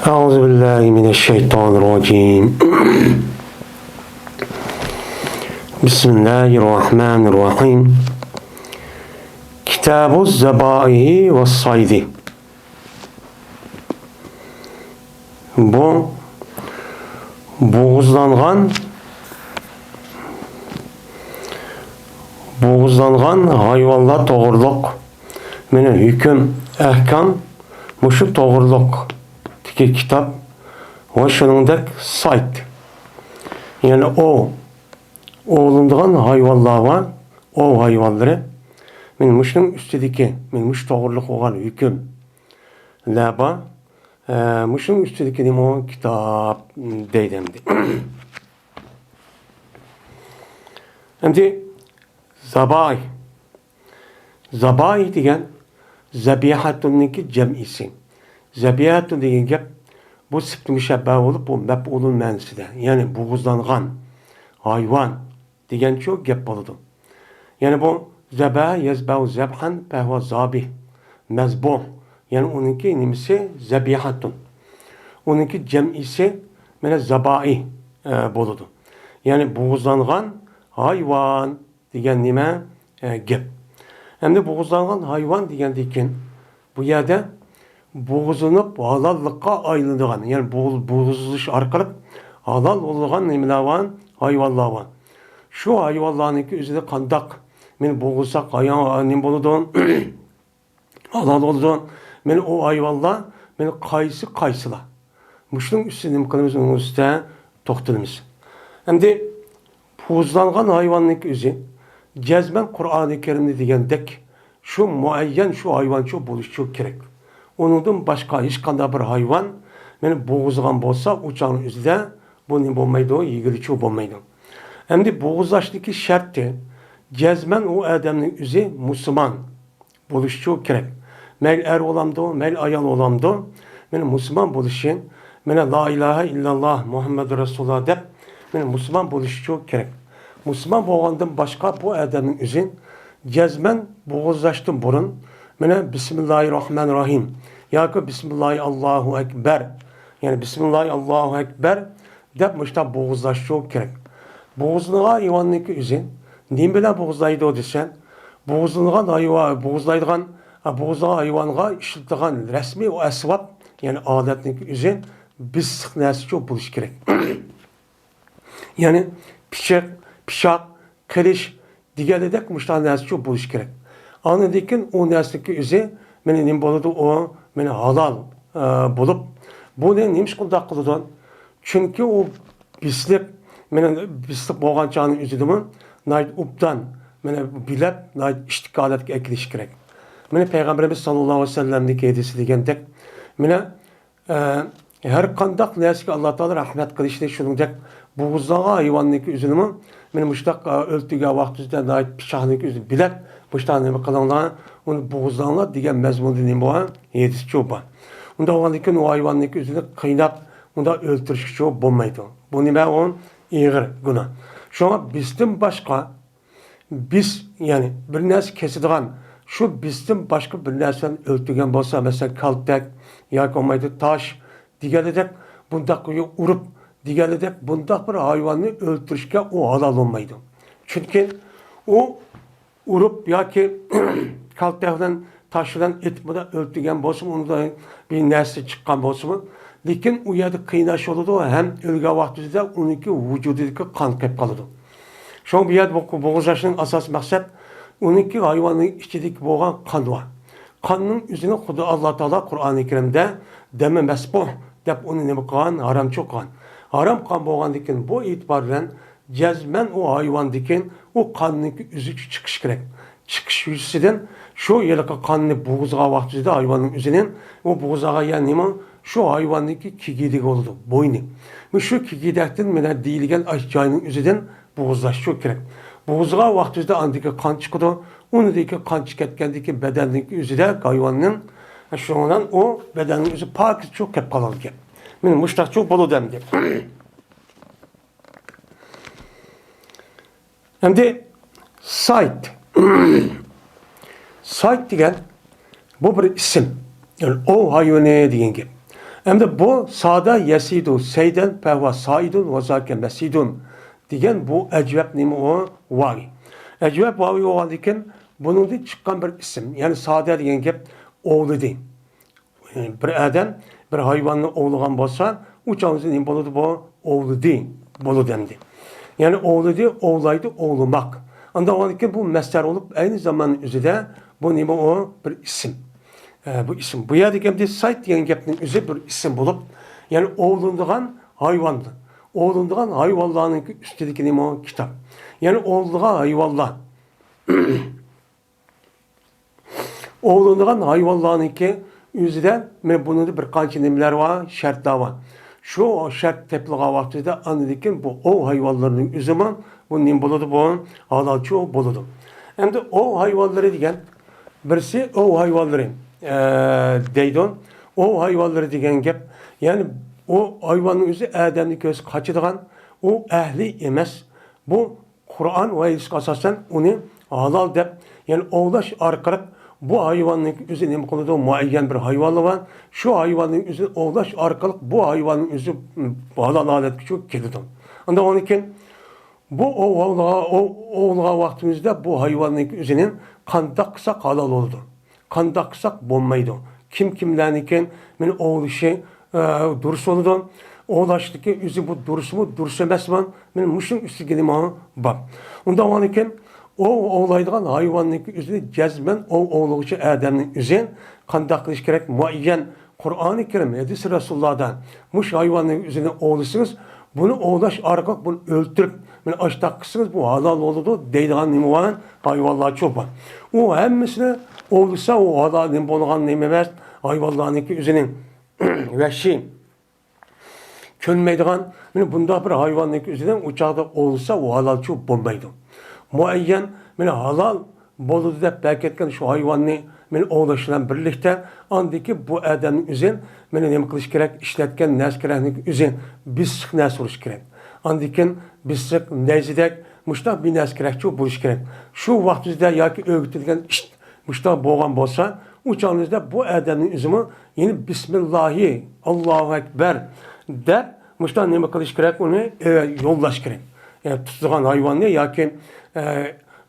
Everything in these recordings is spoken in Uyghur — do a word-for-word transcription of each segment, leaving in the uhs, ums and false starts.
أعوذ بالله من الشيطان الرجيم. بسم الله الرحمن الرحيم. كتاب الذبائح والصيد. بۇ بوغۇزلانغان، بوغۇزلانغان ھايۋانلار توغرۇلۇق مېنىڭ ھۆكۈم، ئەھكام مۇشۇ توغرۇلۇقتىكى كىتاب ۋە شۇنىڭدەك سايت. يەنى ئوۋ، ئوۋلىنىدىغان ھايۋانلار بار، ئوۋ ھايۋانلىرى. مېنىڭ مۇشۇنىڭ ئۈستىدىكى، مېنىڭ مۇشۇ توغرۇلۇق بولغان ھۆكۈملەر بار. ئە، مۇشۇنىڭ ئۈستىدىكى نېمە؟ كىتاب دەيدۇ ئەمدى. ئەمدى زاباي. زاباي دېگەن زەبىھەتۇننىڭكى جەمئىسى. زەبىھەتۇن دېگەن گەپ بۇ سىپىتى مۇشەببەھ بولۇپ، بۇ مەپئۇلۇن مەنىسىدە، يەنى بوغۇزلانغان ھايۋان دېگەنچۇ گەپ بولىدۇ. يەنى بۇ زەبەھ يەزبەھۇ زەبھەن پەھۋە زابىھ، مەزبۇھ. يەنى ئۇنىڭكى نېمىسى؟ زەبىھەتۇن. ئۇنىڭكى جەمئىسى مانا زابائى، ئە، بولىدۇ. يەنى بوغۇزلانغان ھايۋان دېگەن نېمە؟ ئە، گەپ. ئەمدى بوغۇزلانغان ھايۋان دېگەندىن كېيىن، بۇ يەردە بوغۇزلىنىپ ھالاللىققا ئايلىنىدىغان، يەنى بوغۇز-، بوغۇزلىنىش ئارقىلىق ھالال بولىدىغان نېمىلەر بار؟ ھايۋانلار بار. شۇ ھايۋانلارنىڭكى ئۆزىنى قانداق، مېنى بوغۇزلىساق ھايا-، نېمە بولىدۇ؟ ھالال بولىدۇ. مانا ئۇ ھايۋانلار، مانا قايسى، قايسىلار؟ مۇشۇنىڭ ئۈستىدە نېمە قىلىمىز؟ ئۇنىڭ ئۈستىدە توختىلىمىز. ئەمدى بوغۇزلانغان ھايۋاننىڭكى ئۆزى جەزمەن قۇرئانى كەرىمدە دېگەندەك شۇ مۇئەييەن شۇ ھايۋانچۇ بولۇشىچۇ كېرەك. ئۇنىڭدىن باشقا ھېچقانداق بىر ھايۋان مانا بوغۇزلىغان بولسا، ئۇ چاغنىڭ ئۆزىدە بۇ نېمە بولمايدۇ؟ يېگىلىچۇ بولمايدۇ. ئەمدى بوغۇزلاشنىڭكى شەرتى جەزمەن ئۇ ئادەمنىڭ ئۆزى مۇسۇلمان بولۇشىچۇ كېرەك. مەيلى ئەر بولامدۇ، مەيلى ئايال بولامدۇ، مانا مۇسۇلمان بولۇشى، مانا لا ئىلاھە ئىللاللا مۇھەممەدۇر رەسۇلۇللا دەپ، مانا مۇسۇلمان بولۇشىچۇ كېرەك. مۇسۇلمان بولغاندىن باشقا بۇ ئادەمنىڭ ئۆزى جەزمەن بوغۇزلاشتىن بۇرۇن، مانا بىسمىللاھىر راھمانىر راھىم ياكى بىسمىللاھى ئاللاھۇ ئەكبەر، يەنى بىسمىللاھى ئاللاھۇ ئەكبەر دەپ مۇشۇنداق بوغۇزلاشچۇ كېرەك. بوغۇزلىغان ھايۋاننىڭكى ئۆزى نېمە بىلەن بوغۇزلايدۇ دېسە، بوغۇزلىغان ھايۋان، بوغۇزلايدىغان، ھە، بوغۇزلىغان ھايۋانغا ئىشلىتىدىغان رەسمىي ئۇ ئەسۋاب، يەنى ئالەتنىڭكى ئۆزى بېسىق نەرسىچۇ بولۇشى كېرەك. يەنى پىچىق، پىچاق، قىلىچ دېگەندەك مۇشۇنداق نەرسىچۇ بولۇشى كېرەك. ئاندىن كېيىن ئۇ نەرسىنىڭكى ئۆزى مانا نېمە بولىدۇ؟ ئۇ مانا ھالال، ئە، بولۇپ، بۇنى نېمىشقا ئۇنداق قىلىدۇ؟ چۈنكى ئۇ بېسىلىق، مانا بېسىلىق بولغان چاغنىڭ ئۆزىدىمۇ ناھايىتى ئوبدان، مانا بىلەپ، ناھايىتى ئىشتىك ھالەتكە ئەكېلىش كېرەك. مانا پەيغەمبىرىمىز ساللاللاھۇ ئەلەيھى ۋەسەللەمنىڭ ھەدىسى دېگەندەك، مانا ئە، ھەر قانداق نەرسىگە ئاللا تائالا رەھمەت قىلىشنى، شۇنىڭدەك بوغۇزلانغان ھايۋاننىڭكى ئۆزىنىمۇ، مانا مۇشۇنداق، ئە، ئۆلتۈرگەن ۋاقتىمىزدا ناھايىتى پىچاقنىڭكى ئۆزىنى بىلەپ، مۇشۇنداق نېمە قىلىڭلار، ئۇنى بوغۇزلاڭلار دېگەن مەزمۇندا نېمە بار؟ ھەدىسچۇ بار. ئۇنداق بولغاندىن كېيىن ئۇ ھايۋاننىڭكى ئۆزىنى قىيناپ، ئۇنداق ئۆلتۈرۈشكىچۇ بولمايدۇ. بۇ نېمە؟ ئۇ ئېغىر گۇناھ. شۇڭا بېسىتىم باشقا، بېس-، يەنى بىر نەرسە كېسىدىغان، شۇ بېسىتىم باشقا بىر نەرسە بىلەن ئۆلتۈرگەن بولسا، مەسىلەن، كالتەك ياكى بولمايدۇ تاش دېگەندەك، بۇنداق ئۇرۇپ دېگەندەك، بۇنداق بىر ھايۋاننى ئۆلتۈرۈشكە ئۇ ھالال بولمايدۇ. چۈنكى ئۇ ئۇرۇپ ياكى كالتەك بىلەن، تاش بىلەن ئېتىپ بۇنى ئۆلتۈرگەن بولسىمۇ، ئۇنىڭدا بىر نەرسە چىققان بولسىمۇ، لېكىن ئۇ يەردە قىيناش بولىدۇ ھەم ئۆلگەن ۋاقتىدا ئۇنىڭكى ۋۇجۇدىدىكى قان قېلىپ قالىدۇ. شۇڭا بۇ يەردە بۇ، بوغۇزلاشنىڭ ئاساسىي مەقسەت ئۇنىڭكى ھايۋاننىڭ ئىچىدىكى بولغان قان بار. قاننىڭ ئۆزىنى خۇدا ئاللا تائالا قۇرئانى كەرىمدە دەمى مەسپۇھ دەپ ئۇنى نېمە قىلغان؟ ھارامچۇ قىلغان. ھارام قان بولغاندىن كېيىن بۇ ئېتىبار بىلەن جەزمەن ئۇ ھايۋاندىكى ئۇ قاننىڭكى ئۆزى چىقىش كېرەك. چىقىش يۈزىسىدىن شۇ ھېلىقى قاننى بوغۇزلىغان ۋاقتىدا ھايۋاننىڭ ئۆزىنى، ئۇ بوغۇزلىغان يەر نېمە؟ شۇ ھايۋاننىڭكى كىگىدىكى بولىدۇ، بوينى. مۇشۇ كىگىدەكتىن مانا دېيىلگەن ئاشۇ جاينىڭ ئۆزىدىن بوغۇزلاشچۇ كېرەك. بوغۇزلىغان ۋاقتىدا ئاندىكى قان چىقىدۇ. ئۇنىڭدىكى قان چىقىپ كەتكەندىكى بەدەننىڭكى ئۆزىدە ھايۋاننىڭ، شۇنىڭ بىلەن ئۇ بەدەننىڭ ئۆزى پاكىزچۇ قېلىپ قالىدىكەن. مانا مۇشۇنداقچۇ بولىدۇ ئەمدى. ئەمدى سايت. سايت دېگەن بۇ بىر ئىسىم. يەنى ئوۋ ھايۋىنى دېگەن گەپ. ئەمدى بۇ سادە يەسىدۇ سەيدەن پەھۋا سائىدۇن ۋە زاكە مەسىدۇن دېگەن بۇ ئەجۋەب نېمە ئۇ؟ ۋاۋى. ئەجۋەب ۋاۋى بولغاندىن كېيىن بۇنىڭدىن چىققان بىر ئىسىم، يەنى سادە دېگەن گەپ ئوۋلىدى. بىر ئادەم بىر ھايۋاننى ئوۋلىغان بولسا، ئۇ چاغدا نېمە بولىدۇ بۇ؟ ئوۋلىدى بولىدۇ ئەمدى. يەنى ئوۋلىدى، ئوۋلايدۇ، ئوۋلىماق. ئانداق بولغاندىن كېيىن بۇ مەسدەر بولۇپ، ئەينى زاماننىڭ ئۆزىدە بۇ نېمە ئۇ؟ بىر ئىسىم. ئە، بۇ ئىسىم. بۇ يەردىكى ئەمدى سايد دېگەن گەپنىڭ ئۆزى بىر ئىسىم بولۇپ، يەنى ئوۋلىنىدىغان ھايۋان. ئوۋلىنىدىغان ھايۋانلارنىڭ ئۈستىدىكى نېمە ئۇ؟ كىتاب. يەنى ئوۋلىنىدىغان ھايۋانلار. ئوۋلىنىدىغان ھايۋانلارنىڭكى ئۆزىدە مانا بۇنىڭدا بىر قانچە نېمىلەر بار، شەرتلەر بار. شۇ شەرت تېپىلغان ۋاقتىدا ئاندىن كېيىن بۇ ئوۋ ھايۋانلىرىنىڭ ئۆزىمۇ بۇ نېمە بولىدۇ؟ بۇ ھالالچۇ بولىدۇ. ئەمدى ئوۋ ھايۋانلىرى دېگەن بىرسى ئوۋ ھايۋانلىرى، ئە، دەيدۇ. ئوۋ ھايۋانلىرى دېگەن گەپ، يەنى ئۇ ھايۋاننىڭ ئۆزى ئادەمنى كۆرسە قاچىدىغان، ئۇ ئەھلى ئەمەس. بۇ قۇرئان ۋە ھەدىسكە ئاساسەن ئۇنى ھالال دەپ، يەنى ئوۋلاش ئارقىلىق بۇ ھايۋاننىڭ ئۆزى نېمە قىلىدۇ؟ مۇئەييەن بىر ھايۋانلار بار. شۇ ھايۋاننىڭ ئۆزىنى ئوۋلاش ئارقىلىق بۇ ھايۋاننىڭ ئۆزى ھالال ھالەتكە چۈشۈپ كېتىدۇ. ئاندىن كېيىن بۇ ئوۋ-، ئوۋلىغان، ئوۋ-، ئوۋلىغان ۋاقتىمىزدا بۇ ھايۋاننىڭ ئۆزىنى قانداق قىلساق ھالال بولىدۇ؟ قانداق قىلساق بولمايدۇ؟ كىم كىملەرنىڭكى مېنى ئوۋلىشى، ئە، دۇرۇس بولىدۇ؟ ئوۋلاشتىكى ئۆزى بۇ دۇرۇسمۇ، دۇرۇس ئەمەسمۇ؟ مېنىڭ مۇشۇنىڭ ئۈستىگە نېمە بار؟ ئۇنداق بولغاندىكىن ئوۋ-، ئوۋلايدىغان ھايۋاننىڭكى ئۆزىنى جەزمەن ئوۋ-، ئوۋلىغۇچى ئادەمنىڭ ئۆزى قانداق قىلىش كېرەك؟ مۇئەييەن قۇرئانى كەرىم، ھەدىسى رەسۇلۇللادا مۇشۇ ھايۋاننىڭ ئۆزىنى ئوۋلىسىڭىز، بۇنى ئوۋلاش ئارقىلىق بۇنى ئۆلتۈرۈپ، مانا ئاشتاق قىلسىڭىز، بۇ ھالال بولىدۇ دەيدىغان نېمە بار؟ ھايۋانلار چوپان. ئۇ ھەممىسىنى ئوۋلىسا، ئۇ ھالال نېمە بولغان نېمە ئەمەس، ھايۋانلارنىڭكى ئۆزىنىڭ ۋەھشىي، كۆنمەيدىغان، مانا بۇنداق بىر ھايۋاننىڭكى ئۆزىنى ئۇ چاغدا ئوۋلىسا، ئۇ ھالالچۇ بولمايدۇ. مۇئەييەن، مانا ھالال بولىدۇ دەپ بەركەتكەن شۇ ھايۋاننى مانا ئوۋلاش بىلەن بىرلىكتە، ئاندىكى بۇ ئادەمنىڭ ئۆزى مانا نېمە قىلىش كېرەك؟ ئىشلەتكەن نەرسە كېرەكنىڭ ئۆزى بېسىق نەرسە بولۇش كېرەك. ئاندىكىن بېسىق نەيزىدەك مۇشۇنداق بىر نەرسە كېرەكچۇ بولۇش كېرەك. شۇ ۋاقتىمىزدا ياكى ئۆگىتىلگەن ئىت مۇشۇنداق بولغان بولسا، ئۇ چاغىمىزدا بۇ ئادەمنىڭ ئۆزىمۇ يەنە بىسمىللاھى، ئاللاھۇ ئەكبەر دەپ مۇشۇنداق نېمە قىلىش كېرەك؟ ئۇنى، ئە، يوللاش كېرەك. ئە، تۇتىدىغان ھايۋاننى ياكى، ئە،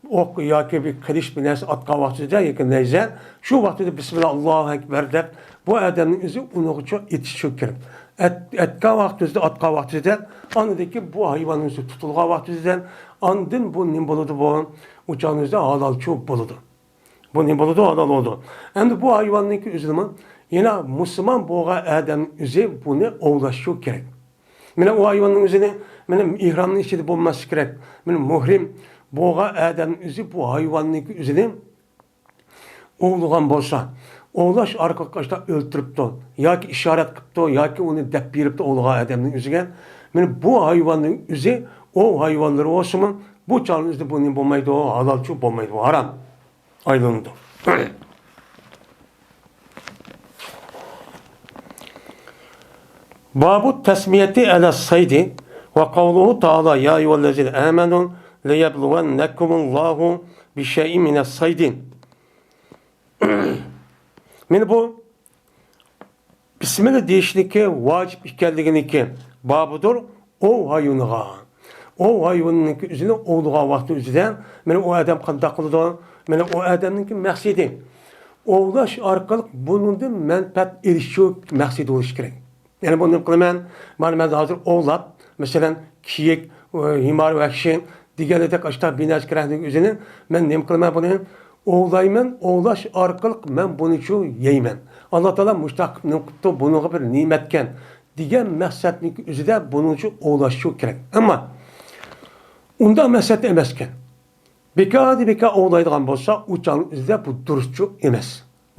ئوق ياكى بىر قىلىچ بىر نەرسە ئاتقان ۋاقتىدا ياكى نەيزە، شۇ ۋاقتىدا بىسمىللا، ئاللاھۇ ئەكبەر دەپ، بۇ ئادەمنىڭ ئۆزى ئۇنىڭغىچۇ ئېتىشى كېرەك. ئەت-، ئەتكەن ۋاقتىمىزدا، ئاتقان ۋاقتىدا، ئاندىن كېيىن بۇ ھايۋاننىڭ ئۆزى تۇتۇلغان ۋاقتىدا، ئاندىن بۇ نېمە بولىدۇ بۇ؟ ئۇ چاغنىڭ ئۆزىدە ھالالچۇ بولىدۇ. بۇ نېمە بولىدۇ؟ ھالال بولىدۇ. ئەمدى بۇ ھايۋاننىڭكى ئۆزىنىمۇ يەنە مۇسۇلمان بولغان ئادەمنىڭ ئۆزى بۇنى ئوۋلاشى كېرەك. مانا ئۇ ھايۋاننىڭ ئۆزىنى، مانا ئېھرامنىڭ ئىچىدە بولماسلىقى كېرەك. مانا مۇھرىم بولغان ئادەمنىڭ ئۆزى بۇ ھايۋاننىڭكى ئۆزىنى ئوۋلىغان بولسا، ئوۋلاش ئارقىلىق ئاشۇنداق ئۆلتۈرۈپتۇ ياكى ئىشارەت قىپتۇ ياكى ئۇنى دەپ بېرىپتۇ ئوۋلىغان ئادەمنىڭ ئۆزىگە، مانا بۇ ھايۋاننىڭ ئۆزى ئوۋ ھايۋانلىرى بولسىمۇ، بۇ چاغنىڭ ئۆزىدە بۇ نېمە بولمايدۇ؟ ھالالچۇ بولمايدۇ، ھارام. ئايلىنىدۇ. بابۇ تەسمىيەتى ئەلە سەيدى ۋە قەۋلۇھۇ تائالا يا ئەييۇھەللەزىنە ئامەنۇ لەيەبلۇۋەننەكۇمۇللاھۇ بىشەيئىن مىنەس سەيدى. مانا بۇ بىسمىللا دېيىشنىكى ۋاجىپ ئىكەنلىكىنىڭكى بابىدۇر ئوۋ ھايۋىنىغا. ئوۋ ھايۋىنىنىڭكى ئۆزىنى ئوۋلىغان ۋاقتى ئۆزىدە، مانا ئۇ ئادەم قانداق قىلىدۇ؟ مانا ئۇ ئادەمنىڭكى مەقسىتى ئوۋلاش ئارقىلىق بۇنىڭدىن مەنپەئەت ئېلىش شۇ مەقسىتى بولۇشى كېرەك. يەنى بۇنى نېمە قىلىمەن؟ مانا مەن ھازىر ئوۋلاپ، مەسىلەن، كىيىك، ھىمار ۋەھشىي دېگەندەك ئاشتا بىنەسى كېرەكنىڭ ئۆزىنى مەن نېمە قىلىمەن بۇنى؟ ئوۋلايمەن، ئوۋلاش ئارقىلىق مەن بۇنى شۇ يەيمەن. ئاللا تائالا مۇشۇنداق قىلىپ نېمە قىپتۇ، بۇنىڭغا بىر نېمەتكەن دېگەن مەقسەتنىڭ ئۆزىدە بۇنىڭ ئۈچۈن ئوۋلاش شۇ كېرەك. ئەمما ئۇنداق مەقسەتتە ئەمەسكەن. بىكاردىن بىكار ئوۋلايدىغان بولسا، ئۇ چاغنىڭ ئۆزىدە بۇ دۇرۇسچۇ ئەمەس.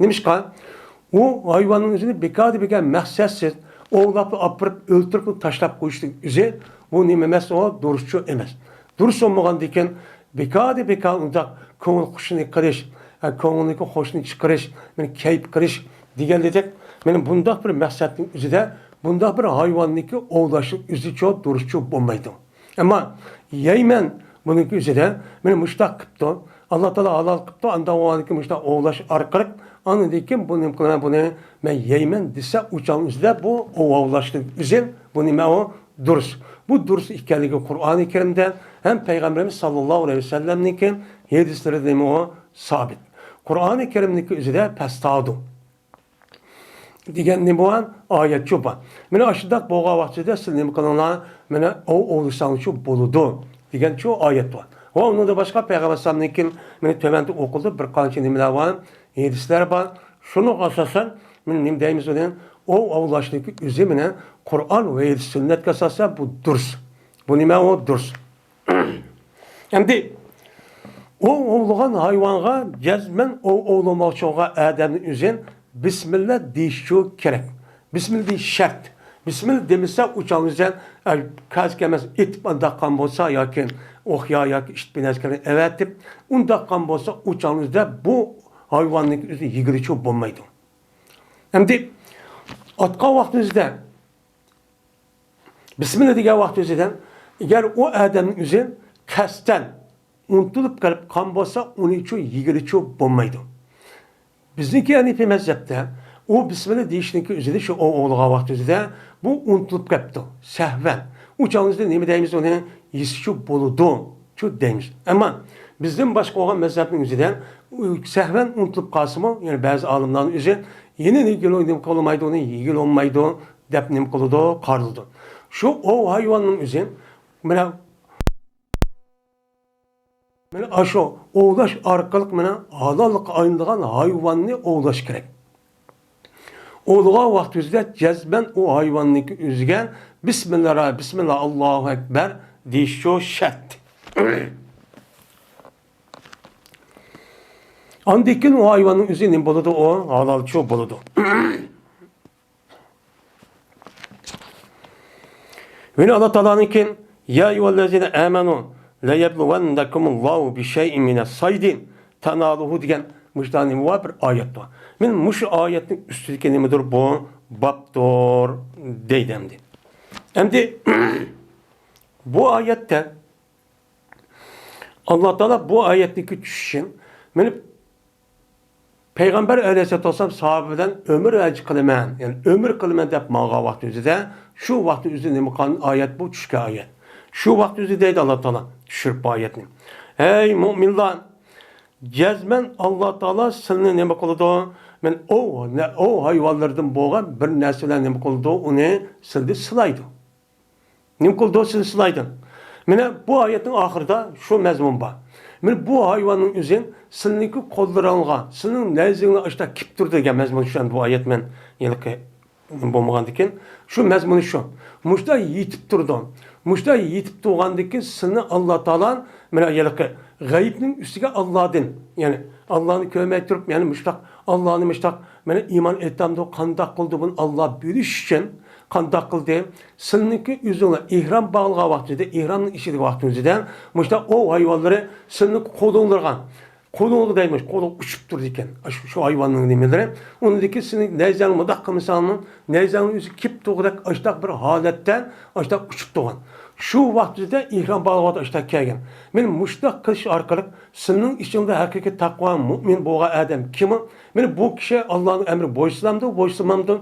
نېمىشقا؟ ئۇ ھايۋاننىڭ ئۆزىنى بىكاردىن بىكار مەقسەتسىز ئوۋلاپ ئاپىرىپ ئۆلتۈرۈپ تاشلاپ قويۇشنىڭ ئۆزى بۇ نېمە ئەمەس، ئۇ دۇرۇسچۇ ئەمەس. دۇرۇس بولمىغاندىكىن بىكاردىن بىكار ئۇنداق كۆڭۈل خۇشىنى قىلىش، ھە، كۆڭۈلنىڭكى خۇشىنى چىقىرىش، مانا كەيپ قىلىش دېگەندەك، مانا بۇنداق بىر مەقسەتنىڭ ئۆزىدە بۇنداق بىر ھايۋاننىڭكى ئوۋلاشنىڭ ئۆزىچۇ دۇرۇسچۇ بولمايدۇ. ئەمما يەيمەن بۇنىڭكى ئۆزىدە، مانا مۇشۇنداق قىپتۇ، ئاللا تائالا ھالال قىپتۇ، ئاندىن ئۇنىڭدىن كېيىن مۇشۇنداق ئوۋلاشقا ئارقىلىق، ئاندىن كېيىن بۇ نېمە قىلىمەن، بۇنى مەن يەيمەن دېسە، ئۇ چاغنىڭ ئۆزىدە بۇ ئوۋ ئوۋلاشنىڭ ئۆزى، بۇ نېمە ئۇ؟ دۇرۇس. بۇ دۇرۇس ئىكەنلىكى قۇرئانى كەرىمدە ھەم پەيغەمبىرىمىز ساللاللاھۇ ئەلەيھى ۋەسەللەمنىڭكى ھەدىسلىرىدە نېمە ئۇ؟ سابىت. قۇرئانى كەرىمنىڭكى ئۆزىدە پەستاۋدۇ دېگەن نېمە بار؟ ئايەتچۇ بار. مانا ئاشۇنداق بولغان ۋاقتىدا سىز نېمە قىلىڭلار؟ مانا ئوۋ ئوۋلىساڭلارچۇ بولىدۇ دېگەنچۇ ئايەت بار. ۋە ئۇنىڭدا باشقا پەيغەمبەر ئەلەيھىسسالامنىڭكى مانا تۆۋەندە ئوقۇلدى بىر قانچە نېمىلەر بار، ھەدىسلەر بار. شۇنىڭغا ئاساسەن مانا نېمە دەيمىز ئۇنى؟ ئوۋ ئوۋلاشنىڭكى ئۆزى مانا قۇرئان ۋە ھەدىس سۈننەتكە ئاساسەن بۇ دۇرۇس. بۇ نېمە ئۇ؟ دۇرۇس. ئەمدى ئوۋ ئوۋلىغان ھايۋانغا جەزمەن ئوۋ ئوۋلىماقچى بولغان ئادەمنىڭ ئۆزى بىسمىللا دېيىشچۇ كېرەك. بىسمىللا دېيىش شەرت. بىسمىللا دېمىسە، ئۇ چاغنىڭ ئۆزىدە، ئە، كەلسە كەلمەس ئېتىپ ئانداق قان بولسا ياكى ئوق يا ياكى ئىت بىر نەرسىلەرنى ئەۋەتىپ، ئۇنداق قان بولسا، ئۇ چاغنىڭ ئۆزىدە بۇ ھايۋاننىڭ ئۆزىنى يېگىلىچۇ بولمايدۇ. ئەمدى ئاتقان ۋاقتىمىزدا بىسمىللا دېگەن ۋاقتى ئۆزىدە، ئەگەر ئۇ ئادەمنىڭ ئۆزى قەستەن ئۇنتۇلۇپ قېلىپ قان بولسا، ئۇنىچۇ يېگىلىچۇ بولمايدۇ. بىزنىڭكى ھەنىفىي مەزھەپتە ئۇ بىسمىللا دېيىشنىڭكى ئۆزىدە شۇ ئوۋ ئوۋلىغان ۋاقتى ئۆزىدە بۇ ئۇنتۇلۇپ قېپتۇ، سەھۋەن. ئۇ چاغنىڭ ئۆزىدە نېمە دەيمىز ئۇنى؟ يېسىچۇ بولىدۇ، چۇ دەيمىز. ئەمما بىزدىن باشقا بولغان مەزھەپنىڭ ئۆزىدە ئۇ سەھۋەن ئۇنتۇلۇپ قالسىمۇ، يەنى بەزى ئالىملارنىڭ ئۆزى يەنە نېمە قىلمايدۇ، ئۇنى يېگىلى بولمايدۇ دەپ نېمە قىلىدۇ، قارىلىدۇ. شۇ ئوۋ ھايۋاننىڭ ئۆزى مانا، مانا ئاشۇ ئوۋلاش ئارقىلىق مانا ھالاللىققا ئايلىنىدىغان ھايۋاننى ئوۋلاش كېرەك. ئوۋلىغان ۋاقتى ئۆزىدە جەزمەن ئۇ ھايۋاننىڭكى ئۆزىگە بىسمىللا، بىسمىللا، ئاللاھۇ ئەكبەر دېيىشچۇ شەرت. ئاندىن كېيىن ئۇ ھايۋاننىڭ ئۆزى نېمە بولىدۇ؟ ئۇ ھالالچۇ بولىدۇ. يەنە ئاللا تائالانىڭكى، يا ئەييۇھەللەزىنە ئامەنۇ لەيەبلۇۋەننەكۇمۇللاھۇ بىشەيئىن مىنەسسەيدى تەنالۇھۇ دېگەن مۇشۇنداق نېمە بار؟ بىر ئايەت بار. مانا مۇشۇ ئايەتنىڭ ئۈستىدىكى نېمىدۇر؟ بۇ بابتۇر دەيدۇ ئەمدى. ئەمدى بۇ ئايەتتە ئاللا تائالا بۇ ئايەتنىڭكى چۈشۈشى، مانا پەيغەمبەر ئەلەيھىسسالاتۇ ۋەسسالام ساھابە بىلەن ئۆمۈر ھەج قىلىمەن، يەنى ئۆمۈر قىلىمەن دەپ ماڭغان ۋاقتى ئۆزىدە، شۇ ۋاقتى ئۆزىدە نېمە قىلغان ئايەت بۇ؟ چۈشكەن ئايەت. شۇ ۋاقتى ئۆزىدە دەيدۇ ئاللا تائالا، چۈشۈرۈپ بۇ ئايەتنى. ھەي مۆمىنلار، جەزمەن ئاللا تائالا سىلىنى نېمە قىلىدۇ؟ مانا ئوۋ، نە-، ئوۋ ھايۋانلىرىدىن بولغان بىر نەرسە بىلەن نېمە قىلىدۇ؟ ئۇنى سىلىدە سىلايدۇ. نېمە قىلىدۇ؟ سىلىدە سىلايدۇ. مانا بۇ ئايەتنىڭ ئاخىرىدا شۇ مەزمۇن بار. مانا بۇ ھايۋاننىڭ ئۆزى سىلىنىڭكى قوللىرىڭغا، سىلىنىڭ نەيزىڭلار ئاشتا كېلىپ تۇرىدۇ دېگەن مەزمۇن شۇ. ئەمدى بۇ ئايەت مەن ھېلىقى بولمىغاندىكىن، شۇ مەزمۇنى شۇ. مۇشتا يېتىپ تۇرىدۇ. مۇشتا يېتىپ تۇرغاندىكىن سىلىنى ئاللا تائالا مانا ھېلىقى غەيىبنىڭ ئۈستىگە ئاللادىن، يەنى ئاللانى كۆرمەي تۇرۇپ، يەنى مۇشتاق ئاللانى مۇشتاق مانا ئىمان ئېيتامدۇ، قانداق قىلدى بۇنى ئاللا بىلىش ئۈچۈن، قانداق قىلدى؟ سىلىنىڭكى ئۆزۈڭلار ئېھرام باغلىغان ۋاقتىدا، ئېھرامنىڭ ئىچىدىكى ۋاقتىڭىزدا مۇشتاق ئوۋ ھايۋانلىرى سىلىنىڭكى قولۇڭلارغا، قولۇڭلارغا دەيمىز، قولىغا ئۇچۇپ تۇرىدىكەن. ئاشۇ، شۇ ھايۋاننىڭ نېمىلىرى. ئۇنىڭدىكى سېنىڭ نەيزەڭنى مۇنداق قىلمىساڭمۇ، نەيزەڭنىڭ ئۆزى كېلىپ تۇرغۇدەك ئاشتاق بىر ھالەتتە ئاشتاق ئۇچۇپ تۇرغان. شۇ ۋاقتىدا ئېھرام باغلىغان ۋاقىت ئاشتاق كەلگەن. مانا مۇشۇنداق قىلىش ئارقىلىق سىلىنىڭ ئىچىڭدە ھەقىقىي تەقۋا، مۆمىن بولغان ئادەم كىمۇ؟ مانا بۇ كىشى ئاللانىڭ ئەمرىگە بويسۇنامدۇ، بويسۇنمامدۇ؟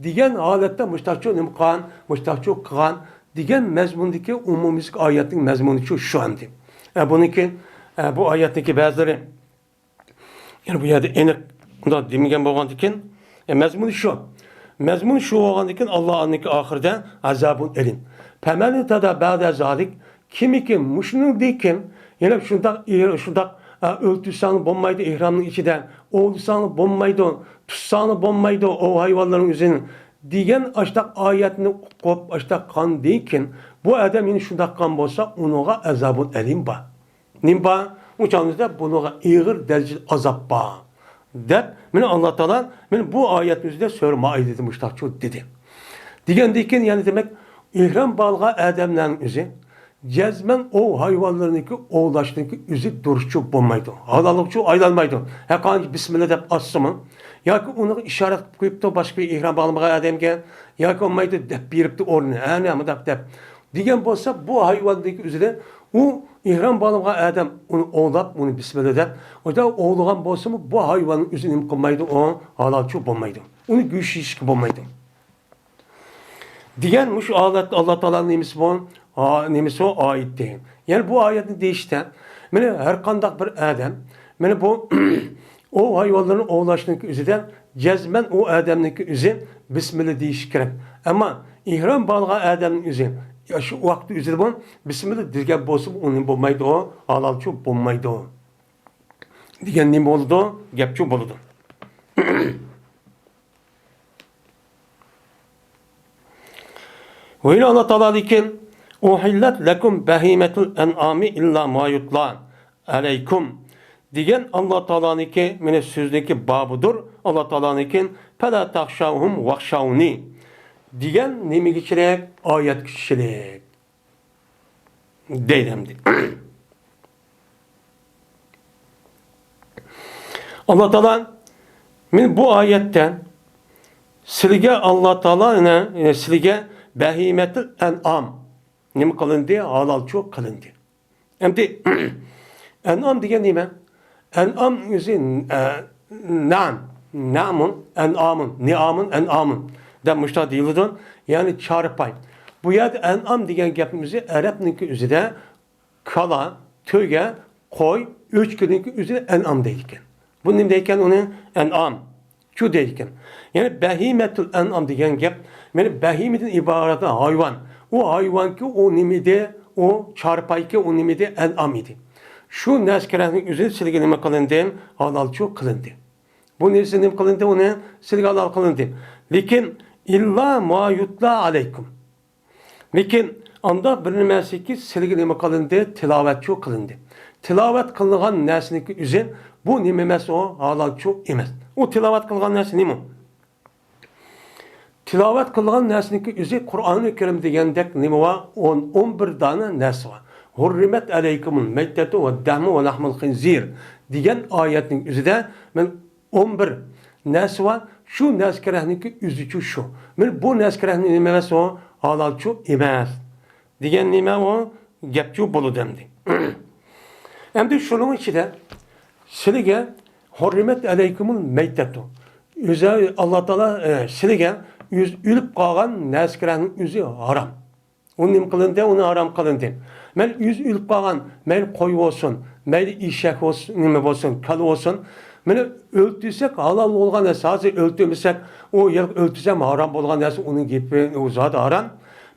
دېگەن ھالەتتە مۇشتاقچۇ نېمە قىلغان، مۇشتاقچۇ قىلغان دېگەن مەزمۇندىكى ئومۇميۈزلۈك ئايەتنىڭ مەزمۇنىچۇ شۇ ئەمدى. ئە، بۇنىڭكى، ئە، بۇ ئايەتنىڭكى بەزىلىرى، يەنى بۇ يەردە ئېنىق ئۇنداق دېمىگەن بولغاندىكىن، ئە، مەزمۇنى شۇ. مەزمۇنى شۇ بولغاندىكىن، ئاللا ئاندىكى ئاخىرىدە ئەزابۇن ئەلىم. پەمەن ئىتەدە بەدە زالىك، كىمكى مۇشۇنىڭدىن كېيىن يەنە شۇنداق، شۇنداق، ئە، ئۆلتۈرسەڭلار بولمايدۇ، ئېھرامنىڭ ئىچىدە ئوۋلىساڭلار بولمايدۇ، تۇتساڭلار بولمايدۇ، ئوۋ ھايۋانلىرىنىڭ ئۆزىنى دېگەن ئاشتاق ئايەتنى ئوقۇپ، ئاشتاق قىلغاندىن كېيىن، بۇ ئادەم يەنە شۇنداق قىلغان بولسا، ئۇنىڭغا ئەزابۇن ئەلىم بار. نېمە بار؟ ئۇ چاغنىڭدا بۇنىڭغا ئېغىر دەرىجىدە ئازاب بار، دەپ، مانا ئاللا تائالا مانا بۇ ئايەتنىڭ ئۆزىدە سۈرە مائىدىدە مۇشتاقچۇ دېدى. دېگەندىن كېيىن، يەنى دېمەك، ئېھرام باغلىغان ئادەملەرنىڭ ئۆزى جەزمەن ئوۋ ھايۋانلىرىنىڭكى ئوۋلاشنىڭكى ئۆزى دۇرۇسچۇ بولمايدۇ. ھالاللىقچۇ ئايلانمايدۇ. ھەققانىكى بىسمىللا دەپ ئاتسىمۇ، ياكى ئۇنىڭغا ئىشارەت قىلىپ قويۇپتۇ باشقا بىر ئېھرام باغلىمىغان ئادەمگە، ياكى بولمايدۇ دەپ بېرىپتۇ ئورنىنى، ئەنە مۇنداق دەپ دېگەن بولسا، بۇ ھايۋاندىكى ئۆزىدە ئۇ ئېھرام بالىغا ئادەم ئۇنى ئوۋلاپ، ئۇنى بىسمىللا دەپ، ئۇدا ئوۋلىغان بولسىمۇ، بۇ ھايۋاننىڭ ئۆزى نېمە قىلمايدۇ، ئۇ ھالالچۇ بولمايدۇ. ئۇنى گۆشى يېيىشكە بولمايدۇ. دېگەن مۇشۇ ھالەتتە ئاللا تائالانىڭ نېمىسى بۇ؟ ئا-، نېمىسى ئۇ؟ ئايىتى. يەنى بۇ ئايەتنى دېيىشتە، مانا ھەر قانداق بىر ئادەم، مانا بۇ ئوۋ ھايۋانلىرىنى ئوۋلاشنىڭكى ئۆزىدە جەزمەن ئۇ ئادەمنىڭكى ئۆزى بىسمىللا دېيىشى كېرەك. ئەمما ئېھرام بالىغان ئادەمنىڭ ئۆزى، يا شۇ ۋاقىت ئۆزىدە بۇ بىسمىللا دېگەن بولسىمۇ ئۇنى بولمايدۇ، ھالالچۇ بولمايدۇ. دېگەن نېمە بولىدۇ؟ گەپچۇ بولىدۇ. ۋە يەنە ئاللا تائالانىڭكى، «ئۇھىللەت لەكۇم بەھىمەتۇل ئەنئامى ئىللا ما يۇتلا ئەلەيكۇم» دېگەن ئاللا تائالانىڭكى، مانا سۆزنىڭكى بابىدۇر، ئاللا تائالانىڭكى، «فەلا تەخشەۋھۇم ۋەخشەۋنى» دېگەن نېمىگە چىلىك؟ ئايەتكە چىلىك. دەيدۇ ئەمدى. ئاللا تائالا، مانا بۇ ئايەتتە سىلىگە ئاللا تائالا، يەنە، يەنە سىلىگە بەھىمەتۇل ئەنئام نېمە قىلىندى؟ ھالالچۇ قىلىندى. ئەمدى ئەنئام دېگەن نېمە؟ ئەنئام ئۆزى، ئە، نەم، نەمۇن، ئەنئامۇن، نىئامۇن، ئەنئامۇن دەپ مۇشۇنداق دېيىلىدۇ. يەنى چارپاي. بۇ يەردە ئەنئام دېگەن گەپنىڭ ئۆزى ئەرەبنىڭكى ئۆزىدە كالا، تۆگە، قوي، ئۆچكىنىڭكى ئۆزىنى ئەنئام دەيدىكەن. بۇ نېمە دەيدىكەن ئۇنى؟ ئەنئام. شۇ دەيدىكەن. يەنى بەھىمەتۇل ئەنئام دېگەن گەپ، مانا بەھىمىدىن ئىبارەت ھايۋان. ئۇ ھايۋانكى ئۇ نېمە ئىدى؟ ئۇ چارپايكى ئۇ نېمە ئىدى؟ ئەنئام ئىدى. شۇ نەرسە كېرەكنىڭ ئۆزى سىلىگە نېمە قىلىندى؟ ھالالچۇ قىلىندى. بۇ نېرسە نېمە قىلىندى؟ ئۇنى سىلىگە ھالال قىلىندى. لېكىن ئىللا ما يۇتلا ئەلەيكۇم. لېكىن ئانداق بىر نېمەسىكى سىلىگە نېمە قىلىندى؟ تىلاۋەتچۇ قىلىندى. تىلاۋەت قىلىنغان نەرسىنىڭكى ئۆزى بۇ نېمە ئەمەس؟ ئۇ ھالالچۇ ئەمەس. ئۇ تىلاۋەت قىلغان نەرسە نېمە؟ تىلاۋەت قىلغان نەرسىنىڭكى ئۆزى قۇرئانى كەرىم دېگەندەك نېمە بار؟ ئون، ئون بىر دانە نەرسە بار. «ھۇررىمەت ئەلەيكۇمۇل مەيتەتۇ ۋەددەمۇ ۋەلەھمۇل خىنزىر» دېگەن ئايەتنىڭ ئۆزىدە مەن ئون بىر نەرسە بار. شۇ نەرسە كېرەكنىڭكى ئۆزىچۇ شۇ. مانا بۇ نەرسە كېرەكنىڭ نېمە ئەمەس ئۇ؟ ھالالچۇ ئەمەس. دېگەن نېمە ئۇ؟ گەپچۇ بولىدۇ ئەمدى. ئەمدى شۇنىڭ ئىچىدە سىلىگە «ھۇررىمەت ئەلەيكۇمۇل مەيتەتۇ». ئۆزى ئاللا تائالا، ئە، سىلىگە ئۆز ئۆلۈپ قالغان نەرسە كېرەكنىڭ ئۆزى ھارام. ئۇ نېمە قىلىندى؟ ئۇنى ھارام قىلىندى. مەن ئۆزى ئۆلۈپ قالغان، مەيلى قوي بولسۇن، مەيلى ئېشەك بولسۇن، نېمە بولسۇن، كالا بولسۇن. مانا ئۆلتۈرسەك ھالال بولغان نەرسە، ھازىر ئۆلتۈرمىسەك، ئۇ يەر ئۆلتۈرسەم ھارام بولغان نەرسە، ئۇنىڭ گېپى، ئۇ زادى ھارام.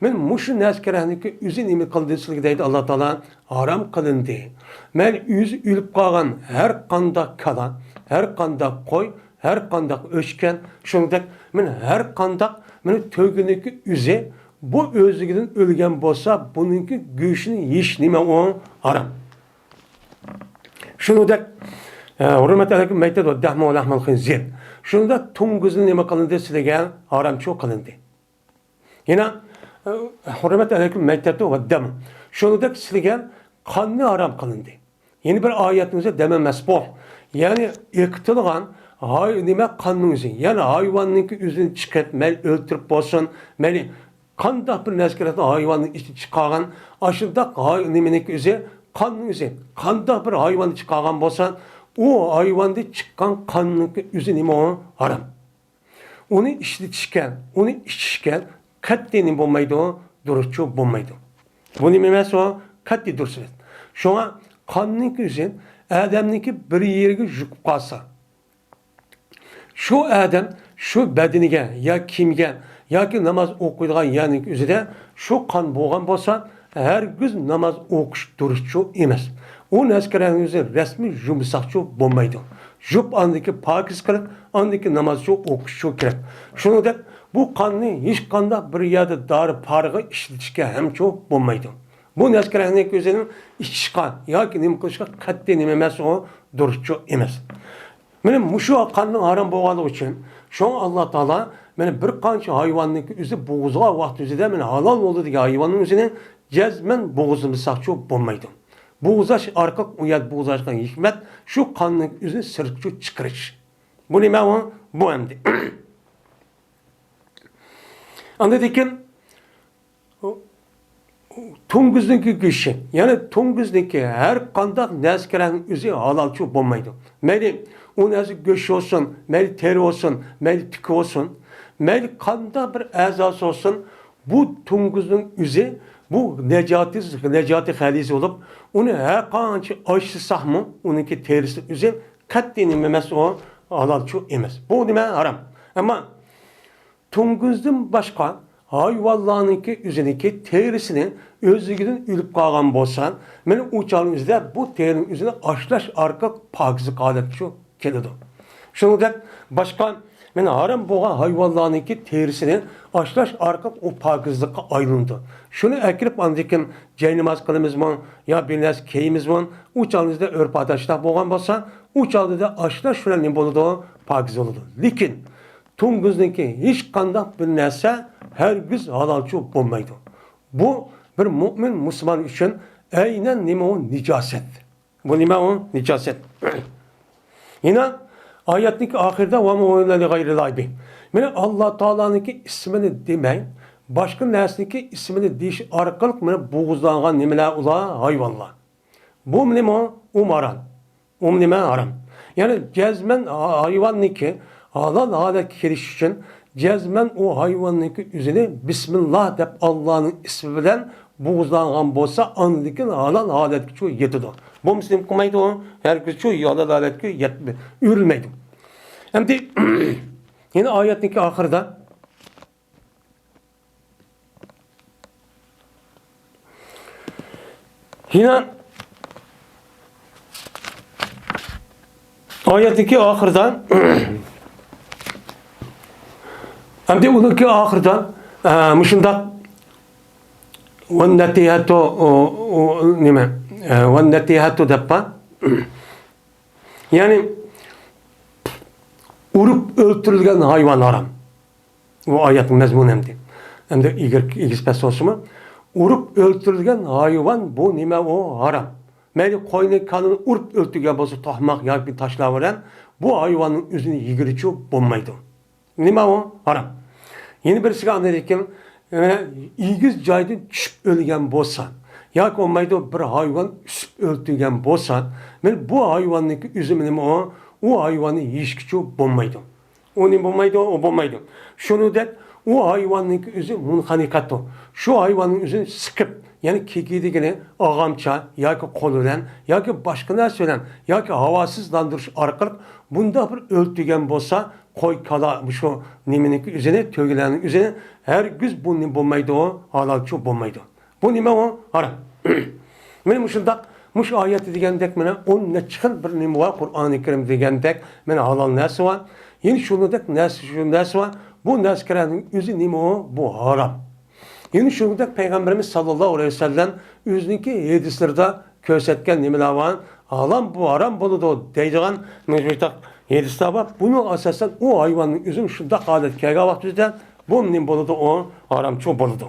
مانا مۇشۇ نەرسە كېرەكنىڭكى ئۆزى نېمە قىلدى سىلىگە دەيدۇ ئاللا تائالا، ھارام قىلىندى. مەن ئۆزى ئۆلۈپ قالغان ھەر قانداق كالا، ھەر قانداق قوي، ھەر قانداق ئۆچكەن، شۇنىڭدەك مانا ھەر قانداق مانا تۆگىنىڭكى ئۆزى، بۇ ئۆزلۈكىدىن ئۆلگەن بولسا، بۇنىڭكى گۆشىنى يېيىش نېمە ئۇ؟ ھارام. شۇنىڭدەك، ئە، «ھۇررىمەت ئەلەيكۇم مەيتەت ۋەددەھمۇ ۋەلەھمۇل خىنزىر». شۇنىڭدەك توڭگۇزنى نېمە قىلىندى سىلىگە؟ ھارامچۇ قىلىندى. يەنە، ئە، «ھۇررىمەت ئەلەيكۇم مەيتەتۇ ۋەددەم». شۇنىڭدەك سىلىگە قاننى ھارام قىلىندى. يەنە بىر ئايەتنىڭ ئۆزى دەمە مەسپۇھ. يەنى ئېقىتىلغان ھاي-، نېمە، قاننىڭ ئۆزى. يەنى ھايۋاننىڭكى ئۆزىنى چىقىرىپ، مەيلى ئۆلتۈرۈپ بولسۇن، مەيلى قانداق بىر نەرسە كېرەكتۇ، ھايۋاننىڭ ئىچىدە چىقارغان، ئاشۇنداق ھاي-، نېمىنىڭكى ئۆزى، قاننىڭ ئۆزى. قانداق بىر ھايۋاننى چىقارغان بولسا، ئۇ ھايۋاندىن چىققان قاننىڭكى ئۆزى نېمە ئۇ؟ ھارام. ئۇنى ئىشلىتىشكە، ئۇنى ئىچىشكە قەتئىي نېمە بولمايدۇ؟ دۇرۇسچۇ بولمايدۇ. بۇ نېمە ئەمەس ئۇ؟ قەتئىي دۇرۇس ئەمەس. شۇڭا قاننىڭكى ئۆزى ئادەمنىڭكى بىر يېرىگە يۇقۇپ قالسا، شۇ ئادەم شۇ بەدىنىگە يا كىيىمگە ياكى ناماز ئوقۇيدىغان يەرنىڭ ئۆزىدە شۇ قان بولغان بولسا، ھەرگىز ناماز ئوقۇش دۇرۇسچۇ ئەمەس. ئۇ نەرسە كېرەكنىڭ ئۆزى رەسمىي يۇمىساقچۇ بولمايدۇ. يۇپ ئاندىكى پاكىز قىلىپ، ئاندىكى نامازچۇ ئوقۇشچۇ كېرەك. شۇنىڭدەك بۇ قاننى ھېچقانداق بىر يەردە دارى پارىغا ئىشلىتىشكە ھەمچۇ بولمايدۇ. بۇ نەرسە كېرەكنىڭ ئۆزىنىڭ ئىچىشقا ياكى نېمە قىلىشقا قەتئىي نېمە ئەمەس ئۇ، دۇرۇسچۇ ئەمەس. مانا مۇشۇ قاننىڭ ھارام بولغانلىقى ئۈچۈن، شۇڭا ئاللا تائالا مانا بىر قانچە ھايۋاننىڭ ئۆزى بوغۇزلىغان ۋاقتى ئۆزىدە مانا ھالال بولدى دېگەن ھايۋاننىڭ ئۆزىنى جەزمەن بوغۇزلىمىساقچۇ بولمايدۇ. بوغۇزلاش ئارقىلىق ئۇ يەردە بوغۇزلاشقان ھېكمەت شۇ قاننىڭ ئۆزىنى سىرتقا چىقىرىش. بۇ نېمە ئۇ؟ بۇ ئەمدى. ئاندىن كېيىن، توڭگۇزنىڭكى گۆشى، يەنى توڭگۇزنىڭكى ھەر قانداق نەرسە-كېرەكنىڭ ئۆزى ھالالچۇ بولمايدۇ. مەيلى ئۇ نەرسە گۆش بولسۇن، مەيلى تېرە بولسۇن، مەيلى تۈكى بولسۇن، مەيلى قانداق بىر ئەزاسى بولسۇن، بۇ توڭگۇزنىڭ ئۆزى بۇ نەجاتى، نەجاتى خەلىسى بولۇپ، ئۇنى ھەر قانچە ئاشلىساقمۇ، ئۇنىڭكى تېرىسى ئۆزى قەتئىي نېمە ئەمەس، ئۇ ھالالچۇ ئەمەس. بۇ نېمە؟ ھارام. ئەمما توڭگۇزدىن باشقا ھايۋانلارنىڭكى ئۆزىنىڭكى تېرىسىنى ئۆزلۈكىدىن ئۆلۈپ قالغان بولسا، مانا ئۇ چاغنىڭ ئۆزىدە بۇ تېرىنىڭ ئۆزىنى ئاشلاش ئارقىلىق پاكىزلىق ھالەتكە كېلىدۇ. شۇنىڭدەك باشقا، مانا ھارام بولغان ھايۋانلارنىڭكى تېرىسىنى ئاشلاش ئارقىلىق ئۇ پاكىزلىققا ئايلىنىدۇ. شۇنى ئەكىرىپ ئاندىن كېيىن جايناماز قىلىمىزمۇ يا بىر نەرسە كىيىمىزمۇ، ئۇ چاغنىڭ ئۆزىدە ئۆرپ-ئادەتلەر بولغان بولسا، ئۇ چاغدا ئاشلاش بىلەن نېمە بولىدۇ؟ پاكىز بولىدۇ. لېكىن توڭگۇزنىڭكى ھېچقانداق بىر نەرسە ھەرگىز ھالالچۇ بولمايدۇ. بۇ بىر مۆمىن مۇسۇلمان ئۈچۈن ئەينەن نېمە ئۇ؟ نىجاسەت. بۇ نېمە ئۇ؟ نىجاسەت. يەنە ئايەتنىڭكى ئاخىرىدا، «ۋە مە ئۇھىللە لىغەيرىللاھى بىھ». مانا ئاللا تائالانىڭكى ئىسمىنى دېمەي، باشقا نەرسىنىڭكى ئىسمىنى دېيىش ئارقىلىق مانا بوغۇزلانغان نېمىلەر ئۇلار؟ ھايۋانلار. بۇ نېمە ئۇ؟ ئۇمۇ ھارام. ئۇ نېمە؟ ھارام. يەنى جەزمەن ھايۋاننىڭكى ھالال ھالەتكە كېلىش ئۈچۈن جەزمەن ئۇ ھايۋاننىڭكى ئۆزىنى بىسمىللا دەپ ئاللانىڭ ئىسمى بىلەن بوغۇزلانغان بولسا، ئاندىن كېيىن ھالال ھالەتكىچۇ يېتىدۇ. بولمىسا نېمە قىلمايدۇ؟ ھەرگىزچۇ ھالال ھالەتكە يەتمە-، ئۆرۈلمەيدۇ. ئەمدى يەنە ئايەتنىڭكى ئاخىرىدا، يەنە ئايەتنىڭكى ئاخىرىدا، ئەمدى ئۇنىڭكى ئاخىرىدا، ئە، مۇشۇنداق، «ۋەننەتىھەتۇ»، ئۇ، ئۇ، نېمە، ئە، «ۋەننەتىھەتۇ» دەپ بار. يەنى ئۇرۇپ ئۆلتۈرۈلگەن ھايۋان ھارام. بۇ ئايەتنىڭ مەزمۇنى ئەمدى. ئەمدى ئېگىر، ئېگىز پەس بولسىمۇ، ئۇرۇپ ئۆلتۈرۈلگەن ھايۋان بۇ نېمە ئۇ؟ ھارام. مەيلى قوينى، كالىنى ئۇرۇپ ئۆلتۈرگەن بولسا، توقماق ياكى تاشلار بىلەن، بۇ ھايۋاننىڭ ئۆزىنى يېگىلىچۇ بولمايدۇ. نېمە ئۇ؟ ھارام. يەنە بىرسىگە ئاندىن كېيىن، مانا، ئېگىز جايدىن چۈشۈپ ئۆلگەن بولسا، ياكى بولمايدۇ، بىر ھايۋان ئۈسۈپ ئۆلتۈرگەن بولسا، مانا بۇ ھايۋاننىڭكى ئۆزى نېمە ئۇ؟ ئۇ ھايۋاننى يېيىشكىچۇ بولمايدۇ. ئۇ نېمە بولمايدۇ؟ ئۇ بولمايدۇ. شۇنىڭدەك ئۇ ھايۋاننىڭكى ئۆزى مۇنخەنىقەتتۇر. شۇ ھايۋاننىڭ ئۆزىنى سىقىپ، يەنى كېكىرىكىنى ئاغامچا ياكى قول بىلەن ياكى باشقا نەرسە بىلەن ياكى ھاۋاسىزلاندۇرۇش ئارقىلىق بۇنداق بىر ئۆلتۈرگەن بولسا، قوي، كالا، شۇ نېمىنىڭكى ئۆزىنى، تۆگىلەرنىڭ ئۆزىنى ھەرگىز بۇ نېمە بولمايدۇ، ھالالچۇ بولمايدۇ. بۇ نېمە ئۇ؟ ھارام. مانا مۇشۇنداق، مۇشۇ ئايەتتە دېگەندەك، مانا ئون نەچچە خىل بىر نېمە بار، قۇرئانى كەرىم دېگەندەك، مانا ھالال نەرسە بار. يەنە شۇنىڭدەك نەرسە، شۇ نەرسە بار. بۇ نەرسە كىرەنىڭ ئۆزى نېمە ئۇ؟ بۇ ھارام. يەنە شۇنىڭدەك پەيغەمبىرىمىز ساللاللاھۇ ئەلەيھى ۋەسەللەم ئۆزىنىڭكى ھەدىسلىرىدا كۆرسەتكەن نېمىلەر بار؟ ھالال بۇ ھارام بولىدۇ دەيدىغان مۇشۇنداق ھەدىسلەر بار. بۇنىڭغا ئاساسەن ئۇ ھايۋاننىڭ ئۆزى شۇنداق ھالەتكە كەلگەن ۋاقتىدا بۇ نېمە بولىدۇ؟ ئۇ ھارامچۇ بولىدۇ.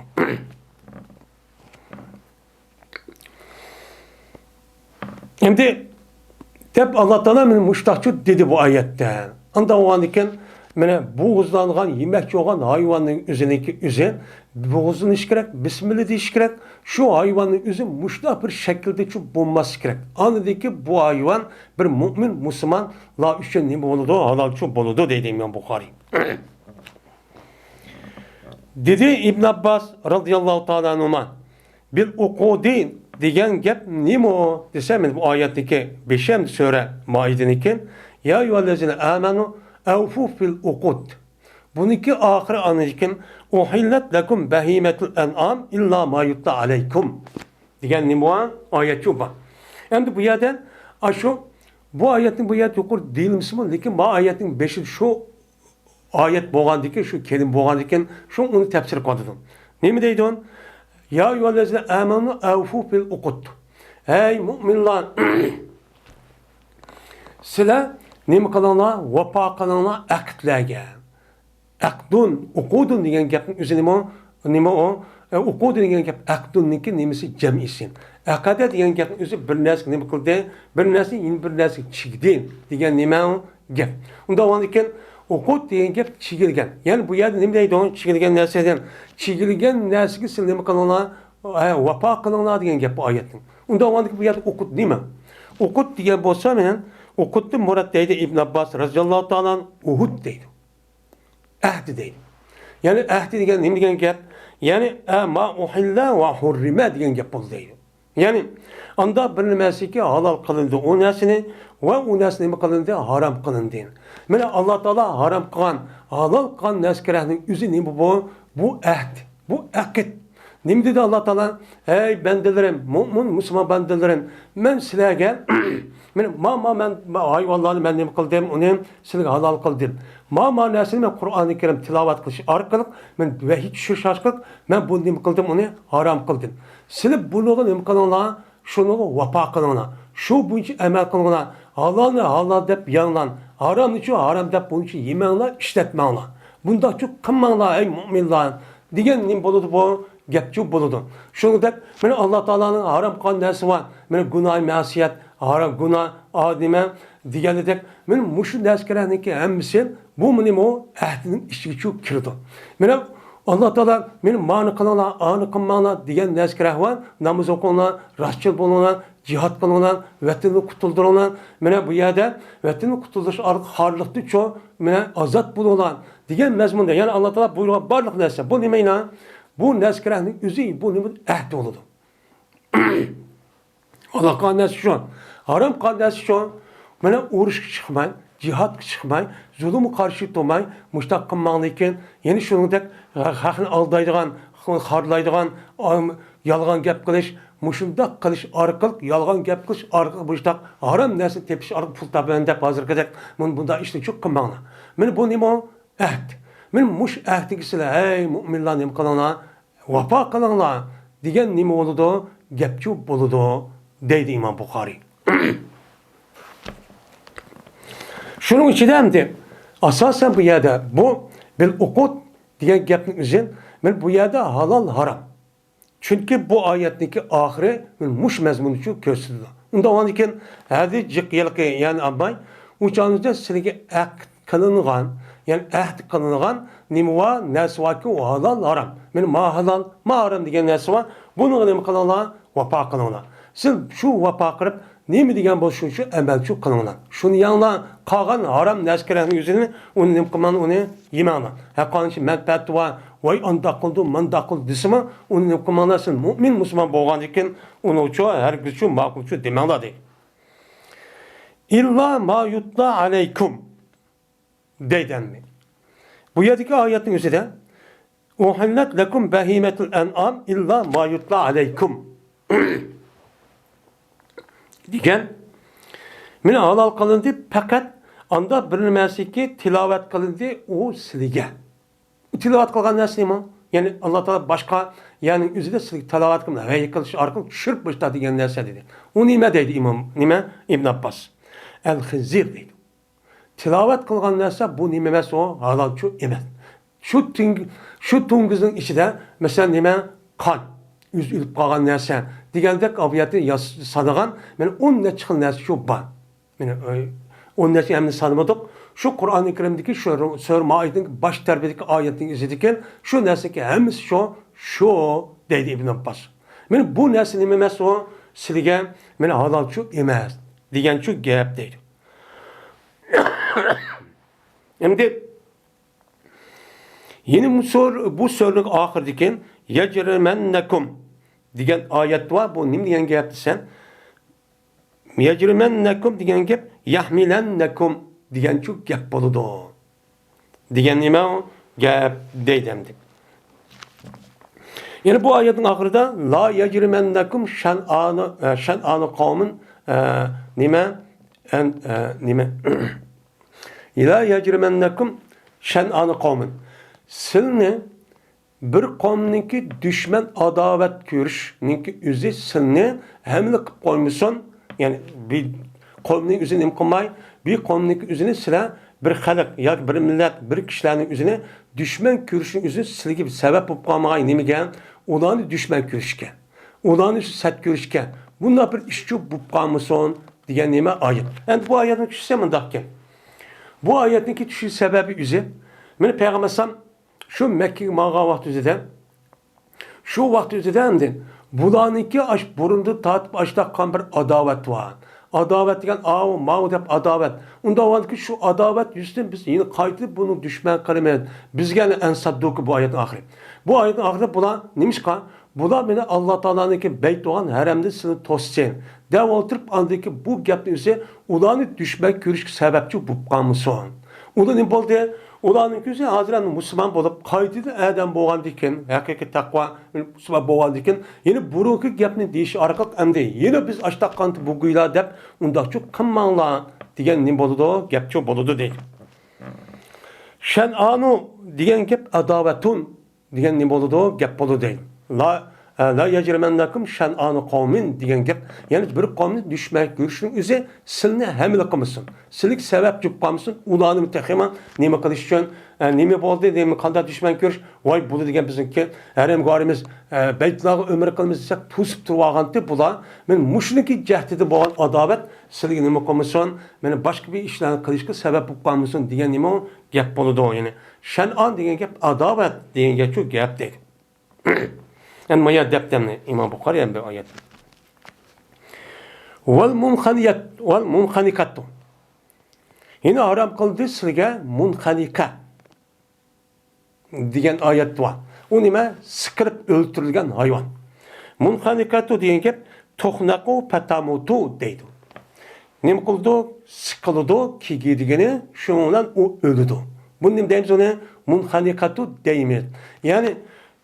ئەمدى دەپ ئاللا تائالا مانا مۇشتاقچۇ دېدى بۇ ئايەتتە. ئانداق بولغاندىكىن، مانا بوغۇزلانغان، يېمەكچى بولغان ھايۋاننىڭ ئۆزىنىڭكى ئۆزى بوغۇزلىنىشى كېرەك، بىسمىللا دېيىشى كېرەك. شۇ ھايۋاننىڭ ئۆزى مۇشۇنداق بىر شەكىلدىچۇ بولماسلىقى كېرەك. ئاندىن كېيىن بۇ ھايۋان بىر مۆمىن مۇسۇلمانلار ئۈچۈن نېمە بولىدۇ؟ ھالالچۇ بولىدۇ دەيدۇ ئىمام بۇخارىي. دېدى ئىبن ئابباس رازىياللاھۇ تائالا ئەنھۇما، «بىل ئۇقۇدى» دېگەن گەپ نېمە ئۇ دېسە، مانا بۇ ئايەتنىكى بېشى ھەم سۈرە مائىدىنىكى، «يا ئەييۇھەللەزىنە ئامەنۇ ئەۋفۇ بىل ئۇقۇد». بۇنىڭكى ئاخىرى ئاندىن كېيىن، «ئۇھىللەت لەكۇم بەھىمەتۇل ئەنئام ئىللا ما يۇتلا ئەلەيكۇم» دېگەن نېمە بار؟ ئايەت شۇ بار. ئەمدى بۇ يەردە ئاشۇ، بۇ ئايەتنىڭ بۇ يەردە يۇقىرى دېيىلمىسىمۇ، لېكىن بۇ ئايەتنىڭ بېشىدا شۇ ئايەت بولغاندىكىن، شۇ كەلىمە بولغاندىكىن، شۇ ئۇنى تەپسىر قىلىۋاتىدۇ. نېمە دەيدۇ؟ «يا ئەييۇھەللەزىنە ئامەنۇ ئەۋفۇ بىل ئۇقۇد». ھەي مۆمىنلار، سىلەر نېمە قىلىڭلار؟ ۋاپا قىلىڭلار ئەقىدلەرگە. ئەقدۇن، ئۇقۇدۇن دېگەن گەپنىڭ ئۆزى نېمە؟ نېمە ئۇ؟ ئە، ئۇقۇدۇن دېگەن گەپ ئەقدۇننىڭكى نېمىسى؟ جەمئىسى. ئەقەدە دېگەن گەپنىڭ ئۆزى بىر نەرسىگە نېمە قىلدى؟ بىر نەرسىنى يەنە بىر نەرسىگە چىگدى دېگەن نېمە ئۇ؟ گەپ. ئۇنداق بولغاندىكىن، ئۇقۇد دېگەن گەپ چىگىلگەن. يەنى بۇ يەردە نېمە دەيدۇ؟ چىگىلگەن نەرسە دېگەن. چىگىلگەن نەرسىگە سىلەر نېمە قىلىڭلار؟ ھە، ۋاپا قىلىڭلار دېگەن گەپ بۇ ئايەتنىڭ. ئۇنداق بولغاندىكىن بۇ يەردە ئۇقۇد نېمە؟ ئۇقۇد دېگەن بولسا، مەن ئۇقۇدتىن مۇراد دەيدۇ ئىبن ئابباس رەزىياللاھۇ تائالا ئۇنھۇ، ئۇھۇد دەيدۇ. ئەھدى دەيدۇ. يەنى ئەھدى دېگەن نېمە دېگەن گەپ؟ يەنى، ئە، ما ئۇھىللە ۋە ھۇررىمە دېگەن گەپ بولدى دەيدۇ. يەنى، ئاندا بىر نېمەسىكى ھالال قىلىندى ئۇ نەرسىنى ۋە ئۇ نەرسە نېمە قىلىندى؟ ھارام قىلىندى. مانا، ئاللا تائالا ھارام قىلغان، ھالال قىلغان نەرسە كېرەكنىڭ ئۆزى نېمە بۇ؟ بۇ ئەھد، بۇ ئەقىد. نېمە دېدى ئاللا تائالا؟ ھەي بەندىلىرىم، مۇئمىن، مۇسۇلمان بەندىلىرىم، مەن سىلەرگە، مانا، ما، ما، مەن، ما، ھايۋانلارنى مەن نېمە قىلدىم؟ ئۇنى سىلەرگە ھالال قىلدىم. ما، ما نەرسىنى مەن قۇرئانى كەرىم تىلاۋەت قىلىش ئارقىلىق، مەن ۋەھىي چۈشۈرۈش ئارقىلىق، مەن بۇنى نېمە قىلدىم؟ ئۇنى ھارام قىلدىم. سىلەر بۇنىڭغا نېمە قىلىڭلار؟ شۇنىڭغا ۋاپا قىلىڭلار. شۇ بويىچە ئەمەل قىلىڭلار. ھالالنى ھالال دەپ يەڭلار. ھارامنىچۇ ھارام دەپ بۇنىچە يېمەڭلار، ئىشلەتمەڭلار. بۇنداقچۇ قىلماڭلار، ئەي مۇئمىنلار، دېگەن نېمە بولىدۇ بۇ؟ گەپچۇ بولىدۇ. شۇنىڭدەك، مانا، ئاللا تائالانىڭ ھارام قىلغان نەرسە بار. مانا، گۇناھ مەسىيەت، ھارام گۇناھ، ئا، نېمە دېگەنىدەك، مانا، مۇشۇ نەرسىلەرنىڭكى ھەممىسى بۇ نېمە ئۇ؟ ئەھدىنىڭ ئىچىگىچۇ كىرىدۇ. مانا، ئاللا تائالا، مانا، مانى قىلىڭلار، ئانى قىلماڭلار دېگەن نەرسە كېرەك بار. ناماز ئوقۇڭلار، راستچىل بولۇڭلار، جىھاد قىلىڭلار، ۋەتىننى قۇتۇلدۇرۇڭلار. مانا بۇ يەردە ۋەتىننى قۇتۇلدۇرۇش ئارقىلىق خارلىقتىچۇ، مانا، ئازاد بولۇڭلار دېگەن مەزمۇندا. يەنى ئاللا تائالا بۇيرۇغان بارلىق نەرسە. بۇ نېمە ئىنا؟ بۇ نەرسە كېرەكنىڭ ئۆزى، بۇ نېمە؟ ئەھدى بولىدۇ. ھالال قىلغان نەرسە شۇ. ھارام قىلغان نەرسە شۇ. مانا ئۇرۇشقا چىقماي، جىھادقا چىقماي، زۇلۇمغا قارشى تۇرماي، مۇشتاق قىلماڭلىكىن، يەنە شۇنىڭدەك ھەقنى ئالدايدىغان، خارلايدىغان، ئام، يالغان گەپ قىلىش، مۇشۇنداق قىلىش ئارقىلىق، يالغان گەپ قىلىش ئارقىلىق مۇشتاق ھارام نەرسىنى تېپىش ئارقىلىق پۇل تاپىمەن دەپ ھازىرقىدەك مۇن-، بۇنداق ئىشنى چۇ قىلماڭلار. مانا بۇ نېمە ئۇ؟ ئەھد. مانا مۇشۇ ئەھدىگە سىلەر، ھەي مۇئمىنلار، نېمە قىلىڭلار؟ ۋاپا قىلىڭلار دېگەن نېمە بولىدۇ؟ گەپچۇ بولىدۇ، دەيدۇ ئىمام بۇخارىي. شۇنىڭ ئىچىدە ئەمدى ئاساسەن بۇ يەردە بۇ بىل ئۇقۇد دېگەن گەپنىڭ ئۆزى، مانا بۇ يەردە ھالال، ھارام. چۈنكى بۇ ئايەتنىڭكى ئاخىرى مانا مۇشۇ مەزمۇن ئۈچۈن كۆرسىتىلىدۇ. ئۇنداق بولغاندىكىن، ھەدە جىق يىلقى، يەنى ئالماي، ئۇ چاغنىڭدا سىلىگە ئەقىد قىلىنغان، يەنى ئەھد قىلىنغان نېمە بار، نەرسە باركى، ئۇ ھالال، ھارام. مانا ما ھالال، ما ھارام دېگەن نەرسە بار. بۇنىڭغا نېمە قىلىڭلار؟ ۋاپا قىلىڭلار. سىز شۇ ۋاپا قىلىپ، نېمە دېگەن بولسا شۇنچە ئەمەلچۇ قىلىڭلار. شۇنى يەڭلار، قالغان ھارام نەرسە كېرەكنىڭ ئۆزىنى، ئۇنى نېمە قىلماڭ، ئۇنى يېمەڭلار. ھەققانىچە مەنپەئەتى بار، ۋاي ئانداق قىلدى، مانداق قىلدى دېسىمۇ، ئۇنى نېمە قىلماڭلار، سىز مۇئمىن مۇسۇلمان بولغاندىن كېيىن ئۇنىڭچۇ ھەرگىزچۇ ماقۇلچۇ دېمەڭلار دەيدۇ. ئىللا ما يۇتلا ئەلەيكۇم. دەيدۇ ئەمدى. بۇ يەردىكى ئايەتنىڭ ئۆزىدە، «ئۇھىللەت لەكۇم بەھىمەتۇل ئەنئام ئىللا ما يۇتلا ئەلەيكۇم» دېگەن. مانا ھالال قىلىندى، پەقەت ئاندا بىر نېمەسىكى تىلاۋەت قىلىندى ئۇ سىلىگە. تىلاۋەت قىلغان نەرسە نېمە؟ يەنى ئاللا تائالا باشقا يەرنىڭ ئۆزىدە سىلىگە تىلاۋەت قىلىپ، ۋەھىي قىلىش ئارقىلىق چۈشۈرۈپ باشتا دېگەن نەرسە دېدى. ئۇ نېمە دەيدۇ ئىمام، نېمە؟ ئىبن ئابباس. ئەل خىنزىر دەيدۇ. تىلاۋەت قىلغان نەرسە بۇ نېمە ئەمەس ئۇ؟ ھالالچۇ ئەمەس. شۇ تۈڭ-، شۇ تۇڭگۈزنىڭ ئىچىدە، مەسىلەن، نېمە؟ قان. ئۆزى ئۆلۈپ قالغان نەرسە. دېگەندەك ئاۋۇ يەردە ياس-، سانىغان، مانا ئون نەچچە خىل نەرسە شۇ بار. مانا، ئۆي، ئون نەچچە ھەممىنى سانىمىدۇق. شۇ قۇرئانى كەرىمدىكى شۇ سۈرە مائىدىنىڭ باش تەرىپىدىكى ئايەتنىڭ ئىزىدىكى شۇ نەرسىكى ھەممىسى شۇ، شۇ دەيدۇ ئىبن ئابباس. مانا بۇ نەرسە نېمە ئەمەس ئۇ؟ سىلىگە، مانا ھالالچۇ ئەمەس دېگەنچۇ گەپ دەيدۇ. ئەمدى يەنە بۇ سور-، بۇ سۆرىنىڭ ئاخىرىدىكى يەجرىمەننەكۇم دېگەن ئايەت بار. بۇ نېمە دېگەن گەپ دېسە، يەجرىمەننەكۇم دېگەن گەپ يەھمىلەننەكۇم دېگەنچۇ گەپ بولىدۇ. دېگەن نېمە ئۇ گەپ دەيدۇ ئەمدى. يەنە بۇ ئايەتنىڭ ئاخىرىدا لا يەجرىمەننەكۇم شەنئانۇ، ئە، شەنئانۇ قەۋمىن، ئە، نېمە، ئەن-، ئە، نېمە؟ لا يەجرىمەننەكۇم شەنئانۇ قەۋمىن. سىلنى بىر قومنىڭكى دۈشمەن ئاداۋەت كۆرۈشنىڭكى ئۆزى سىلنى ھەملە قىلىپ قويمىسۇن. يەنى بىر قومنىڭ ئۆزىنى نېمە قىلماي، بىر قومنىڭكى ئۆزىنى سىلەر بىر خەلق ياكى بىر مىللەت، بىر كىشىلەرنىڭ ئۆزىنى دۈشمەن كۆرۈشنىڭ ئۆزى سىلىگە بىر سەۋەب بولۇپ قالمىغاي نېمىگە؟ ئۇلارنى دۈشمەن كۆرۈشكە، ئۇلارنى سەت كۆرۈشكە، بۇنداق بىر ئىشچۇ بولۇپ قالمىسۇن دېگەن نېمە ئايەت. ئەمدى بۇ ئايەتنىڭ چۈشىسى مۇنداقكەن. بۇ ئايەتنىڭكى چۈشۈش سەۋەبى ئۆزى، مانا پەيغەمبەر ئەلەيھىسسالام شۇ مەككىگە ماڭغان ۋاقتى ئۆزىدە، شۇ ۋاقىت ئۆزىدە ئەمدى بۇلارنىڭكى ئاش بۇرۇندىن تارتىپ ئاشتاققان بىر ئاداۋەت بار. ئاداۋەت دېگەن ئاۋۇ، ماۋۇ دەپ ئاداۋەت. ئۇنداق بولغاندىكىن شۇ ئاداۋەت يۈزىسىدىن بىز يەنە قايتىدىن بۇنى دۈشمەن قىلىمىز. ببىزگە ئەنسەددۇكە بۇ ئايەتنىڭ ئاخىرى. بۇ ئايەتنىڭ ئاخىرىدا بۇلار نېمىشقا؟ بۇلار مېنى ئاللا تائالانىڭكى بەيت بولغان ھەرەمدىن سىلىنى توسسۇن دەپ ئولتۇرۇپ، ئاندىن كېيىن بۇ گەپنى ئۆزى ئۇلارنى دۈشمەن كۆرۈشكە سەۋەبچى بولۇپ قالمىسۇن. ئۇلار نېمە بولدى؟ ئۇلارنىڭ كۆزى ھازىر ئەمدى مۇسۇلمان بولۇپ، قايتىدىن ئادەم بولغاندىن كېيىن، ھەقىقىي تەقۋا مۇسۇلمان بولغاندىن كېيىن، يەنە بۇرۇنقى گەپنى دېيىش ئارقىلىق، ئەمدى يەنە بىز ئاشتاققان بوغۇيلا دەپ، ئۇنداقچۇ قىلماڭلار دېگەن نېمە بولىدۇ؟ گەپچۇ بولىدۇ دەيدۇ. شەنئانۇ دېگەن گەپ ئاداۋەتۇن دېگەن نېمە بولىدۇ؟ گەپ بولىدۇ دەيدۇ. لا، ئە، لا يەجرىمەننەكۇم شەنئانۇ قەۋمىن دېگەن گەپ، يەنى بىر قەۋمنى دۈشمەن كۆرۈشنىڭ ئۆزى سىلنى ھەملە قىلمىسۇن. سىلىگە سەۋەبچى بولۇپ قالمىسۇن. ئۇلارنى تېخىمۇ نېمە قىلىش ئۈچۈن، ئە، نېمە بولدى، نېمە، قانداق دۈشمەن كۆرۈش؟ ۋاي، بۇلار دېگەن بىزنىڭكى ھەرەمگاھىمىز، ئە، بەيتلارغا ئۆمرە قىلىمىز دېسەك، توسۇپ تۇرۇۋالغانتى بۇلار. مەن مۇشۇنىڭكى جەھىتىدە بولغان ئاداۋەت سىلىگە نېمە قىلمىسۇن، مېنى باشقا بىر ئىشلارنى قىلىشقا سەۋەب بولۇپ قالمىسۇن دېگەن نېمە گەپ بولىدۇ. يەنى شەنئان دېگەن گەپ ئاداۋەت دېگەن گەپچۇ گەپ دەيدۇ. ئەمما يا دەپتەمنى ئىمام بۇخارى ھەم بىر ئايەت. ۋەل مۇنخەنىيەت، ۋەل مۇنخەنىكەتۇ. يەنە ھارام قىلدى سىلىگە مۇنخەنىكە دېگەن ئايەت بار. ئۇ نېمە؟ سىقىلىپ ئۆلتۈرۈلگەن ھايۋان. مۇنخەنىكەتۇ دېگەن گەپ توخنەقۇ پەتەمۇتۇ دەيدۇ. نېمە قىلىدۇ؟ سىقىلىدۇ، كېگىدىگىنى، شۇنىڭ بىلەن ئۇ ئۆلىدۇ. بۇنى نېمە دەيمىز ئۇنى؟ مۇنخەنىكەتۇ دەيمىز. يەنى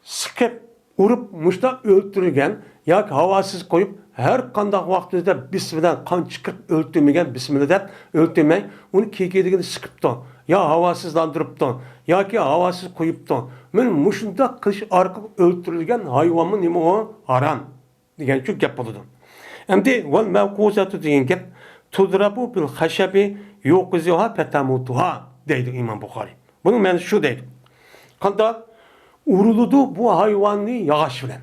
سىقىپ، ئۇرۇپ، مۇشۇنداق ئۆلتۈرگەن ياكى ھاۋاسىز قويۇپ، ھەر قانداق ۋاقتىمىزدا بىسمىللا قان چىقىرىپ ئۆلتۈرمىگەن، بىسمىللا دەپ ئۆلتۈرمەي، ئۇنى كېگىدىگىنى سىقىپتۇ، يا ھاۋاسىزلاندۇرۇپتۇ، ياكى ھاۋاسىز قويۇپتۇ. مانا مۇشۇنداق قىلىش ئارقىلىق ئۆلتۈرۈلگەن ھايۋانمۇ نېمە ئۇ؟ ھارام دېگەنچۇ گەپ بولىدۇ. ئەمدى ۋەل مەۋقۇزەتۇ دېگەن گەپ تۇزرەبۇ بىل خەشەبى يۇقىزۇھا پەتەمۇتۇھا دەيدۇ ئىمام بۇخارى. بۇنىڭ مەنىسى شۇ دەيدۇ. قانداق؟ ئۇرۇلىدۇ بۇ ھايۋاننى ياغاچ بىلەن.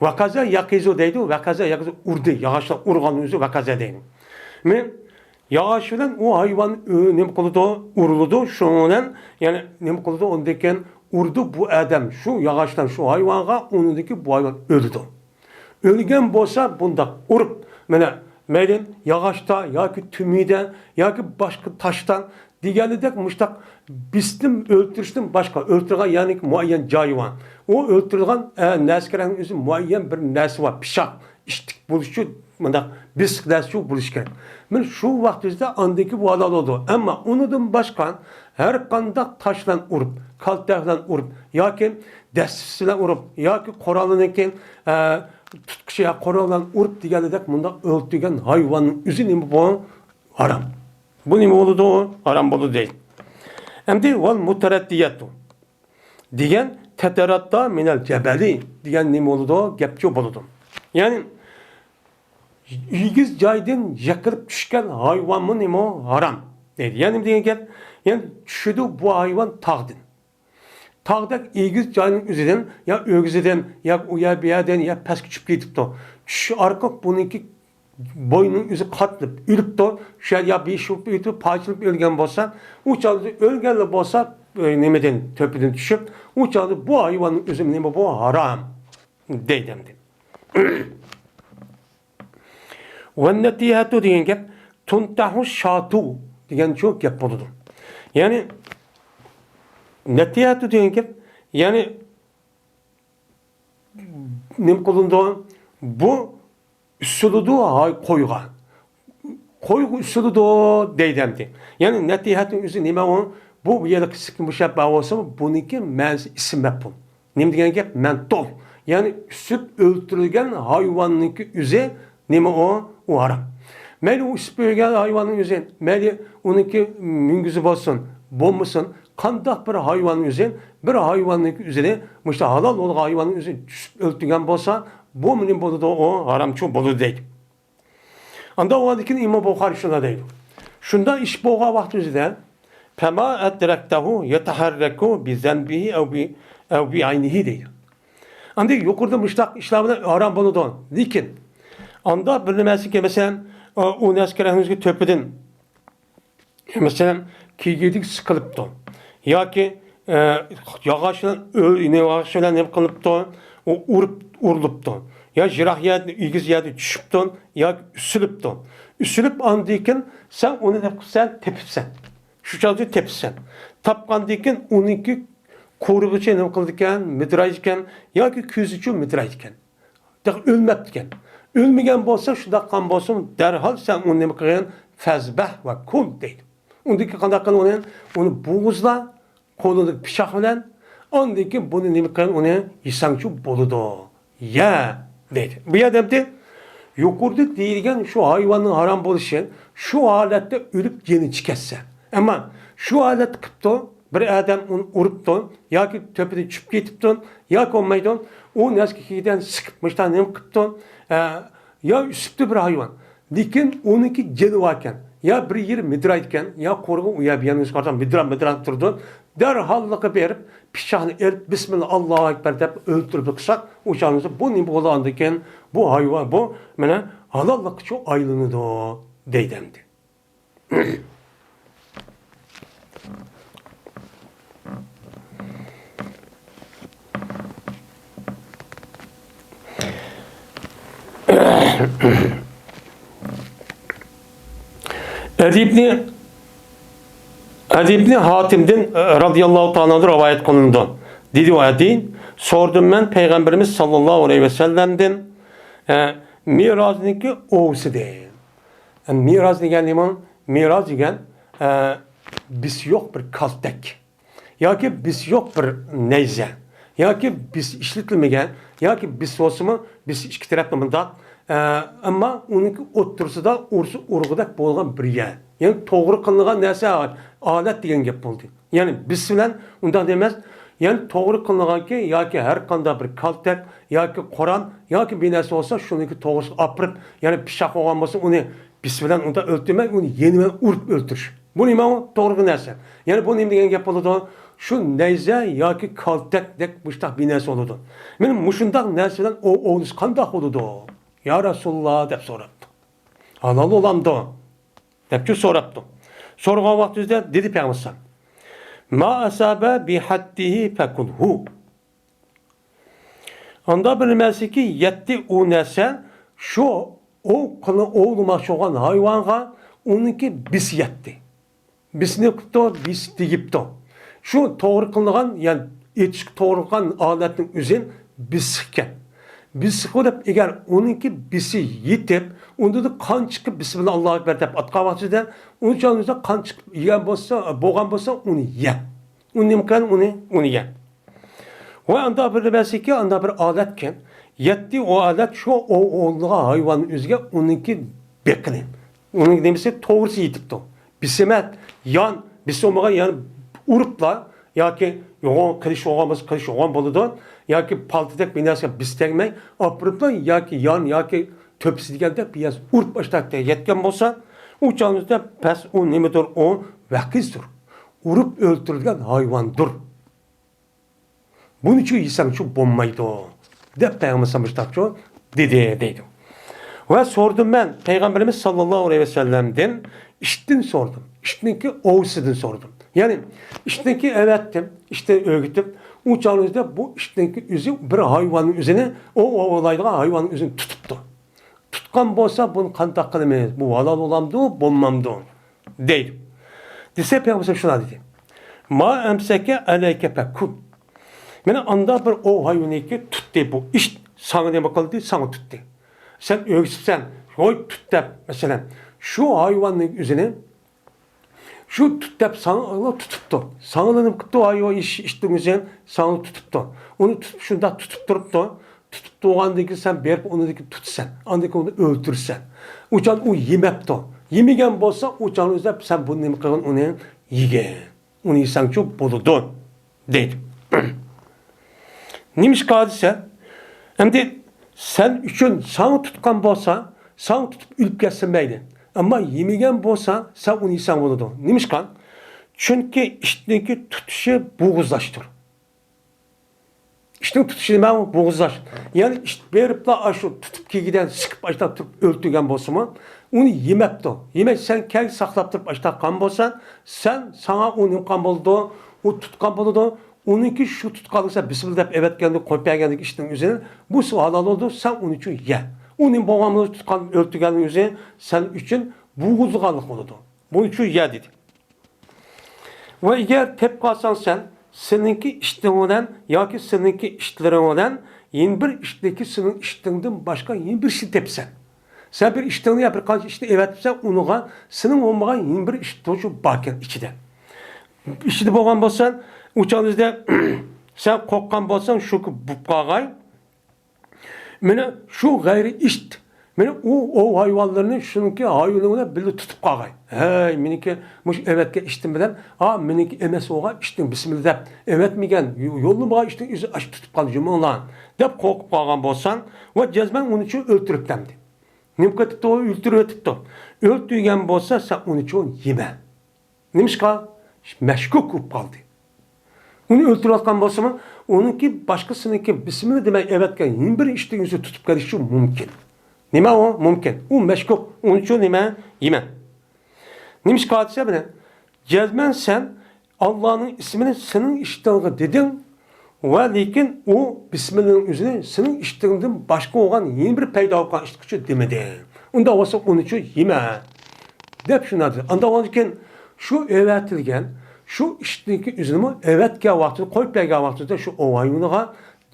ۋەقەزە يەقىزۇ دەيدۇ، ۋەقەزە يەقىزۇ ئۇردى، ياغاچلار ئۇرغاننىڭ ئۆزى ۋەقەزە دەيدۇ. مەن ياغاچ بىلەن ئۇ ھايۋان ئۆ-، نېمە قىلىدۇ؟ ئۇرۇلىدۇ، شۇنىڭ بىلەن، يەنى نېمە قىلىدۇ؟ ئۇندىن كېيىن ئۇردى بۇ ئادەم، شۇ ياغاچ بىلەن شۇ ھايۋانغا، ئۇنىڭدىن كېيىن بۇ ھايۋان ئۆلىدۇ. ئۆلگەن بولسا بۇنداق ئۇرۇپ، مانا مەيلى ياغاچتا ياكى تۈمىدە ياكى باشقا تاشتا دېگەندەك مۇشتاق بېسىتىپ ئۆلتۈرۈشتىن باشقا، ئۆلتۈرگەن يەرنىڭ مۇئەييەن جايى بار. ئۇ ئۆلتۈرىدىغان، ئە، نەرسىكەننىڭ ئۆزى مۇئەييەن بىر نەرسە بار، پىچاق، ئىتتىك بولۇش ئۈچۈن مۇنداق بېسىق نەرسە شۇ بولۇشى كېرەك. مانا شۇ ۋاقىت ئۆزىدە ئاندىن كېيىن بۇ ھالال بولىدۇ. ئەمما ئۇنىڭدىن باشقا ھەر قانداق تاش بىلەن ئۇرۇپ، كالتەك بىلەن ئۇرۇپ ياكى دەسسىسى بىلەن ئۇرۇپ ياكى قورالىنىڭكى، ئە، تۇتقۇچى يا قورال بىلەن ئۇرۇپ دېگەندەك مۇنداق ئۆلتۈرگەن ھايۋاننىڭ ئۆزى نېمە بۇ؟ ھارام. بۇ نېمە بولىدۇ؟ ھارام بولىدۇ دەيدۇ. ئەمدى ۋەل مۇتەرەددىيەتۇ دېگەن تەتەرەددا مىنەل جەبەلى دېگەن نېمە بولىدۇ؟ گەپچۇ بولىدۇ. يەنى ئېگىز جايدىن يىقىلىپ چۈشكەن ھايۋانمۇ نېمە؟ ھارام دەيدۇ. يەنى نېمە دېگەن گەپ؟ يەنى چۈشىدۇ بۇ ھايۋان تاغدىن. تاغدەك ئېگىز جاينىڭ ئۆزىدىن يا ئۆگزىدىن يا ئۇ يەر بۇ يەردىن يا پەسكە چۈشۈپ كېتىپتۇ. چۈشۈش ئارقىلىق بۇنىڭكى بوينىنىڭ ئۆزى قاتلىپ ئۆلۈپتۇ. شۇ يەر يا بېشى ئۆتۈپ پارچىلىنىپ ئۆلگەن بولسا، ئۇ چاغدا ئۆلگەنلا بولسا، ئۆ، نېمىدىن، تۆپىدىن چۈشۈپ، ئۇ چاغدا بۇ ھايۋاننىڭ ئۆزى نېمە بۇ؟ ھارام دەيدۇ ئەمدى. ۋەننەتىھەتۇ دېگەن گەپ تۇنتەھۇ شاتۇ دېگەن شۇ گەپ بولىدۇ. يەنى نەتىھەتۇ دېگەن گەپ، يەنى نېمە قىلىنىدۇ؟ بۇ ئۈسۈلىدۇ ھاي قويغا. قويغا ئۈسۈلىدۇ دەيدۇ ئەمدى. يەنى نەتىھەتنىڭ ئۆزى نېمە ئۇ؟ بۇ يەردە قىسىقكە مۇشەببە بولسىمۇ، بۇنىڭكى مەنىسى ئىسىم مەپئۇل. نېمە دېگەن گەپ؟ مەنتۇل. يەنى ئۈسۈپ ئۆلتۈرۈلگەن ھايۋاننىڭكى ئۆزى نېمە ئۇ؟ ئۇ ھارام. مەيلى ئۇ ئۈسۈپ ئۆلگەن ھايۋاننىڭ ئۆزى، مەيلى ئۇنىڭكى مۈڭگۈزى بولسۇن، بولمىسۇن، قانداق بىر ھايۋاننىڭ ئۆزى، بىر ھايۋاننىڭكى ئۆزىنى، مۇشۇ ھالال بولغان ھايۋاننىڭ ئۆزىنى ئۈسۈپ ئۆلتۈرگەن بولسا، بۇ نېمە بولىدۇ؟ ئۇ ھارامچۇ بولىدۇ دەيدۇ. ئاندا ئۇنىڭدىن كېيىن ئىمام بۇخارى شۇنداق دەيدۇ. شۇنداق ئىش بولغان ۋاقتىمىزدا، پەما ئەدرەكتەھۇ يەتەھەررەكۇ بىزەنبىھى ئەۋ بى-، ئەۋ بىئەينىھى دەيدۇ. ئاندىن يۇقىرىدا مۇشۇنداق ئىشلار بىلەن ھارام بولىدۇ. لېكىن ئاندا بىر نېمەسىكى، مەسىلەن، ئۇ نەرسە كېرەكمىزكى تۆپىدىن مەسىلەن، كېگىدىك سىقىلىپتۇ ياكى ئە، ياغاچ بىلەن ئۆل-، ياغاچ بىلەن نېمە قىلىپتۇ؟ ئۇ ئۇرۇپ، ئۇرۇلۇپتۇ. يا يىراق يەردە، ئېگىز يەردە چۈشۈپتۇ، ياكى ئۈسۈلۈپتۇ. ئۈسۈلۈپ، ئاندىن كېيىن سەن ئۇنى نېمە قىلىپسەن؟ تېپىپسەن. شۇ چاغدا تېپىپسەن. تاپقاندىن كېيىن ئۇنىڭكى قورىقىچە نېمە قىلىدىكەن؟ مىدىرايدىكەن ياكى كۆزىچە مىدىرايدىكەن. تېخى ئۆلمەپتىكەن. ئۆلمىگەن بولسا، شۇنداق قىلغان بولسا، دەرھال سەن ئۇنى نېمە قىلغىن؟ فەزبەھ ۋە كۇل دەيدۇ. ئۇندىن كېيىن قانداق قىل ئۇنى؟ ئۇنى بوغۇزلا، قولىدىكى پىچاق بىلەن، ئاندىن كېيىن بۇنى نېمە قىلغىن؟ ئۇنى يېسەڭچۇ بولىدۇ. يە دەيدۇ. بۇ يەردە ئەمدى يۇقىرىدا دېيىلگەن شۇ ھايۋاننىڭ ھارام بولۇشى، شۇ ھالەتتە ئۆلۈپ جېنى چىقسا. ئەمما شۇ ھالەتتە قىپتۇ، بىر ئادەم ئۇنى ئۇرۇپتۇ، ياكى تۆپىدىن چۈشۈپ كېتىپتۇ، ياكى بولمايدۇ، ئۇ نەرسىگە كېلگەن سىقىپ، مۇشۇنداق نېمە قىپتۇ، ئە، يا ئۈسۈپتۇ بىر ھايۋان. لېكىن ئۇنىڭكى جېنى باركەن، يا بىر يېرى مىدىرايدىكەن، يا قورۇقى ئۇ يەر بۇ يەرنى ئۆزى قارىساڭ مىدىراپ، مىدىراپ تۇرىدۇ. دەرھاللىقى بېرىپ، پىچاقنى ئېلىپ، بىسمىللا، ئاللاھۇ ئەكبەر دەپ ئۆلتۈرۈپ قىلساق، ئۇ چاغنىڭدا بۇ نېمە بولىدىكەن؟ بۇ ھايۋان، بۇ مانا ھالاللىققىچۇ ئايلىنىدۇ، دەيدۇ ئەمدى. ئەدى ئىبنى، ئەدى ئىبنى ھاتىمدىن، ئە، رازىياللاھۇ تائالا ئەنھۇ رىۋايەت قىلىنىدۇ. دېدى ئۇ ئەدى، سورىدىم مەن پەيغەمبىرىمىز ساللاللاھۇ ئەلەيھى ۋەسەللەمدىن، ئە، مىئراجنىڭكى ئوۋسىدىن. ئە، مىئراج دېگەن نېمە؟ مىئراج دېگەن، ئە، بىسى يوق بىر كالتەك. ياكى بىسى يوق بىر نەيزە، ياكى بىسى ئىشلىتىلمىگەن، ياكى بىسى بولسىمۇ، بىسى ئىككى تەرەپتە مۇنداق، ئە، ئەمما ئۇنىڭكى ئوتتۇرىسىدا ئۇرسا ئۇرغۇدەك بولغان بىر يەر. يەنى توغرا قىلىنغان نەرسە ئالەت دېگەن گەپ بولدى. يەنى بىسى بىلەن ئۇنداق ئەمەس، يەنى توغرا قىلىنغانكى ياكى ھەر قانداق بىر كالتەك ياكى قورال ياكى بىر نەرسە بولسا، شۇنىڭكى توغرىسىغا ئاپىرىپ، يەنى پىچاق بولغان بولسا، ئۇنى بىسى بىلەن ئۇنداق ئۆلتۈرمەي، ئۇنى يېنى بىلەن ئۇرۇپ ئۆلتۈرۈش. بۇ نېمە؟ توغرا نەرسە. يەنى بۇ نېمە دېگەن گەپ بولىدۇ؟ شۇ نەيزە ياكى كالتەكتەك مۇشۇنداق بىر نەرسە بولىدۇ. مانا مۇشۇنداق نەرسە بىلەن ئوۋ ئوۋلىسا قانداق بولىدۇ، يا رەسۇلاللا؟ دەپ سوراپتۇ. ھالال بولامدۇ؟ دەپچۇ سوراپتۇ. سورىغان ۋاقتىمىزدا دېدى پەيغەمبەر، ما ئەسابە بىھەددىھى فەكۇلھۇ. ئاندا بىر نېمەسىكى يەتتى ئۇ نەرسە، شۇ ئوۋ قىلى-، ئوۋلىماقچى بولغان ھايۋانغا ئۇنىڭكى بىسى يەتتى. بىسىنى قىپتۇ، بىسى تېگىپتۇ. شۇ توغرا قىلىنغان، يەنى ئېتىشقا توغرا قىلغان ئالەتنىڭ ئۆزى بىسىقكەن. بىسىقىدۇ دەپ، ئەگەر ئۇنىڭكى بىسى يېتىپ، ئۇندا قان چىقىپ، بىسمىللا، ئاللاھۇ ئەكبەر دەپ ئاتقان ۋاقتىدا، ئۇنچە ئۇنچە قان چىقىپ يېگەن بولسا، بولغان بولسا، ئۇنى يە. ئۇنى نېمە قىلغان؟ ئۇنى، ئۇنى يە. ۋە ئاندا بىر نېمەسىكى، ئاندا بىر ئادەتكەن. يەتتى ئۇ ئادەت شۇ ئو-، ئوۋلىغان ھايۋاننىڭ ئۆزىگە ئۇنىڭكى بېقىنى. ئۇنىڭ نېمىسى توغرىسى يېتىپتۇ. بىسىمەت، يان، بىسى بولمىغان يان ئۇرۇپلا، ياكى يوغان قىلىش يوغان بولسا قىلىش يوغان بولىدۇ. ياكى پالتىدەك بىر نەرسىگە بىسى تەگمەي، ئاپىرىپلا ياكى يان ياكى تۆپىسى دېگەندەك بىر يەرسى ئۇرۇپ ئاشتاق يەتكەن بولسا، ئۇ چاغىمىزدا پەس ئۇ نېمىدۇر؟ ئۇ ۋەقىزدۇر. ئۇرۇپ ئۆلتۈرۈلگەن ھايۋاندۇر. بۇنىچۇ يېسەڭچۇ بولمايدۇ، دەپ پەيغەمبەر مۇشۇنداقچۇ دېدى، دەيدۇ. ۋە سورىدىم مەن پەيغەمبىرىمىز ساللاللاھۇ ئەلەيھى ۋەسەللەمدىن ئىتتىن سورىدىم. ئىتنىڭكى ئوۋسىدىن سورىدىم. يەنى ئىتنىڭكى ئەۋەتتىم، ئىتنى ئۆگىتىپ، ئۇ چاغنىڭدا بۇ ئىتنىڭكى ئۆزى بىر ھايۋاننىڭ ئۆزىنى، ئوۋ ئوۋلايدىغان ھايۋاننىڭ ئۆزىنى تۇتۇپتۇ. تۇتقان بولسا، بۇنى قانداق قىلىمىز؟ بۇ ھالال بولامدۇ، بولمامدۇ؟ دەيدۇ. دېسە، پەيغەمبەر شۇنداق دېدى. ما ئەمسەكە ئەلەيكە فەكۇل. مانا ئاندا بىر ئوۋ ھايۋىنىكى تۇتتى بۇ ئىت. ساڭا نېمە قىلدى؟ ساڭا تۇتتى. سەن ئۆگىتىپسەن، ھوي تۇت دەپ، مەسىلەن. شۇ ھايۋاننىڭ ئۆزىنى، شۇ تۇت دەپ ساڭا تۇتۇپتۇ. ساڭا نېمە قىپتۇ؟ ھايۋان ئىت، ئىتنىڭ ئۆزى ساڭا تۇتۇپتۇ. ئۇنى تۇتۇپ، شۇنداق تۇتۇپ تۇرۇپتۇ. تۇتۇپ تۇرغاندىن كېيىن سەن بېرىپ ئۇنىڭدىكى تۇتىسەن. ئاندىن كېيىن ئۇنى ئۆلتۈرىسەن. ئۇ چاغ ئۇ يېمەپتۇ. يېمىگەن بولسا، ئۇ چاغ ئۆزى سەن بۇنى نېمە قىلغىن؟ ئۇنى يېگىن. ئۇنى يېسەڭچۇ بولىدۇ، دەيدۇ. نېمىشقا دېسە، ئەمدى سەن ئۈچۈن ساڭا تۇتقان بولسا، ساڭا تۇتۇپ ئۆلۈپ كەتسە مەيلى. ئەمما يېمىگەن بولسا، سەن ئۇنى يېسەڭ بولىدۇ. نېمىشقا؟ چۈنكى ئىتنىڭكى تۇتۇشى بوغۇزلاشتۇر. ئىتنىڭ تۇتۇشى نېمە؟ بوغۇزلاش. يەنى ئىت بېرىپلا ئاشۇ تۇتۇپ كېگىدەن سىقىپ ئاشۇنداق تۇرۇپ ئۆلتۈرگەن بولسىمۇ، ئۇنى يېمەپتۇ. يېمەي سەن كەل ساقلاپ تۇرۇپ ئاشۇنداق قىلغان بولساڭ، سەن، ساڭا ئۇ نېمە قىلغان بولىدۇ؟ ئۇ ئۇ تۇتقان بولىدۇ. ئۇنىڭكى شۇ تۇتقانلىق، سەن بىسمىللا دەپ ئەۋەتكەندىن، قويۇپ بەرگەندىكى ئىشتىن ئۆزىنى، بۇ سۇ ھالال بولىدۇ، سەن ئۇنى ئۈچۈن يە. ئۇ نېمە بولغان بولسا، تۇتقان ئۆلتۈرگەننىڭ ئۆزى سەن ئۈچۈن بوغۇزلىغانلىق بولىدۇ. بۇنىڭ ئۈچۈن يە دېدى. ۋە ئەگەر تېپىپ قالساڭ سەن، سېنىڭكى ئىشتىڭ بىلەن ياكى سېنىڭكى ئىشلىرىڭ بىلەن يەنە بىر ئىشتىكى سېنىڭ ئىشتىڭدىن باشقا يەنە بىر ئىشنى تېپىسەن. سەن بىر ئىشتىڭنى يا بىر قانچە ئىشنى ئېۋەتىپسەن، ئۇنىڭغا سېنىڭ بولمىغان يەنە بىر ئىش توشۇپ باركەن ئىچىدە. ئىچىدە بولغان بولسا، ئۇ چاغدا سەن قورققان بولساڭ، شۇ بولۇپ قالغاي. مانا شۇ غەيرىي ئىشت، مانا ئۇ ئوۋ ھايۋانلىرىنى شۇنىڭكى ھايۋىنى بىلەن بىللە تۇتۇپ قالغاي. ھەي، مېنىڭكى مۇشۇ ئەۋەتكەن ئىشتىم بىلەن، ئا، مېنىڭكى ئەمەس بولغان ئىشتىم، بىسمىللا دەپ ئەۋەتمىگەن، يوللىمىغان ئىشتىم ئۆزى ئاشۇ تۇتۇپ قالدى، جۇمۇڭلار دەپ قورقۇپ قالغان بولساڭ، ۋە جەزمەن ئۇنى شۇ ئۆلتۈرۈپتەمدى. نېمە قىلىپتۇ؟ ئۆلتۈرۈۋېتىپتۇ. ئۆلتۈرگەن بولسا، سەن ئۇنى شۇ يېمە. نېمىشقا؟ مەشكۇك بولۇپ قالدى. ئۇنى ئۆلتۈرۈۋاتقان بولسىمۇ، ئۇنىڭكى باشقىسىنىڭكى بىسمىللا دېمەي ئەۋەتكەن يەنە بىر ئىشتىن ئۆزى تۇتۇپ كېلىشى مۇمكىن. نېمە ئۇ؟ مۇمكىن. ئۇ مەشكۇك. ئۇنىڭ ئۈچۈن نېمە؟ يېمە. نېمىشقا دېسە، مانا، جەزمەن سەن ئاللانىڭ ئىسمىنى سېنىڭ ئىشتىڭغا دېدىڭ، ۋە لېكىن ئۇ بىسمىللانىڭ ئۆزىنى سېنىڭ ئىشتىڭدىن باشقا بولغان يەنە بىر پەيدا بولغان ئىشقىچە دېمىدىڭ. ئۇنداق بولسا ئۇنى شۇ يېمە دەپ شۇنداق دېدى. ئانداق بولغاندىكىن شۇ ئەۋەتىلگەن شۇ ئىشتىنكى ئۆزىنىمۇ ئەۋەتكەن ۋاقتىدا، قويۇپ بەرگەن ۋاقتىدا شۇ ئوۋ ھايۋىنىغا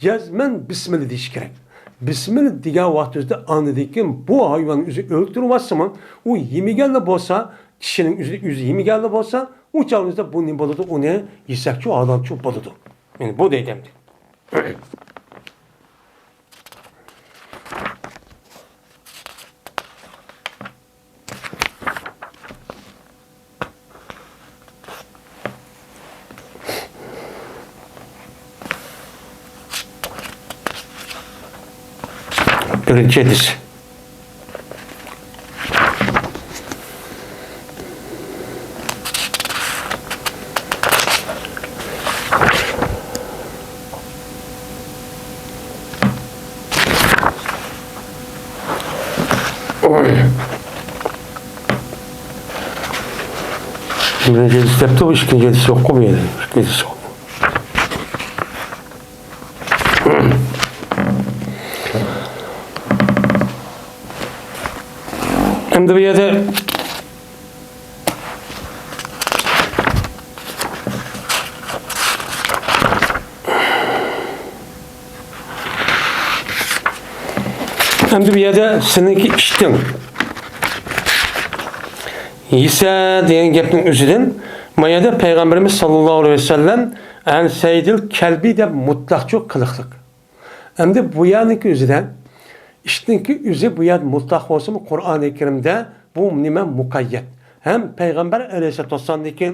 جەزمەن بىسمىللا دېيىش كېرەك. بىسمىللا دېگەن ۋاقتىدا ئاندىن كېيىن بۇ ھايۋان ئۆزى ئۆلتۈرۈۋاتسىمۇ، ئۇ يېمىگەنلا بولسا، كىشىنىڭ ئۆزى، ئۆزى يېمىگەنلا بولسا، ئۇ چاغىمىزدا بۇ نېمە بولىدۇ؟ ئۇنى يېسەكچۇ، ھالالچۇ بولىدۇ. يەنى بۇ دەيدۇ ئەمدى. بىرىنچى ھەدىس. بىرىنچى ھەدىس دەپتۇ، بۇ ئىككىنچى ھەدىس يوققۇ بۇ يەردە؟ ئىككىنچى ھەدىس يوق. ئەمدى بۇ يەردە ئەمدى بۇ يەردە سېنىڭكى ئىشتىڭ يېسە دېگەن گەپنىڭ ئۆزىدىن ما يەردە پەيغەمبىرىمىز ساللاللاھۇ ئەلەيھى ۋەسەللەم ئەن سەيدىل كەلبى دەپ مۇتلەقچۇ قىلىقلىق. ئەمدى بۇ يەرنىڭكى ئۆزىدە ئىشتىنكى ئۆزى بۇ يەردە مۇتلەق بولسىمۇ، قۇرئانى كەرىمدە بۇ نېمە؟ مۇقەييەت. ھەم پەيغەمبەر ئەلەيھىسسالاتۇ ۋەسسالامدىكى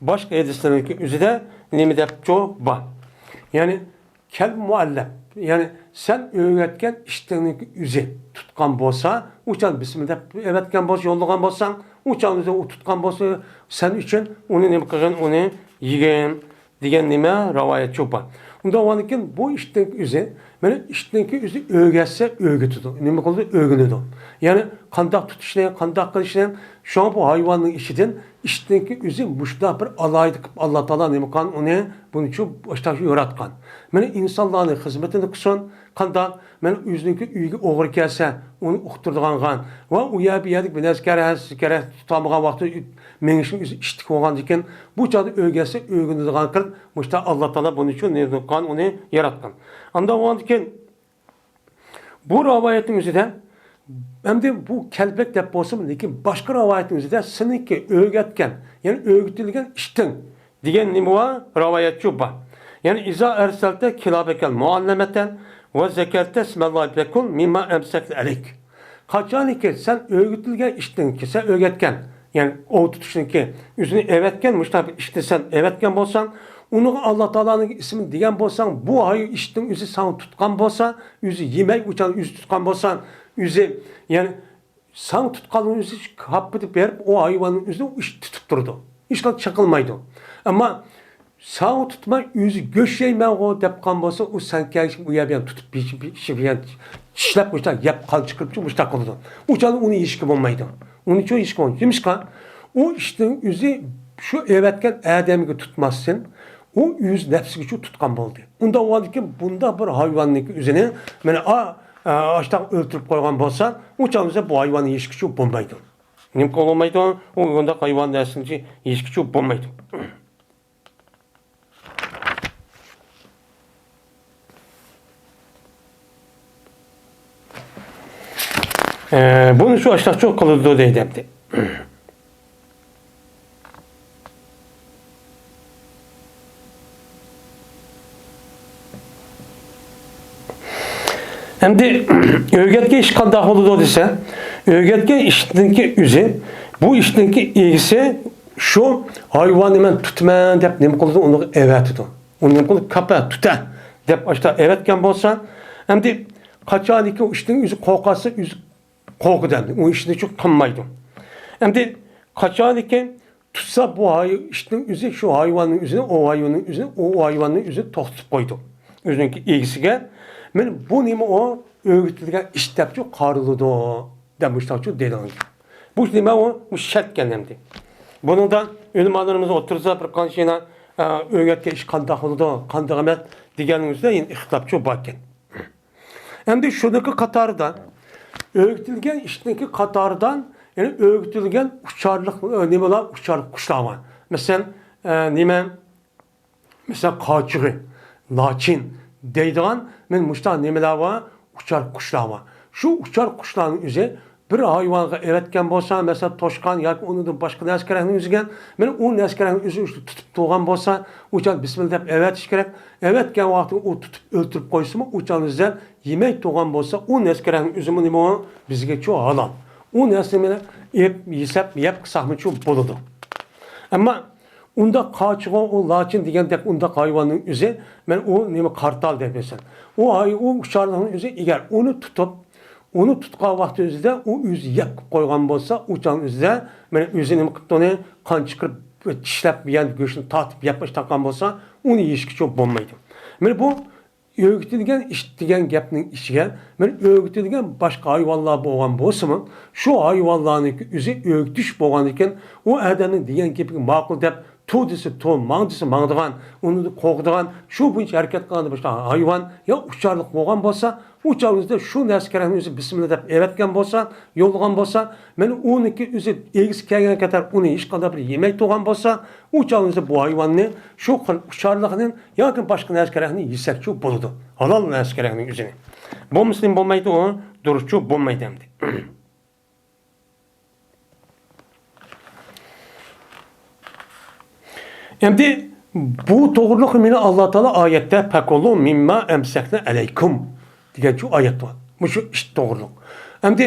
باشقا ھەدىسلەرنىڭكى ئۆزىدە نېمە دەپچۇ بار؟ يەنى كەلب مۇئەللەپ، يەنى سەن ئۆگەتكەن ئىشتىڭنىڭكى ئۆزى تۇتقان بولسا، ئۇ چاغ بىسمىللا دەپ ئەۋەتكەن بولسا، يوللىغان بولساڭ، ئۇ چاغ ئۆزى ئۇ تۇتقان بولسا، سەن ئۈچۈن ئۇنى نېمە قىلغىن؟ ئۇنى يېگىن دېگەن نېمە؟ راۋايەت شۇ بار. ئۇنداق بولغاندىكىن بۇ ئىشتىنكى ئۆزى، مانا ئىشتىنكى ئۆزى ئۆگەتسە ئۆگىتىدۇ. نېمە قىلىدۇ؟ ئۆگىنىدۇ. يەنى قانداق تۇتۇشنى، قانداق قىلىشنى، شۇڭا بۇ ھايۋاننىڭ ئىچىدىن ئىشتىنكى ئۆزى مۇشۇنداق بىر ئالاھىدە قىلىپ ئاللا تائالا نېمە قىلغان ئۇنى، بۇنى شۇ، شۇ ياراتقان. مانا ئىنسانلارنىڭ خىزمىتىنى قىلسۇن، قانداق؟ مانا ئۆزىنىڭكى ئۆيىگە ئوغرى كەلسە، ئۇنى ئۇقتۇرىدىغانغان ۋە ئۇ يەر بۇ يەردىكى بىر نەرسە كەرەك، كەرەك تۇتالمىغان ۋاقتىدا مېڭىشنىڭ ئۆزى ئىشتىك بولغاندىكىن، بۇ چاغدا ئۆگەتسە ئۆگىنىدىغان قىلىپ، مۇشۇنداق ئاللا تائالا بۇنى شۇ نېمە قىلغان، ئۇنى ياراتقان. ئانداق بولغاندىكىن، بۇ رىۋايەتنىڭ ئۆزىدە، ئەمدى بۇ كەلپەك دەپ بولسىمۇ، لېكىن باشقا رىۋايەتنىڭ ئۆزىدە سېنىڭكى ئۆگەتكەن، يەنى ئۆگىتىلگەن ئىشتىڭ دېگەن نېمە بار؟ رىۋايەت شۇ بار. يەنى، ئىزا ئەرسەلتە كىلابەكەل مۇئەللەمەتەن ۋە زەكەرتە ئىسمەللاھى فەكۇل مىمما ئەمسەكتە ئەلەيك. قاچانكى سەن ئۆگىتىلگەن ئىشتىنكى، سەن ئۆگەتكەن، يەنى ئوۋ تۇتۇشنىڭكى ئۆزىنى ئەۋەتكەن، مۇشۇنداق بىر ئىشنى سەن ئەۋەتكەن بولساڭ، ئۇنىڭغا ئاللا تائالانىڭ ئىسمىنى دېگەن بولساڭ، بۇ ھاي ئىشتىن ئۆزى ساڭا تۇتقان بولسا، ئۆزى يېمەي، ئۇچان ئۆزى تۇتقان بولسا، ئۆزى، يەنى ساڭا تۇتقانلىقىنى ئۆزى ھاپپىدە بېرىپ، ئۇ ھايۋاننىڭ ئۆزىنى ئۇ ئىش تۇتۇپ تۇرىدۇ. ھېچقانداق چېقىلمايدۇ. ئەمما ساڭا تۇتماي، ئۆزى گۆش يەيمەنغۇ دەپ قالغان بولسا، ئۇ سەن كەلگەن ئۇ يەر بىلەن تۇتۇپ، بىلەن چىشلەپ، مۇشۇنداق يەپ قان چىقىرىپ، مۇشۇنداق قىلىدۇ. ئۇ چاغدا ئۇنى يېيىشكە بولمايدۇ. ئۇنى چوڭ يېيىشكە بولمايدۇ. نېمىشقا؟ ئۇ ئىشتىن ئۆزى شۇ ئەۋەتكەن ئادەمگە تۇتماستىن، ئۇ ئۆز نەپسىگىچۇ تۇتقان بولدى. ئۇنداق بولغاندىكىن بۇنداق بىر ھايۋاننىڭكى ئۆزىنى مانا ئا-، ئا-، ئاشتاق ئۆلتۈرۈپ قويغان بولسا، ئۇ چاغدا بۇ ھايۋاننى يېيىشكىچۇ بولمايدۇ. نېمە قىلغىلى بولمايدۇ؟ ئۇ ئۇنداق ھايۋان نەرسىنى يېيىشكىچۇ بولمايدۇ. ئە، بۇنى شۇ ئاشتاقچۇ قىلىدۇ دەيدۇ ئەمدى. ئەمدى ئۆگەتكەن ئىش قانداق بولىدۇ دېسە، ئۆگەتكەن ئىشنىڭكى ئۆزى، بۇ ئىشنىڭكى ئىگىسى شۇ ھايۋاننى مەن تۇتىمەن دەپ نېمە قىلىدۇ، ئۇنى ئەۋەتىدۇ. ئۇنى نېمە قىلىدۇ، كاپا، تۇتە دەپ ئاشتا ئەۋەتكەن بولسا، ئەمدى قاچانكى ئۇ ئىشنىڭ ئۆزى قورقارسا، ئۆزى قورقىدۇ ئەمدى. ئۇ ئىشنى شۇ قىلمايدۇ. ئەمدى قاچانكى تۇتسا بۇ ھاي-، ئىتنىڭ ئۆزى شۇ ھايۋاننىڭ ئۆزىنى، ئۇ ھايۋاننىڭ ئۆزىنى، ئۇ ھايۋاننىڭ ئۆزىنى توختىتىپ قويىدۇ. ئۆزىنىڭكى ئىگىسىگە، مانا بۇ نېمە ئۇ؟ ئۆگىتىلگەن ئىت دەپچۇ قارىلىدۇ. دەپ مۇشۇنداقچۇ دەيدىغان گەپ. بۇ نېمە ئۇ؟ بۇ شەرتكەن ئەمدى. بۇنىڭدا ئۆلىمالىرىمىز ئوتتۇرىسىدا بىر قانچە يەنە، ئە، ئۆگەتكەن ئىش قانداق بولىدۇ، قانداق ئەمەس دېگەننىڭ ئۈستىدە يەنە ئىختىلاپچۇ باركەن. ئەمدى شۇنىڭكى قاتارىدا، ئۆگىتىلگەن ئىشنىڭكى قاتارىدا، يەنى ئۆگىتىلگەن ئۇچارلىق، ئە، نېمىلەر، ئۇچارلىق قۇشلار بار. مەسىلەن، ئە، نېمە، مەسىلەن، قاچىغى، لاچىن دەيدىغان، مانا مۇشۇنداق نېمىلەر بار، ئۇچار قۇشلار بار. شۇ ئۇچار قۇشلارنىڭ ئۆزى بىر ھايۋانغا ئەۋەتكەن بولسا، مەسىلەن، توشقان ياكى ئۇنىڭدىن باشقا نەرسە كېرەكنىڭ ئۆزىگە، مانا ئۇ نەرسە كېرەكنىڭ ئۆزى تۇتۇپ تۇرغان بولسا، ئۇ چاغ بىسمىللا دەپ ئەۋەتىش كېرەك. ئەۋەتكەن ۋاقتىدا ئۇ تۇتۇپ ئۆلتۈرۈپ قويسىمۇ، ئۇ چاغ ئۆزى يېمەي تۇرغان بولسا، ئۇ نەرسە كېرەكنىڭ ئۆزىمۇ نېمە ئۇ؟ بىزگە چۇ ھالال. ئۇ نەرسىنى مانا ئېلىپ يېسەپ، يەپ قىلساقمۇ چۇ بولىدۇ. ئەمما ئۇنداق قاچىغۇ، ئۇ لاچىن دېگەندەك ئۇنداق ھايۋاننىڭ ئۆزى، مەن ئۇ نېمە قارتال دەپ بىلسەم. ئۇ ھاي-، ئۇ ئۇچارلىقنىڭ ئۆزى ئەگەر ئۇنى تۇتۇپ، ئۇنى تۇتقان ۋاقتى ئۆزىدە ئۇ ئۆزى يەپ قويغان بولسا، ئۇ چاغ ئۆزىدە مەن ئۆزى نېمە قىپتۇ ئۇنى قان چىقىرىپ، چىشلەپ، يەنە گۆشىنى تارتىپ يەپ باشلاپ قالغان بولسا، ئۇنى يېيىشكە چۇ بولمايدۇ. مانا بۇ ئۆگىتىلگەن ئىش دېگەن گەپنىڭ ئىچىگە، مانا ئۆگىتىلگەن باشقا ھايۋانلار بولغان بولسىمۇ، شۇ ھايۋانلارنىڭكى ئۆزى ئۆگىتىش بولغاندىكىن، ئۇ ئادەمنىڭ دېگەن گېپىگە ماقۇل دەپ، تۇر دېسە تۇر، ماڭ دېسە ماڭىدىغان، ئۇنىڭدىن قورقىدىغان، شۇ بويىچە ھەرىكەت قىلغان باشقا ھايۋان يا ئۇچارلىق بولغان بولسا، ئۇ چاغ ئۆزىدە شۇ نەرسە كېرەكنى ئۆزى بىسمىللا دەپ ئەۋەتكەن بولسا، يوللىغان بولسا، مانا ئۇنىڭكى ئۆزى ئىگىسى كەلگەن قەدەر ئۇنى ھېچقانداق بىر يېمەي تۇرغان بولسا، ئۇ چاغ ئۆزىدە بۇ ھايۋاننى شۇ خىل ئۇچارلىقنى ياكى باشقا نەرسە كېرەكنى يېسەكچۇ بولىدۇ. ھالال نەرسە كېرەكنىڭ ئۆزىنى. بولمىسا نېمە بولمايدۇ ئۇ؟ دۇرۇسچۇ بولمايدۇ ئەمدى. ئەمدى بۇ توغرۇلۇق مانا ئاللا تائالا ئايەتتە «فَكُلُوا مِمَّا أَمْسَكْنَ عَلَيْكُمْ» دېگەنچۇ ئايەت بار. مۇشۇ ئىت توغرۇلۇق. ئەمدى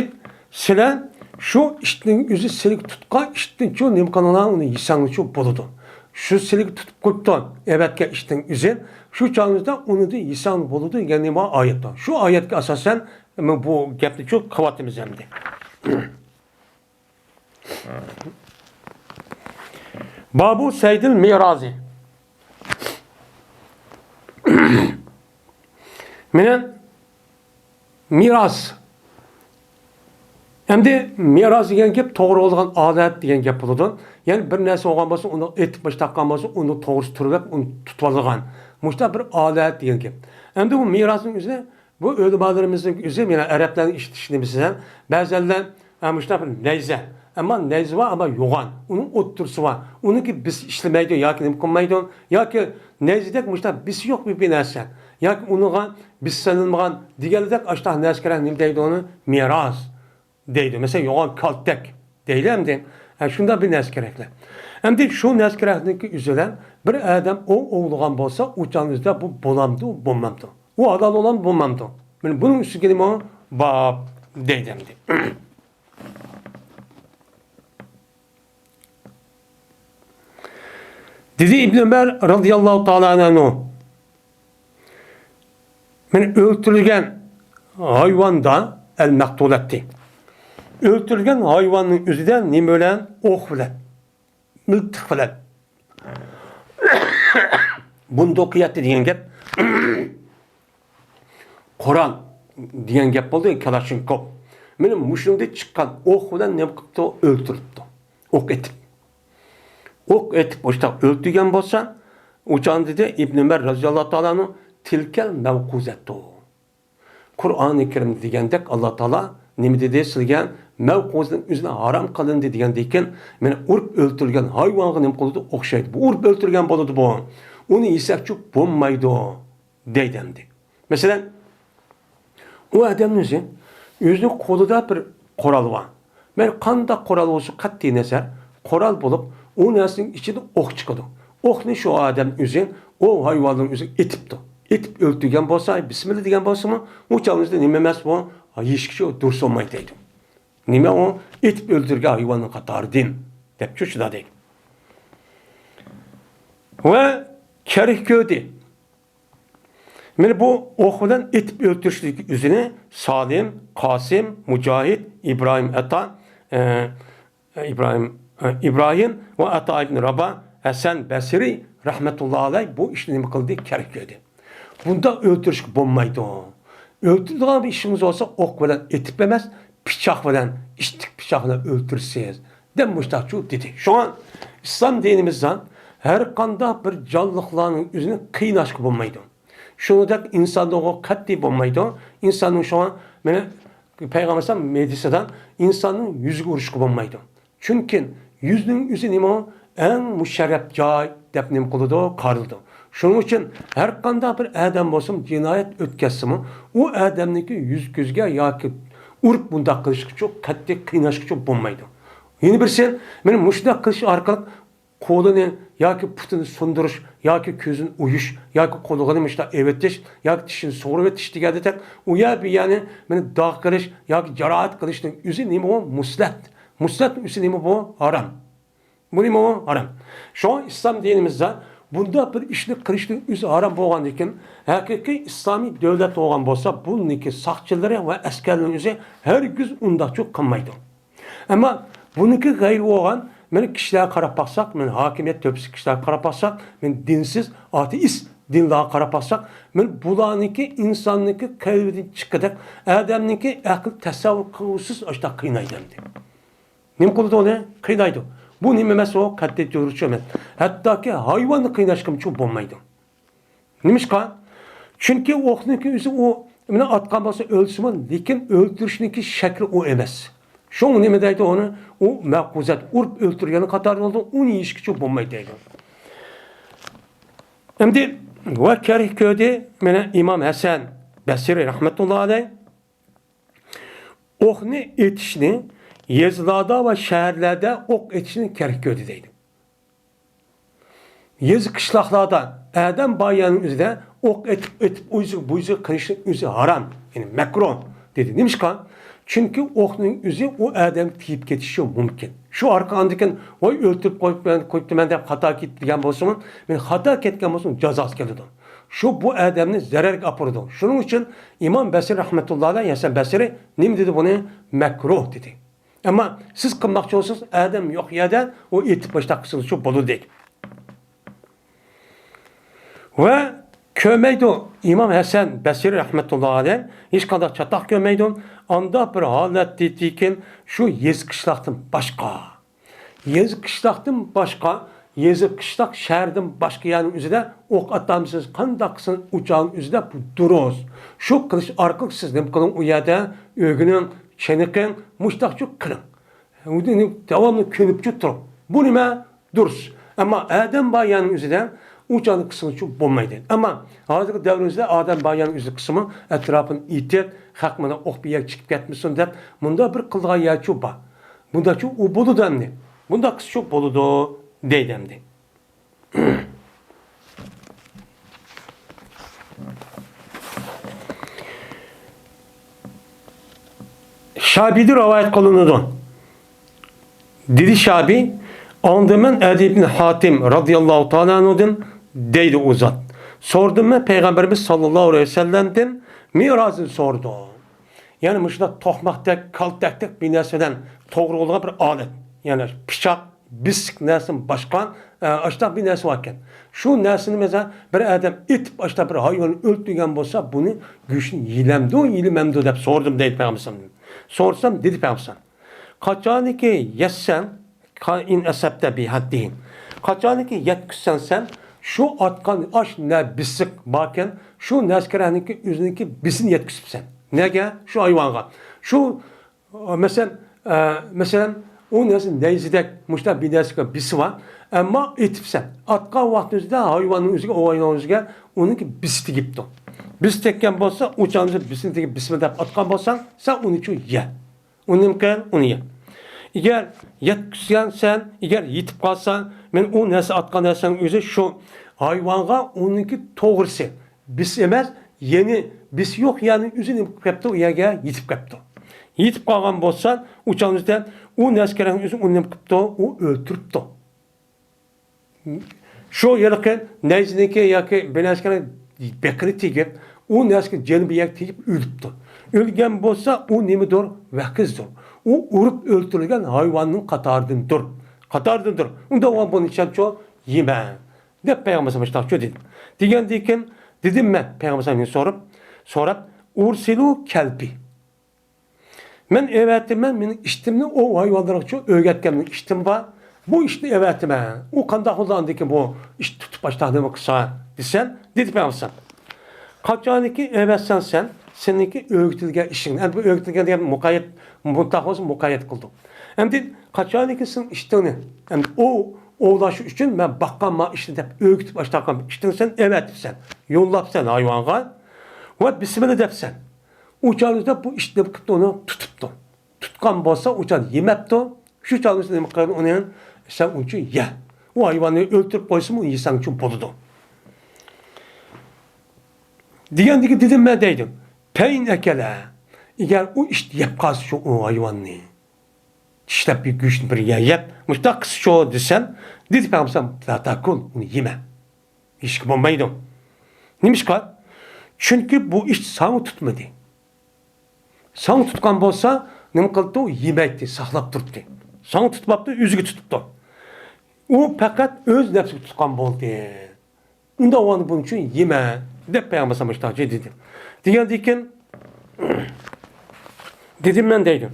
سىلەر شۇ ئىتنىڭ ئۆزى سىلىگە تۇتقان ئىتتىنچۇ نېمە قىلىڭلار، ئۇنى يېسەڭلارچۇ بولىدۇ. شۇ سىلىگە تۇتۇپ قويۇپتۇ، ئەۋەتكەن ئىتنىڭ ئۆزى، شۇ چاغىڭىزدا ئۇنىدىن يېسەڭ بولىدۇ دېگەن نېمە ئايەت بار. شۇ ئايەتكە ئاساسەن، مانا بۇ گەپنىچۇ قىلىۋاتىمىز ئەمدى. بابۇ سەيدىل مىرازى. مانا مىراس. ئەمدى مىراس دېگەن گەپ توغرا بولىدىغان ئادەت دېگەن گەپ بولىدۇ. يەنى بىر نەرسە بولغان بولسا، ئۇنى ئېتىپ مۇشۇنداق قىلغان بولسا، ئۇنى توغرىسى تۇرۇۋېلىپ، ئۇنى تۇتۇۋالىدىغان. مۇشۇنداق بىر ئادەت دېگەن گەپ. ئەمدى بۇ مىراسنىڭ ئۆزى بۇ ئۆلىمالىرىمىزنىڭ ئۆزى، يەنە ئەرەبلەرنىڭ ئىشلىتىشىنى بىلسىلەر، بەزەنلەر، ئە، مۇشۇنداق بىر نەيزە. ئەمما نەيزە بار، ئەمما يوغان. ئۇنىڭ ئوتتۇرىسى بار. ئۇنىڭكى بىسى ئىشلىمەيدۇ ياكى نېمە قىلمايدۇ. ياكى نەيزىدەك مۇشۇنداق بىسى يوق بىر، بىر نەرسە. ياكى ئۇنىڭغا بىسى سېلىنمىغان دېگەنلىدەك ئاشۇنداق نەرسە كېرەك، نېمە دەيدۇ ئۇنى؟ مىراس دەيدۇ. مەسىلەن، يوغان كالتەك دەيلى ئەمدى. ھە، شۇنداق بىر نەرسە كېرەكلەر. ئەمدى شۇ نەرسە كېرەكلىكى ئۆزىدە بىر ئادەم ئوۋ ئوۋلىغان بولسا، ئۇ چاغنىڭ ئۆزىدە بۇ بولامدۇ، بولمامدۇ؟ ئۇ ھالال بولامدۇ، بولمامدۇ؟ مانا بۇنىڭ ئۈستىگە نېمە باب دەيدۇ ئەمدى. دېدى ئىبن ئۆمەر رازىياللاھۇ تائالا ئەنھۇ، مانا ئۆلتۈرۈلگەن ھايۋاندا، ئەل مەقتۇلەتتى. ئۆلتۈرۈلگەن ھايۋاننىڭ ئۆزىدە نېمە بىلەن؟ ئوق بىلەن، مىلتىق بىلەن. بۇندۇقىيەتتە دېگەن گەپ قورال دېگەن گەپ بولدى، كالاشنكوف. مانا مۇشۇندىن چىققان ئوق بىلەن نېمە قىپتۇ؟ ئۆلتۈرۈپتۇ. ئوق ئېتىپ. ئوق ئېتىپ، ئوشتاق ئۆلتۈرگەن بولسا، ئۇ چاغدا دېدى ئىبن ئۆمەر رەزىياللاھۇ تائالا ئەنھۇ، تىلكەل مەۋقۇزەتۇ. قۇرئانى كەرىمدە دېگەندەك، ئاللا تائالا نېمە دېدى سىلىگە؟ مەۋقۇزىنىڭ ئۆزىنى ھارام قىلىندى دېگەندىن كېيىن، مانا ئۇرۇپ ئۆلتۈرۈلگەن ھايۋانغا نېمە قىلىدۇ؟ ئوخشايدۇ. بۇ ئۇرۇپ ئۆلتۈرگەن بولىدۇ بۇ. ئۇنى يېسەكچۇ بولمايدۇ دەيدۇ ئەمدى. مەسىلەن، ئۇ ئادەمنىڭ ئۆزى، ئۆزىنىڭ قولىدا بىر قورال بار. مەيلى قانداق قورال بولسۇن، قەتئىي نەزەر، قورال بولۇپ، ئۇ نەرسىنىڭ ئىچىدىن ئوق چىقىدۇ. ئوقنى شۇ ئادەم ئۆزى، ئۇ ھايۋاننىڭ ئۆزى ئېتىپتۇ. ئېتىپ ئۆلتۈرگەن بولسا، بىسمىللا دېگەن بولسىمۇ، ئۇ چاغنىڭ ئۆزىدە نېمە ئەمەس بۇ؟ ھېچكىچە دۇرۇس بولمايدۇ دەيدۇ. نېمە ئۇ؟ ئېتىپ ئۆلتۈرگەن ھايۋاننىڭ قاتارىدىن، دەپچۇ شۇنداق دەيدۇ. ۋە كەرك كۆردى. مانا بۇ ئوق بىلەن ئېتىپ ئۆلتۈرۈشلۈك ئۆزىنى سالىم، قاسىم، مۇجاھىد، ئىبراھىم ئەتا، ئە، ئىبراھىم، ئە، ئىبراھىم ۋە ئاتا ئىبن رابا، ھەسەن بەسرى رەھمەتۇللا ئەلەي بۇ ئىشنى نېمە قىلدى؟ كەرك كۆردى. بۇنداق ئۆلتۈرۈشكە بولمايدۇ. ئۆلتۈرىدىغان بىر ئىشىڭىز بولسا، ئوق بىلەن ئېتىپ ئەمەس، پىچاق بىلەن، ئىتتىك پىچاق بىلەن ئۆلتۈرىسىز، دەپ مۇشتاقچۇ دېدى. شۇڭا ئىسلام دىنىمىزدا ھەر قانداق بىر جانلىقلارنىڭ ئۆزىنى قىيناشقا بولمايدۇ. شۇنىڭدەك ئىنساندىنغۇ قەتئىي بولمايدۇ. ئىنساننىڭ شۇڭا، مانا، پەيغەمبەر ئەلەيھىسسالام ھەدىسىدە ئىنساننىڭ يۈزىگە ئۇرۇشقا بولمايدۇ. چۈنكى يۈزنىڭ ئۆزى نېمە؟ ئەڭ مۇشەررەپ جاي دەپ نېمە قىلىدۇ؟ قارىلىدۇ. شۇنىڭ ئۈچۈن ھەر قانداق بىر ئادەم بولسىمۇ، جىنايەت ئۆتكەزسىمۇ، ئۇ ئادەمنىڭكى يۈز كۆزىگە ياكى ئۇرۇپ بۇنداق قىلىشقىچۇ، قەتئىي قىيناشقىچۇ بولمايدۇ. يەنە بىرسى، مانا مۇشۇنداق قىلىش ئارقىلىق قولىنى ياكى پۇتىنى سۇندۇرۇش، ياكى كۆزىنى ئويۇش، ياكى قۇلىقىنى مۇشۇنداق ئېۋىتىش، ياكى چىشىنى سۇغۇرۇۋېتىش دېگەندەك، ئۇ يەر بۇ يەرنى مانا داغ قىلىش ياكى جاراھەت قىلىشنىڭ ئۆزى نېمە ئۇ؟ مۇسلەت. مۇسلەتنىڭ ئۆزى نېمە بۇ؟ ھارام. بۇ نېمە ئۇ؟ ھارام. شۇڭا ئىسلام دىنىمىزدا بۇنداق بىر ئىشنى قىلىشنىڭ ئۆزى ھارام بولغاندىن كېيىن، ھەقىقىي ئىسلامىي دۆلەت بولغان بولسا، بۇنىڭكى ساقچىلىرى ۋە ئەسكەرلىرىنىڭ ئۆزى ھەرگىز ئۇنداقچۇ قىلمايدۇ. ئەمما بۇنىڭكى غەيرى بولغان، مانا كىشىلەرگە قاراپ باقساق، مانا ھاكىمىيەت تۆپىسى كىشىلەرگە قاراپ باقساق، مانا دىنسىز، ئاتېئىست دىنلارغا قاراپ باقساق، مانا بۇلارنىڭكى ئىنساننىڭكى قەلبىدىن چىققۇدەك، ئادەمنىڭكى ئەقىل تەسەۋۋۇر قىلغۇسىز ئاشۇنداق قىينايدۇ ئەمدى. نېمە قىلىدۇ ئۇنى؟ قىينايدۇ. بۇ نېمە ئەمەس ئۇ؟ قەتئىي دۇرۇس ئەمەس. ھەتتاكى ھايۋاننى قىيناشقىمۇچۇ بولمايدۇ. نېمىشقا؟ چۈنكى ئوقنىڭكى ئۆزى ئۇ مانا ئاتقان بولسا ئۆلسىمۇ، لېكىن ئۆلتۈرۈشنىڭكى شەكلى ئۇ ئەمەس. شۇڭا نېمە دەيدۇ ئۇنى؟ ئۇ مەۋقۇزەت، ئۇرۇپ ئۆلتۈرگەن قاتارى بولىدۇ، ئۇنى يېيىشكىچۇ بولمايدۇ دەيدۇ. ئەمدى ۋە كەرك كۆردى، مانا ئىمام ھەسەن بەسرى رەھمەتۇللا ئەلەي ئوقنى ئېتىشنى، يېزىلاردا ۋە شەھەرلەردە ئوق ئېتىشنى كەرك كۆردى دەيدۇ. يېزا قىشلاقلاردا ئادەم بار يەرنىڭ ئۆزىدە ئوق ئېتىپ، ئېتىپ ئۇ يېزىغا، بۇ يېزىغا قىلىشنىڭ ئۆزى ھارام، يەنى مەكرۇھ دېدى. نېمىشقا؟ چۈنكى ئوقنىڭ ئۆزى ئۇ ئادەمگە تېگىپ كېتىشى مۇمكىن. شۇ ئارقا ئاندىن كېيىن، ۋاي، ئۆلتۈرۈپ قويۇپمەن، قويۇپتىمەن دەپ خاتا كېتىپ دېگەن بولسىمۇ، مەن خاتا كەتكەن بولسىمۇ جازاسى كېلىدۇ. شۇ بۇ ئادەمنى زەرەرگە ئاپىرىدۇ. شۇنىڭ ئۈچۈن ئىمام بەسرى رەھمەتۇللا ئەلەيھ، ھەسەن بەسرى نېمە دېدى بۇنى؟ مەكرۇھ دېدى. ئەمما سىز قىلماقچى بولسىڭىز، ئادەم يوق يەردە ئۇ ئېتىپ باشلاپ قىلسىڭىزچۇ بولىدۇ دەيدۇ. ۋە كۆرمەيدۇ، ئىمام ھەسەن بەسرى رەھمەتۇللا ئەلەيھ ھېچقانداق چاتاق كۆرمەيدۇ. ئانداق بىر ھالەتتىكىن شۇ يېزا قىشلاقتىن باشقا، يېزا قىشلاقتىن باشقا، يېزا قىشلاق شەھەردىن باشقا يەرنىڭ ئۆزىدە ئوق ئاتامسىز، قانداق قىلسىڭىز ئۇ چاغنىڭ ئۆزىدە بۇ دۇرۇس. شۇ قىلىش ئارقىلىق سىز نېمە قىلىڭ؟ ئۇ يەردە ئۆگىنىڭ، چېنىقىڭ، مۇشتاقچۇ قىلىڭ. داۋاملىق كۆنۈپچۇ تۇرۇڭ. بۇ نېمە؟ دۇرۇس. ئەمما ئادەم بار يەرنىڭ ئۆزىدە ئۇ چاغنى قىلسىڭىزچۇ بولمايدۇ. ئەمما ھازىرقى دەۋرىمىزدە ئادەم بار يەرنىڭ ئۆزىدە قىلسىمۇ، ئەتراپىنى ئېتىپ، خەق مانا ئوق بىر يەرگە چىقىپ كەتمىسۇن دەپ، مۇنداق بىر قىلىدىغان يەرچۇ بار. بۇنداقچۇ ئۇ بولىدۇ ئەمدى. بۇنداق قىلسىچۇ بولىدۇ دەيدۇ ئەمدى. شابىدىن رىۋايەت قىلىنىدۇ. دېدى شابى، ئاڭلىدىم مەن ئەدى ئىبن ھاتىم رازىياللاھۇ تائالا ئەنھۇدىن، دەيدۇ ئۇ زات. سورىدىم مەن پەيغەمبىرىمىز ساللاللاھۇ ئەلەيھى ۋەسەللەمدىن، مىئراجنى سورىدۇم. يەنى مۇشۇنداق توقماقتەك، كالتەكتەك بىر نەرسە بىلەن توغرا بولغان بىر ئالەت. يەنى پىچاق، بىسىك نەرسىدىن باشقا، ئە، ئاشتاق بىر نەرسە باركەن. شۇ نەرسىنى مەسىلەن بىر ئادەم ئېتىپ، ئاشتاق بىر ھايۋاننى ئۆلتۈرگەن بولسا، بۇنى گۆشىنى يېيىلەمدۇ، يېيىلمەمدۇ دەپ سورىدىم دەيدۇ پەيغەمبەر ئەلەيھىسسالام. سورىسام، دېدى پەيغەمبەر ئەلەيھىسسالام، قاچانكى يەتسەڭ، قا-، ئىن ئەسەبتە بىھەددىھىم. قاچانكى يەتكۈزسەڭ سەن شۇ ئاتقان ئاش نە بېسىق باركەن، شۇ نەسكەرەنىڭكى ئۆزىنىڭكى بېسىنى يەتكۈزۈپسەن. نەگە؟ شۇ ھايۋانغا. شۇ، مەسىلەن، ئە، مەسىلەن، ئۇ نەرسە نەيزىدەك مۇشۇنداق بىر نەرسىگە بېسى بار. ئەمما ئېتىپسەن. ئاتقان ۋاقتى ئۆزىدە ھايۋاننىڭ ئۆزىگە، ئۇ ھايۋاننىڭ ئۆزىگە ئۇنىڭكى بېسى تېگىپتۇ. بېسى تەگكەن بولسا، ئۇ چاغدا بېسىنى تېگىپ، بىسمىللا دەپ ئاتقان بولساڭ، سەن ئۇنى شۇ يە. ئۇنى نېمە قىل؟ ئۇنى يە. ئىگەر يەتكۈزگەنسەن، ئىگەر يېتىپ قالساڭ، مەن ئۇ نەرسە ئاتقان نەرسەڭ ئۆزى شۇ ھايۋانغا ئۇنىڭكى توغرىسى. بىس ئەمەس، يەنى بىس يوق، يەنى ئۆزى نېمە قىلىپ كەپتۇ؟ ئۇ يەرگە يېتىپ كەپتۇ. يېتىپ قالغان بولسا، ئۇ چاغدا ئۇ نەسكەرنىڭ ئۆزى ئۇنى نېمە قىپتۇ؟ ئۇ ئۆلتۈرۈپتۇ. شۇ ھېلىقى نەيزىنىڭكى ياكى بىر نەرسىگە بېقىنى تېگىپ، ئۇ نەرسىگە جېنى بىر يەرگە تېگىپ ئۆلۈپتۇ. ئۆلگەن بولسا، ئۇ نېمىدۇر؟ ۋەكىزدۇر. ئۇ ئۇرۇپ ئۆلتۈرۈلگەن ھايۋاننىڭ قاتارىدىندۇر. قاتارىدىندۇر. ئۇنداق بولغان بولسا، شۇ يېمە، دەپ پەيغەمبەر ئەلەيھىسسالام شۇنداق دېدى. دېگەندىن كېيىن دېدىم مەن پەيغەمبەر ئەلەيھىسسالامدىن سوراپ، سوراپ، ئۇرسىلۇ كەلبى. مەن ئەۋەتىمەن مېنىڭ ئىتىمنى ئوۋ ھايۋانلىرىغا ئۆگەتكەن مېنىڭ ئىتىم بار. بۇ ئىتنى ئەۋەتىمەن. ئۇ قانداق بولىدۇ ئاندىن كېيىن بۇ ئىت تۇتۇپ ئاشتاق نېمە قىلسا دېسەم، دېدى پەيغەمبەر. قاچانكى ئەۋەتسەڭ سەن، سېنىڭكى ئۆگىتىلگەن ئىشىڭنى، ئەمدى بۇ ئۆگىتىلگەن دېگەن مۇقەييەت، مۇتلەق بولسا مۇقەييەت قىلدۇق. ئەمدى قاچانكى سېنىڭ ئىتىڭنى، ئەمدى ئوۋ ئوۋلاش ئۈچۈن مەن باققان ما ئىتنى دەپ ئۆگىتىپ ئاشتاق قىلغان ئىتىڭنى سەن ئەۋەتىپسەن، يوللاپسەن ھايۋانغا ۋە بىسمىللا دەپسەن. ئۇ چاغدا بۇ ئىت نېمە قىپتۇ؟ ئۇنى تۇتۇپتۇ. تۇتقان بولسا، ئۇ چاغدا يېمەپتۇ. شۇ چاغدا نېمە قىلىدۇ ئۇنى؟ سەن ئۇنى يە. ئۇ ھايۋاننى ئۆلتۈرۈپ قويسىمۇ، ئۇنى يېسەڭچۇ بولىدۇ. دېگەندىكى دېدىم مەن دەيدۇ. پەئىن ئەكەلە. ئەگەر ئۇ ئىت يەپ قالسا شۇ ئۇ ھايۋاننى. چىشلەپ بىر گۆشنى بىر يە-، يەپ، مۇشۇنداق قىلسا شۇ دېسەم، دېدى پەيغەمبەر، لا تاكۇل، ئۇنى يېمە. يېيىشكە بولمايدۇ. نېمىشقا؟ چۈنكى بۇ ئىت ساڭا تۇتمىدى. ساڭا تۇتقان بولسا، نېمە قىلىپتۇ؟ يېمەيتتى، ساقلاپ تۇرتتى. ساڭا تۇتماپتۇ، ئۆزىگە تۇتۇپتۇ. ئۇ پەقەت ئۆز نەپسىگە تۇتقان بولدى. ئۇنداق بولغاندا بۇنىڭ ئۈچۈن يېمە، دەپ پەيغەمبەر ئەلەيھىسسالام مۇشۇنداق دېدى. دېگەندىن كېيىن، دېدىم مەن دەيدۇ.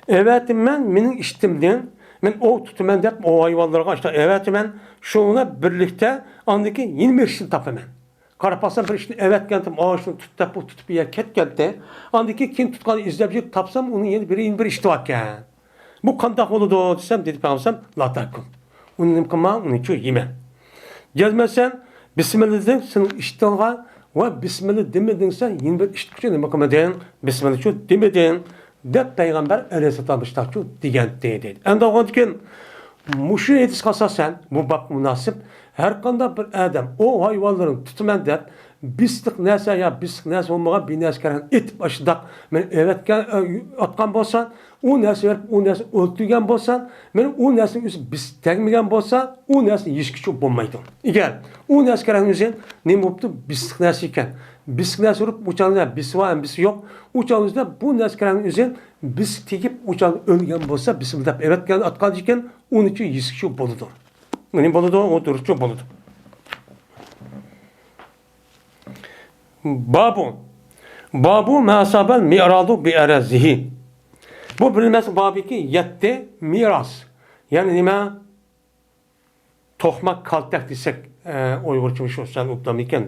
ئەۋەتىمەن مېنىڭ ئىتىمدىن، مەن ئوۋ تۇتىمەن دەپ، ئوۋ ھايۋانلىرىغا ئاشتا ئەۋەتىمەن، شۇ بىلەن بىرلىكتە ئاندىن كېيىن يەنە بىر ئىتنى تاپىمەن. قاراپ باقسام، بىر ئىتنى ئەۋەتكەنتىم، ئاشۇنى تۇت دەپ، بۇ تۇتۇپ يەپ كەتكەنتى. ئاندىن كېيىن كىم تۇتقاننى ئىزدەپ يۈرۈپ تاپسام، ئۇنىڭ يەنە بىر، يەنە بىر ئىتى باركەن. بۇ قانداق بولىدۇ دېسەم، دېدى پەيغەمبەر، لا تاكۇل. ئۇنى نېمە قىلما، ئۇنى شۇ يېمە. جەزمەن سەن بىسمىللا دېدىڭ سېنىڭ ئىتىڭغا ۋە بىسمىللا دېمىدىڭ سەن يەنە بىر ئىتقىچە نېمە قىلمىدىڭ؟ بىسمىللا شۇ دېمىدىڭ. دەپ پەيغەمبەر ئەلەيھىسسالام مۇشۇنداقچۇ دېگەنتى دەيدۇ. ئەمدى ئۇندىن كېيىن مۇشۇ ھەدىسكە ئاساسەن، بۇ بابقا مۇناسىپ، ھەر قانداق بىر ئادەم ئوۋ ھايۋانلىرىنى تۇتىمەن دەپ، بېسىق نەرسە يا بېسىق نەرسە بولمىغان بىر نەرسە كەلگەن ئېتىپ ئاشۇنداق مېنى ئەۋەتكەن، ئە، ئاتقان بولسا، ئۇ نەرسە بېرىپ، ئۇ نەرسە ئۆلتۈرگەن بولسا، مېنى ئۇ نەرسىنىڭ ئۆزى بېسىپ تەگمىگەن بولسا، ئۇ نەرسىنى يېيىشكىچۇ بولمايدۇ. ئەگەر ئۇ نەرسە كەلگەن ئۆزى نېمە بوپتۇ؟ بېسىق نەرسە ئىكەن. بېسىق نەرسە ئۇرۇپ، ئۇ چاغدا بېسى بار، ھەم بېسى يوق. ئۇ چاغدا بۇ نەرسە كەلگەن ئۆزى بېسىق تېگىپ، ئۇ چاغدا ئۆلگەن بولسا، بېسىمدا دەپ ئەۋەتكەن، ئاتقان ئىكەن، ئۇنىچۇ يېسىچۇ بولىدۇ. نېمە بولىدۇ؟ ئۇ تۇرۇشچۇ بولىدۇ. بابۇ. بابۇ ما ئەسابەل مىرازۇ بىئەرەزىھى. بۇ بىلمەس بابىكى يەتتە مىراز. يەنى نېمە؟ توقماق كالتەك دېسەك، ئە، ئۇيغۇرچىمۇ شۇ سەل ئوبدانمىكەن؟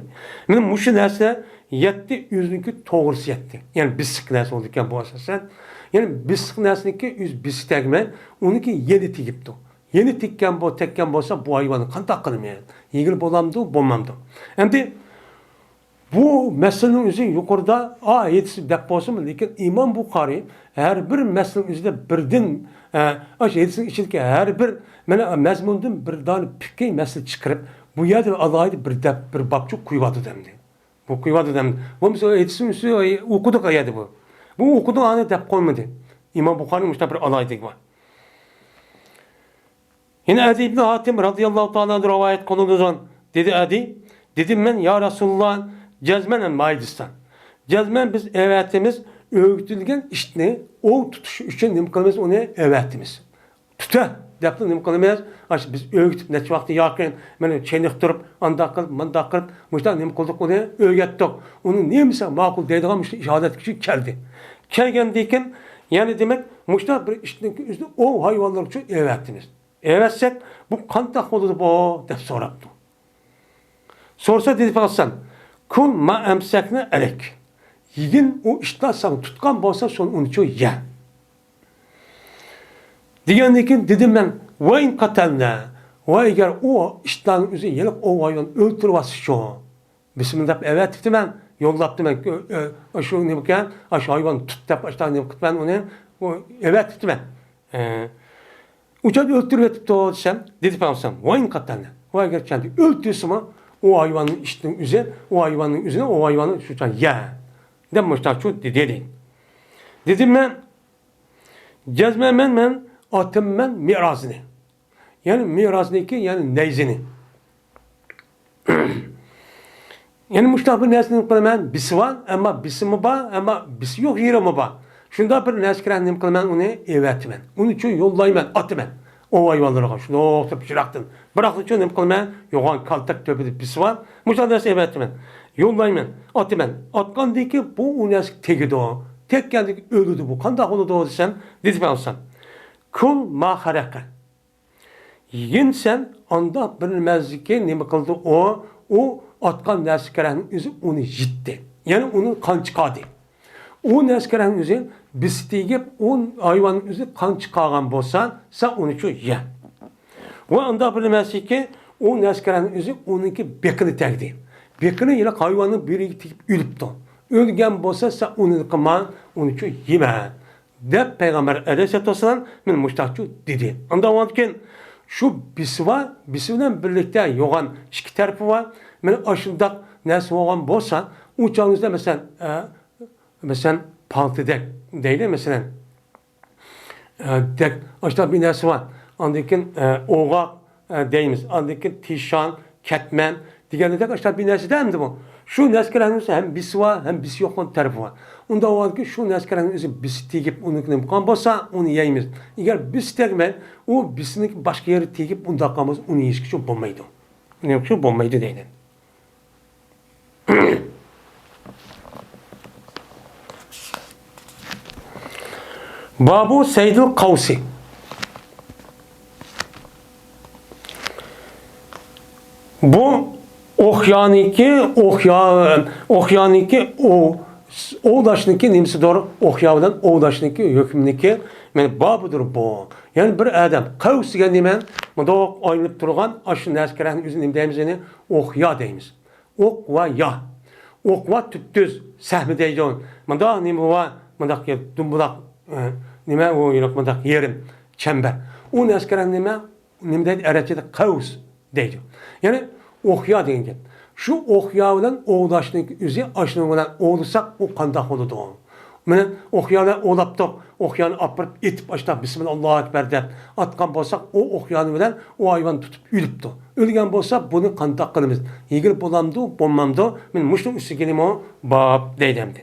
مانا مۇشۇ نەرسە يەتتە، ئۆزىنىڭكى توغرىسى يەتتە. يەنى بېسىق نەرسە بولىدىكەن بۇ ئاساسەن. يەنى بېسىق نەرسىنىڭكى ئۆزى بېسى تەگمەي، ئۇنىڭكى يەنە تېگىپتۇ. يەنە تەگكەن بو-، تەگكەن بولسا بۇ ھايۋاننى قانداق قىلىمەن؟ يېگىلى بولامدۇ، بولمامدۇ؟ ئەمدى بۇ مەسىلىنىڭ ئۆزى يۇقىرىدا، ئا، ھەدىس دەپ بولسىمۇ، لېكىن ئىمام بۇخارىي ھەر بىر مەسىلىنىڭ ئۆزىدە بىردىن، ئە، ئاشۇ ھەدىسنىڭ ئىچىدىكى ھەر بىر، مانا، مەزمۇندىن بىر دانە پىقھىي مەسىلە چىقىرىپ، بۇ يەردە ئالاھىدە بىر دەپ، بىر بابچۇ قويۇۋاتىدۇ ئەمدى. بۇ قويۇۋاتىدۇ ئەمدى. بولمىسا ھەدىسنىڭ ئۆزى ئوقۇدۇق ئەدى بۇ. بۇ ئوقۇدۇق ئانى دەپ قويمىدى. ئىمام بۇخارىينىڭ مۇشۇنداق بىر ئالاھىدىلىكى بار. يەنە ئەدى ئىبنى ھاتىم رازىياللاھۇ تائالا ئەنھۇ رىۋايەت قىلىنىدۇ. دېدى ئەدى، دېدىم مەن، يا رەسۇلاللا، جەزمەن مايدىستان. جەزمەن بىز ئەۋەتىمىز، ئۆگىتىلگەن ئىتنى ئوۋ تۇتۇش ئۈچۈن نېمە قىلىمىز، ئۇنى ئەۋەتىمىز. تۇتە دەپلا نېمە قىلىمىز؟ ئاشۇ بىز ئۆگىتىپ نەچچە ۋاقىت ياقىن، مانا چېنىقتۇرۇپ، ئانداق قىلىپ، مانداق قىلىپ، مۇشۇنداق نېمە قىلدۇق، ئۇنى ئۆگەتتۇق. ئۇنى نېمىسى ماقۇل دەيدىغان مۇشۇ ھالەتكىچە كەلدى. كەلگەندىن كېيىن، يەنى دېمەك، مۇشۇنداق بىر ئىتنىڭكى ئۆزىنى ئوۋ ھايۋانلىرىغىچۇ ئەۋەتىمىز. ئەۋەتسەك، بۇ قانداق بولىدۇ بۇ؟ دەپ سوراپتۇ. سورىسا دېدى پەيغەمبەر، كل ما أمسكت عليك. يېگىن ئۇ ئىشتىن ساڭا تۇتقان بولسا، شۇنى ئۇنىچۇ يە. دېگەندىن كېيىن دېدىم مەن، ۋەئىن قەتەلنە، ۋە ئەگەر ئۇ ئىشتىننىڭ ئۆزى ھېلىقى ئوۋ ھايۋان ئۆلتۈرۈۋەتسىچۇ؟ بىسمىللا دەپ ئەۋەتىپتىمەن، يوللاپتىمەن، ئە، ئە، شۇ نېمىكەن، ئاشۇ ھايۋان تۇت دەپ، ئاشۇنداق نېمە قىپتىمەن ئۇنى، ئۇ ئەۋەتىپتىمەن. ئە، ئۇ چاغدا ئۆلتۈرۈۋېتىپتۇ دېسەم، دېدى پەيغەمبەر، ۋەئىن قەتەلنە. ۋە ئەگەر چەندى ئۆلتۈرسىمۇ، ئۇ ھايۋاننىڭ ئىشتىنىڭ ئۆزى، ئۇ ھايۋاننىڭ ئۆزىنى، ئۇ ھايۋاننى شۇ چاغ يە. دەپ مۇشتاچۇ دېدى. دېدىم مەن، جەزمەن مەن، مەن ئاتىمەن مەن مىرازنى. يەنى مىرازنىكى، يەنى نەيزىنى. يەنى مۇشۇنداق بىر نەرسىنى قىلىمەن، بىسى بار، ئەمما بىسىمۇ بار، ئەمما بىسى يوق يېرىمۇ بار. شۇنداق بىر نەرسە كىرەن نېمە قىلىمەن، ئۇنى ئەۋەتىمەن. ئۇنىچۇ يوللايمەن، ئاتىمەن. ئوۋ ھايۋانلىرىغا شۇنداق تۇرۇپ يىراقتىن. بىراقچۇ نېمە قىلىمەن، يوغان كالتەك تۆپىدە بىسى بار. مۇشۇنداق نەرسە ئەۋەتىمەن. يوللايمەن، ئاتىمەن. ئاتقاندىن كېيىن بۇ ئۇ نەرسىگە تېگىدۇ. تەگكەندىن كېيىن ئۆلىدۇ بۇ. قانداق بولىدۇ دېسەم، دېدى پەيغەمبەر، كل ما حرق. يېگىن سەن ئانداق بىر نېمەزدىكى نېمە قىلدى ئۇ؟ ئۇ ئاتقان نەرسە كېرەكنىڭ ئۆزى ئۇنى يېتتى. يەنى ئۇنىڭ قان چىقاردى. ئۇ نەرسە كېرەكنىڭ ئۆزى بىسى تېگىپ، ئۇ ھايۋاننىڭ ئۆزى قان چىقارغان بولسا، سەن ئۇنىچۇ يە. ۋە ئانداق بىر نېمەسىكى، ئۇ نەرسە كېرەكنىڭ ئۆزى ئۇنىڭكى بېقىنى تەگدى. بېقىنى يەنە ھايۋاننىڭ بىرىگە تېگىپ ئۆلۈپتۇ. ئۆلگەن بولسا، سەن ئۇنى قىلما، ئۇنىچۇ يېمە. دەپ پەيغەمبەر ئەلەيھىسسالاتۇ ۋەسسالام مانا مۇشۇنداقچۇ دېدى. ئاندىن كېيىن شۇ بىسى بار، بىسى بىلەن بىرلىكتە يوغان ئىككى تەرىپى بار. مانا ئاشۇنداق نەرسە بولغان بولسا، ئۇ چاغىڭىزدا مەسىلەن، ئە، مەسىلەن، پالتىدەك دەيلى، مەسىلەن، ئە، دەك، ئاشۇنداق بىر نەرسە بار. ئاندىن كېيىن، ئە، ئوغاق، ئە، دەيمىز. ئاندىن كېيىن تىشان، كەتمەن دېگەندەك ئاشۇنداق بىر نەرسىدە ئەمدى بۇ. شۇ نەسكەرەنىڭ ئۆزى ھەم بىسى بار، ھەم بىسى يوق تەرىپى بار. ئۇنداق بولغاندىكىن شۇ نەسكەرەنىڭ ئۆزى بىسى تېگىپ ئۇنى نېمە قىلغان بولسا، ئۇنى يەيمىز. ئەگەر بىسى تەگمەي، ئۇ بىسىنىڭ باشقا يېرى تېگىپ ئۇنداق قىلغان بولسا، ئۇنى يېيىشكە شۇ بولمايدۇ. ئۇنى يېيىشكە شۇ بولمايدۇ دەيدۇ. بابۇ سەيدىل قاۋسى. بۇ ئوقيانىكى، ئوقيا-، ئوقيانىكى، ئو-، ئوۋداشنىكى نېمىسىدۇر؟ ئوقيا بىلەن ئوۋداشنىكى ھۆكمىنىكى، مانا، بابىدۇر بۇ. يەنى بىر ئادەم، قەۋس دېگەن نېمە؟ مۇنداق ئايلىنىپ تۇرغان، ئاشۇ نەرسە كېرەكنىڭ ئۆزىنى نېمە دەيمىز يەنى؟ ئوقيا دەيمىز. ئوق ۋە يا. ئوق ۋە تۈپتۈز سەھمى دەيدۇ. مۇنداق نېمە بار؟ مۇنداق يە-، دۇمبىلاق، ئە، نېمە ئۇ يېرىق مۇنداق يېرىم چەمبەر. ئۇ نەرسە كېرەك نېمە؟ نېمە دەيدۇ؟ ئەرەبچىدە قەۋس دەيدۇ. يەنى ئوقيا دېگەن گەپ. شۇ ئوقيا بىلەن ئوۋلاشنىڭ ئۆزى ئاشۇنىڭ بىلەن ئوۋلىساق ئۇ قانداق بولىدۇ؟ مانا ئوقيا بىلەن ئوۋلاپتۇق، ئوقيانى ئاپىرىپ ئېتىپ ئاشۇنداق بىسمىللا ئاللاھۇ ئەكبەر دەپ ئاتقان بولساق ئۇ ئوقيانى بىلەن ئۇ ھايۋان تۇتۇپ ئۆلۈپتۇ. ئۆلگەن بولسا بۇنى قانداق قىلىمىز؟ يېگىلى بولامدۇ، بولمامدۇ؟ مانا مۇشۇنىڭ ئۈستىگىمۇ باب دەيدۇ ئەمدى.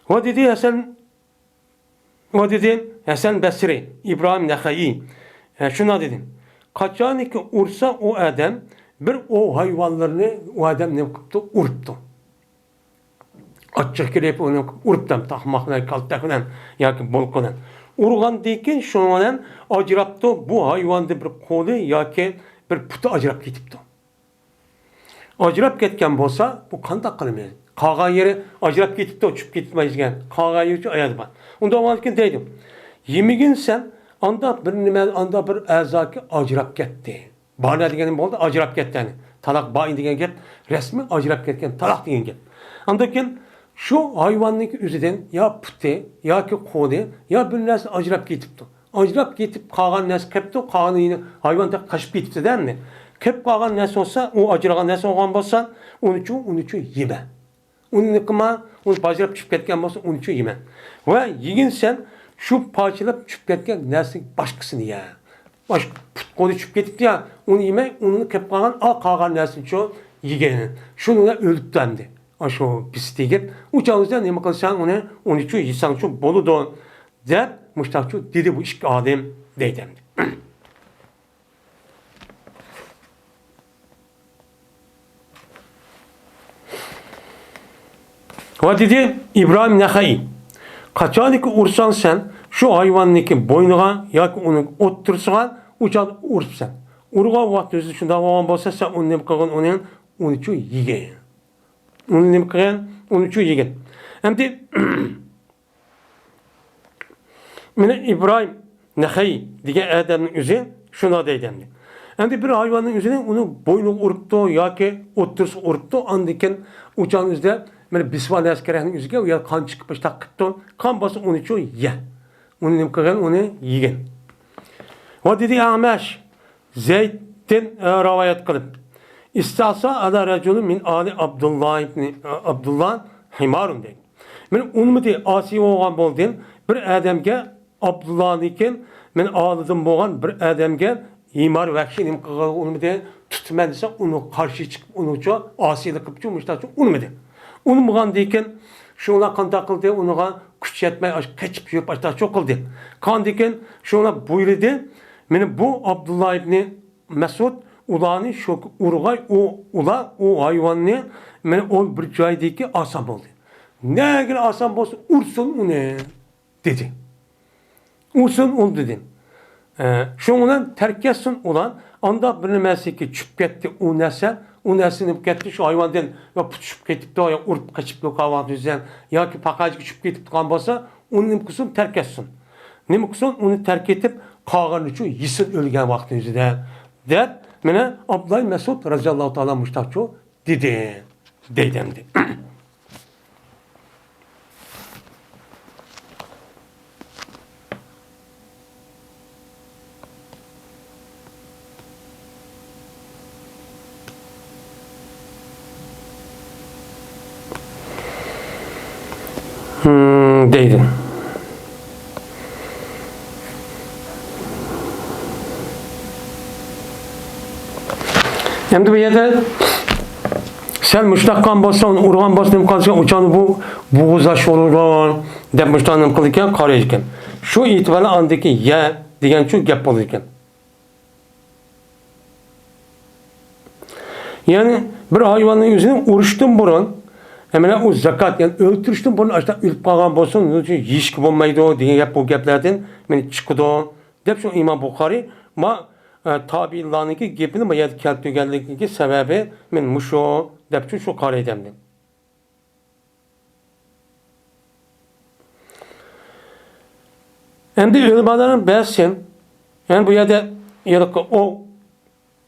ۋە دېدى ھەسەن ۋە دېدى ھەسەن بەسرى، ئىبراھىم نەخەئىي، ئە، شۇنداق دېدى. قاچانكى ئۇرسا ئۇ ئادەم بىر ئوۋ ھايۋانلىرىنى ئۇ ئادەم نېمە قىپتۇ؟ ئۇرۇپتۇ. ئاچچىق كېلىپ ئۇنى ئۇرۇپتۇ، تاقماق بىلەن، كالتەك بىلەن ياكى بولقا بىلەن. ئۇرغاندىن كېيىن شۇنىڭ بىلەن ئاجراپتۇ، بۇ ھايۋاندا بىر قولى ياكى بىر پۇتى ئاجراپ كېتىپتۇ. ئاجراپ كەتكەن بولسا، بۇ قانداق قىلىمىز؟ قالغان يېرى ئاجراپ كېتىپتۇ، چۈشۈپ كېتىپ دېگەن. قالغان يېرى ئاياغدا بار. ئۇنداق بولغاندىكىن دەيدۇ، يېمىگىن سەن، ئانداق بىر نېمە، ئانداق بىر ئەزاكى ئاجراپ كەتتى. بارلا دېگىنىم بولدى، ئاجراپ كەتتى. يەنى تالاق بايىن دېگەن گەپ، رەسمىي ئاجراپ كەتكەن تالاق دېگەن گەپ. ئاندىن كېيىن شۇ ھايۋاننىڭكى ئۆزىدىن يا پۇتى، ياكى قولى، يا بىر نەرسە ئاجراپ كېتىپتۇ. ئاجراپ كېتىپ قالغان نەرسە قېپتۇ، قالغىنى يەنە ھايۋان تېخى قېچىپ كېتىپتۇ-دە ئەمدى. قېپ قالغان نەرسە بولسا، ئۇ ئاجرىغان نەرسە بولغان بولسا، ئۇنىچۇ، ئۇنىچۇ يېمە. ئۇنى قىلما، ئۇنى پاچىلاپ چۈشۈپ كەتكەن بولسا، ئۇنىچۇ يېمە. ۋە يېگىن سەن شۇ پاچىلاپ چۈشۈپ كەتكەن نەرسىنىڭ باشقىسىنى يە. باش-، پۇت قولى چۈشۈپ كېتىپتۇ يا، ئۇنى يېمەي، ئۇنى قېپ قالغان، ئا، قالغان نەرسىنىچۇ يېگىن. شۇنىڭ بىلەن ئۆلۈپتۇ ئەمدى. ئاشۇ بىسى تېگىپ، ئۇ چاغدا نېمە قىلساڭ ئۇنى، ئۇنىچۇ يېسەڭچۇ بولىدۇ، دەپ مۇشتاقچۇ دېدى بۇ ئىككى ئالىم دەيدۇ ئەمدى. ۋە دېدى ئىبراھىم نەخەئىي، قاچانكى ئۇرساڭ سەن شۇ ھايۋاننىڭكى بوينىغا ياكى ئۇنىڭ ئوتتۇرىسىغا ئۇ چاغدا ئۇرۇپسەن. ئۇرغان ۋاقتى ئۆزى شۇنداق بولغان بولسا، سەن ئۇنى نېمە قىلغىن، ئۇنى، ئۇنىچۇ يېگىن. ئۇنى نېمە قىلغىن، ئۇنىچۇ يېگىن. ئەمدى مانا ئىبراھىم نەخەي دېگەن ئادەمنىڭ ئۆزى شۇنداق دەيدۇ ئەمدى. ئەمدى بىر ھايۋاننىڭ ئۆزىنى ئۇنى بوينىغا ئۇرۇپتۇ ياكى ئوتتۇرىسىغا ئۇرۇپتۇ، ئاندىن كېيىن ئۇ چاغنىڭ ئۆزىدە مانا بىسۋا نەسكەرەكنىڭ ئۆزىگە ئۇ يەر قان چىقىپ مۇشۇنداق قىپتۇ. قان بولسا ئۇنىچۇ يە. ئۇنى نېمە قىلغىن، ئۇنى يېگىن. ۋە دېدى ئەمەش، زەيدتىن، ئە، رىۋايەت قىلىپ، ئىستەسا ئەلە رەجۇلى مىن ئالى ئابدۇللا ئىبنى، ئە، ئابدۇللا ھىمارۇن دەيدۇ. مانا ئۇنىمىدى، ئاسىي بولغان بولدى. بىر ئادەمگە ئابدۇللانىڭكى مانا ئالىدىن بولغان بىر ئادەمگە ھىمار ۋەھشىي نېمە قىلغان ئۇنىمىدى، تۇتىمەن دېسە، ئۇنىڭغا قارشى چىقىپ، ئۇنىڭچۇ ئاسىيلىق قىپچۇ، مۇشتاچۇ ئۇنىمىدى. ئۇنىمىغاندىن كېيىن شۇڭلار قانداق قىلدى؟ ئۇنىڭغا كۈچ يەتمەي، ئاش-، قېچىپ يۈرۈپ، ئاشتاچۇ قىلدى. قاندىن كېيىن شۇڭلار بۇيرۇدى، مانا بۇ ئابدۇللا ئىبنى مەسئۇد ئۇلارنى شۇ ئۇرغاي، ئۇ، ئۇلار، ئۇ ھايۋاننى، مانا ئۇ بىر جايدىكى ئاسان بولدى. نەگىلا ئاسان بولسا ئۇرسۇن ئۇنى، دېدى. ئۇرسۇن ئۇنى دېدى. ئە، شۇنىڭ بىلەن تەرك ئەتسۇن ئۇلار. ئانداق بىر نېمىسىگە چۈشۈپ كەتتى ئۇ نەرسە. ئۇ نەرسە نېمە كەتتى؟ شۇ ھايۋاندىن يا پۇتۇشۇپ كېتىپتۇ، يا ئۇرۇپ قېچىپتۇ قالغان يۈزىدىن، ياكى پاقاجىغا چۈشۈپ كېتىپتۇ قالغان بولسا، ئۇنى نېمە قىلسۇن؟ تەرك ئەتسۇن. نېمە قىلسۇن؟ ئۇنى تەرك ئېتىپ، قالغىنىچۇ يېسۇن ئۆلگەن ۋاقتى يۈزىدە، دەپ، مانا ئابدۇللا مەسئۇد رەزىياللاھۇ تائالا مۇشتاقچۇ دېدى، دەيدۇ ئەمدى. ھىم، دەيدۇ. ئەمدى بۇ يەردە سەل مۇشۇنداق قىلغان بولسا، ئۇنى ئۇرغان بولسا، نېمە قىلىدىكەن؟ ئۇچاندا بۇ بوغۇزلاش بولىدۇ، دەپ مۇشۇنداق نېمە قىلىدىكەن؟ قارايدىكەن. شۇ ئېتىبارلىق ئاندىكى يە دېگەنچۇ گەپ بولىدىكەن. يەنى بىر ھايۋاننىڭ ئۆزىنى ئۇرۇشتىن بۇرۇن، مانا ئۇ زاكات، يەنى ئۆلتۈرۈشتىن بۇرۇن ئاشۇنداق ئۆلۈپ قالغان بولسا، ئۇنىڭ ئۈچۈن يېيىشكە بولمايدۇ دېگەن گەپ بۇ گەپلەردىن مانا چىقىدۇ، دەپ شۇ ئىمام بۇخارىي ما، ئە، تابىئىنلارنىڭكى گېپىنى ما يەردە كەلتۈرگەنلىكىنىڭكى سەۋەبى مانا مۇشۇ، دەپ شۇ، شۇ قارايدۇ ئەمدى. ئەمدى ئۆلىمالارنىڭ بەزىسى، يەنى بۇ يەردە ھېلىقى ئوق،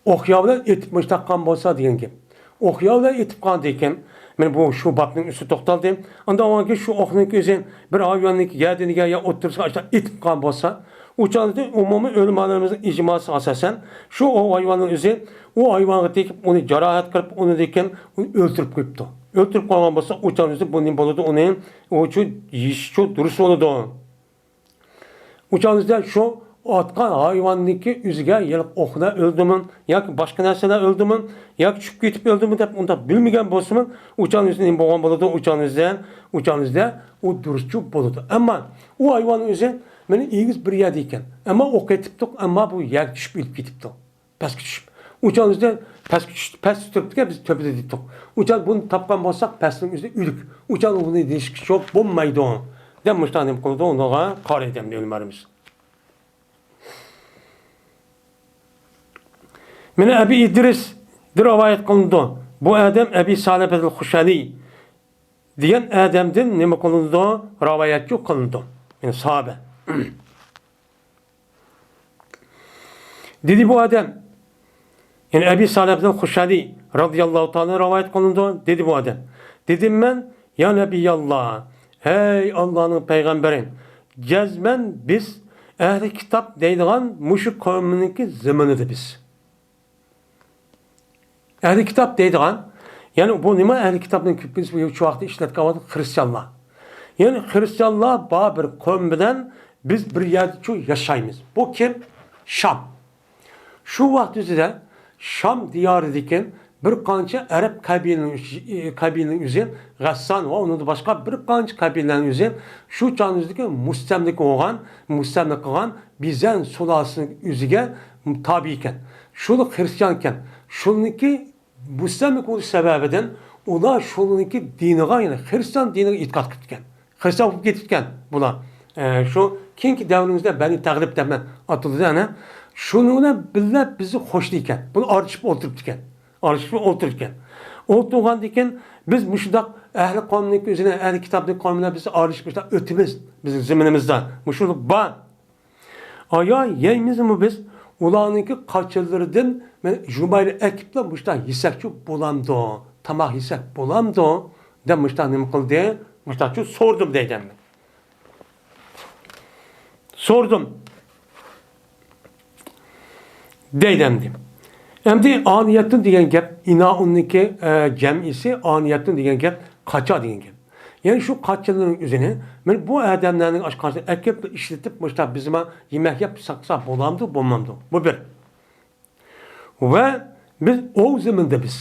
ئوقيا بىلەن ئېتىپ مۇشۇنداق قىلغان بولسا دېگەن گەپ. ئوقيا بىلەن ئېتىپ قالغاندىكىن، مانا بۇ شۇ بابنىڭ ئۈستىدە توختالدى. ئاندىن ئاۋۋالقى شۇ ئوقنىڭكى ئۆزى بىر ھايۋاننىڭكى گەدىنىگە يا ئوتتۇرىسىغا ئاشۇنداق ئېتىپ قالغان بولسا، ئۇ چاغدا ئومۇمىي ئۆلىمالىرىمىزنىڭ ئىجماسىغا ئاساسەن، شۇ ئوق ھايۋاننىڭ ئۆزى ئۇ ھايۋانغا تېگىپ، ئۇنى جاراھەت قىلىپ، ئۇنى لېكىن ئۇنى ئۆلتۈرۈپ قويۇپتۇ. ئۆلتۈرۈپ قويغان بولسا، ئۇ چاغدا بۇ نېمە بولىدۇ؟ ئۇنى ئۇچۇ يېيىشىچۇ دۇرۇس بولىدۇ. ئۇ چاغدا شۇ ئاتقان ھايۋاننىڭكى ئۆزىگە يېلىق ئوقلار ئۆلدىمۇ ياكى باشقا نەرسىلەر ئۆلدىمۇ ياكى چۈشۈپ كېتىپ ئۆلدىمۇ دەپ ئۇنداق بىلمىگەن بولسىمۇ، ئۇ چاغدا نېمە بولغان بولىدۇ؟ ئۇ چاغدا، ئۇ چاغدا ئۇ دۇرۇسچۇ بولىدۇ. ئەمما ئۇ ھايۋان ئۆزى مانا ئېگىز بىر يەردە ئىكەن. ئەمما ئوق ئېتىپتۇق، ئەمما بۇ يەرگە چۈشۈپ ئۆلۈپ كېتىپتۇ. پەسكە چۈشۈپ. ئۇ چاغ ئۆزىدە پەسكە چۈشۈپ، پەستە تۇرۇپتىكەن، بىز تۆپىدە دېدۇق. ئۇ چاغ بۇنى تاپقان بولساق، پەستىنىڭ ئۆزى ئۆلۈك. ئۇ چاغ ئۇنى دېيىشكە شوق بولمايدۇ، دەپ مۇشۇنداق نېمە قىلىدۇ، ئۇنىڭغا قارايدۇ ئەمدى ئۆلىمالىرىمىز. مانا ئەبى ئىدرىس رىۋايەت قىلىنىدۇ. بۇ ئادەم ئەبى سالىبەتىل خۇشەنى دېگەن ئادەمدىن نېمە قىلىنىدۇ؟ رىۋايەتچى قىلىنىدۇ. يەنى ساھابە. دېدى بۇ ئادەم، يەنى ئەبى سالىبەتىل خۇشەنى رەزىياللاھۇ تائالا رىۋايەت قىلىنىدۇ. دېدى بۇ ئادەم، دېدىم مەن، يا نەبىياللا، ھەي ئاللانىڭ پەيغەمبىرى، جەزمەن بىز ئەھلى كىتاب دەيدىغان مۇشۇ قەۋمنىڭكى زېمىنىدا بىز. ئەھلى كىتاب دەيدىغان، يەنى بۇ نېمە؟ ئەھلى كىتابنىڭ كۆپىنچىسى بۇ شۇ ۋاقىتتا ئىشلەتكەن ۋاقىت خرىستىيانلار. يەنى خرىستىيانلار بار بىر قەۋم بىلەن بىز بىر يەردە شۇ ياشايمىز. بۇ كىم؟ شام. شۇ ۋاقىت ئۆزىدە شام دىيارىدىكى بىر قانچە ئەرەب قەبىلىنىڭ ئۆزى، قەبىلىنىڭ ئۆزى، غەسسان ۋە ئۇنىڭدىن باشقا بىر قانچە قەبىلىلەرنىڭ ئۆزى شۇ چاغنىڭ ئۆزىدىكى مۇستەملىكە بولغان، مۇستەملىكە قىلغان بىزەن سۇلالىسىنىڭ ئۆزىگە تابىئىكەن. شۇلار خرىستىيانكەن. شۇلىنىڭكى مۇستەملىكە بولۇش سەۋەبىدىن ئۇلار شۇلىنىڭكى دىنىغا، يەنى خرىستىيان دىنىغا ئېتىقاد قىلىپتىكەن. خرىستىيان بولۇپ كېتىپتىكەن بۇلار. ئە، شۇ كېيىنكى دەۋرىمىزدە بەنى تەغلىب دەپ ئاتىلىدۇ ئەنە. شۇنىڭ بىلەن بىللە بىزنى خوشلايدىكەن. بۇنى ئارىلىشىپ ئولتۇرۇپتىكەن. ئارىلىشىپ ئولتۇرىدىكەن. ئولتۇرغاندىن كېيىن بىز مۇشۇنداق ئەھلى قومنىڭكى ئۆزىنى، ئەھلى كىتابنىڭ قومى بىلەن بىز ئارىلىشىپ مۇشۇنداق ئۆتىمىز. بىزنىڭ زېمىنىمىزدا مۇشۇلار بار. ئايا يەيمىزمۇ بىز؟ ئۇلارنىڭكى قاچىلىرىدىن مەن جۇماينى ئەكىپلا مۇشۇنداق يېسەكچۇ بولامدۇ؟ تاماق يېسەك بولامدۇ؟ دەپ مۇشۇنداق نېمە قىلدى؟ مۇشۇنداقچۇ سورىدىم دەيدۇ ئەمدى. سورىدىم. دەيدۇ ئەمدى. ئەمدى ئانىيەتتۇن دېگەن گەپ، ئىنائۇننىڭكى، ئە، جەمئىسى ئانىيەتتۇن دېگەن گەپ، قاچا دېگەن گەپ. يەنى شۇ قاچىلىرىنىڭ ئۆزىنى، مانا بۇ ئادەملەرنىڭ ئاشقازىنىنى ئەكىپ ئىشلىتىپ، مۇشۇنداق بىزمۇ يېمەك يەپ ساقلىساق بولامدۇ، بولمامدۇ؟ بۇ بىر. ۋە بىز ئوۋ زېمىندا بىز.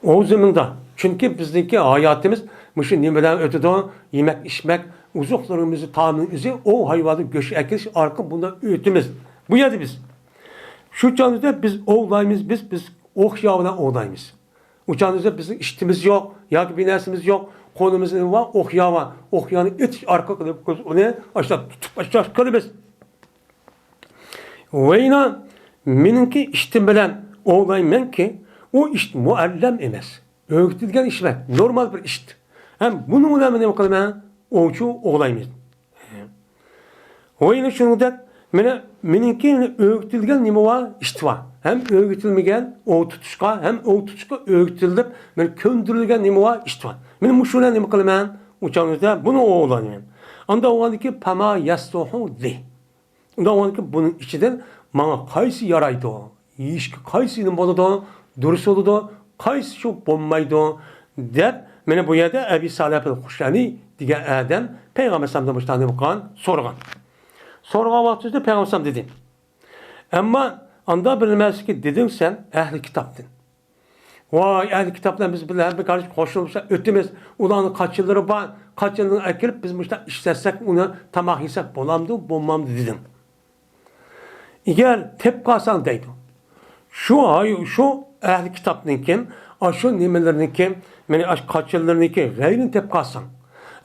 ئوۋ زېمىندا. چۈنكى بىزنىڭكى ھاياتىمىز مۇشۇ نېمە بىلەن ئۆتىدۇ؟ يېمەك، ئىچمەك، ئوزۇقلىرىمىزنى، تائامنىڭ ئۆزى ئوۋ ھايۋاندىن گۆش ئەكېلىش ئارقىلىق بۇنداق ئۆتىمىز. بۇ يەردە بىز. شۇ چاغدا بىز ئوۋلايمىز، بىز، بىز ئوقيا بىلەن ئوۋلايمىز. ئۇ چاغدا بىزنىڭ ئىشتىمىز يوق ياكى بىر نەرسىمىز يوق. قولىمىزدا نېمە بار؟ ئوقيا بار. ئوقيانى ئېتىش ئارقىلىق ئۇنى ئاشۇنداق تۇتۇپ ئاشۇنداق قىلىمىز. ۋەينا مېنىڭكى ئىشتىم بىلەن ئوۋلايمەنكى، ئۇ ئىشت مۇئەللەم ئەمەس. ئۆگىتىلگەن ئىش ئەمەس. نورمال بىر ئىشت. ھەم بۇنىڭ بىلەن مەن نېمە قىلىمەن؟ ئوۋچۇ ئوۋلايمەن. ۋەينا شۇنىڭدەك مانا مېنىڭكى ئۆگىتىلگەن نېمە بار؟ ئىشت بار. ھەم ئۆگىتىلمىگەن ئوۋ تۇتۇشقا، ھەم ئوۋ تۇتۇشقا ئۆگىتىلىپ، مانا كۆندۈرۈلگەن نېمە بار؟ ئىشت بار. مانا مۇشۇ بىلەن نېمە قىلىمەن؟ ئۇ چاغدا بۇنى ئوۋلايمەن. ئانداق بولغاندىكىن پەما يەسلۇھۇ لى. ئۇنداق بولغاندىكىن بۇنىڭ ئىچىدىن ماڭا قايسى يارايدۇ؟ يېيىشكە قايسى نېمە بولىدۇ؟ دۇرۇس بولىدۇ؟ قايسى شۇ بولمايدۇ؟ دەپ، مانا بۇ يەردە ئەبى سالىھ ئەل خۇشەنى دېگەن ئادەم پەيغەمبەر ئەلەيھىسسالامدىن مۇشۇنداق نېمە قىلغان؟ سورىغان. سورىغان ۋاقتىمىزدا پەيغەمبەر ئەلەيھىسسالام دېدى. ئەمما ئاندا بىر نېمە ئەمەسكى دېدىڭ سەن ئەھلى كىتابتىن. ۋاي، ئەھلى كىتابلار بىز بىلەن بىر قارىشىپ قوشۇلمىسا ئۆتىمىز. ئۇلارنىڭ قاچىلىرى بار. قاچىلىرىنى ئەكىرىپ بىز مۇشۇنداق ئىشلەتسەك، ئۇنى تاماق يېسەك بولامدۇ، بولمامدۇ دېدىم. ئەگەر تېپىپ قالساڭ دەيدۇ. شۇ ھاي-، شۇ ئەھلى كىتابنىڭكى، ئاشۇ نېمىلىرىنىڭكى، مانا ئاشۇ قاچىلىرىنىڭكى غەيرىنى تېپىپ قالساڭ.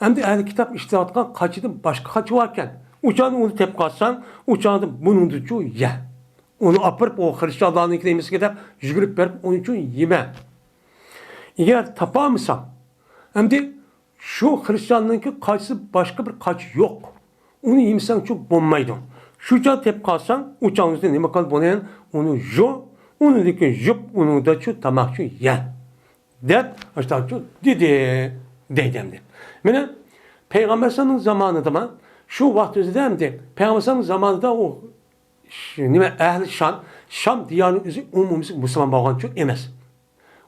ئەمدى ئەھلى كىتاب ئىشلەۋاتقان قاچىدىن باشقا قاچا باركەن. ئۇ چاغدا ئۇنى تېپىپ قالساڭ، ئۇ چاغدا بۇنىڭدىنچۇ يە. ئۇنى ئاپىرىپ، ئۇ خرىستىيانلارنىڭكى نېمىسىگە دەپ يۈگۈرۈپ بېرىپ، ئۇنىڭ ئۈچۈن يېمە. ئەگەر تاپالمىساڭ، ئەمدى شۇ خرىستىياننىڭكى قاچىسى باشقا بىر قاچا يوق. ئۇنى يېمىسەڭچۇ بولمايدۇ. شۇ چاغ تېپىپ قالساڭ، ئۇ چاغنىڭدا نېمە قىل بۇنى؟ ئۇنى يۇ، ئۇنىڭدىن كېيىن يۇپ، ئۇنىڭدىچۇ تاماقچۇ يە. دەپ، ئاشۇنداقچۇ دېدى، دەيدۇ ئەمدى. مانا، پەيغەمبەر ئەلەيھىسسالامنىڭ زامانىدىما، شۇ ۋاقىت ئۆزىدە ئەمدى، پەيغەمبەر ئەلەيھىسسالامنىڭ زامانىدا ئۇ ش-، نېمە، ئەھلى شام، شام دىيارىنىڭ ئۆزى ئومۇميۈزلۈك مۇسۇلمان بولغانچۇ ئەمەس.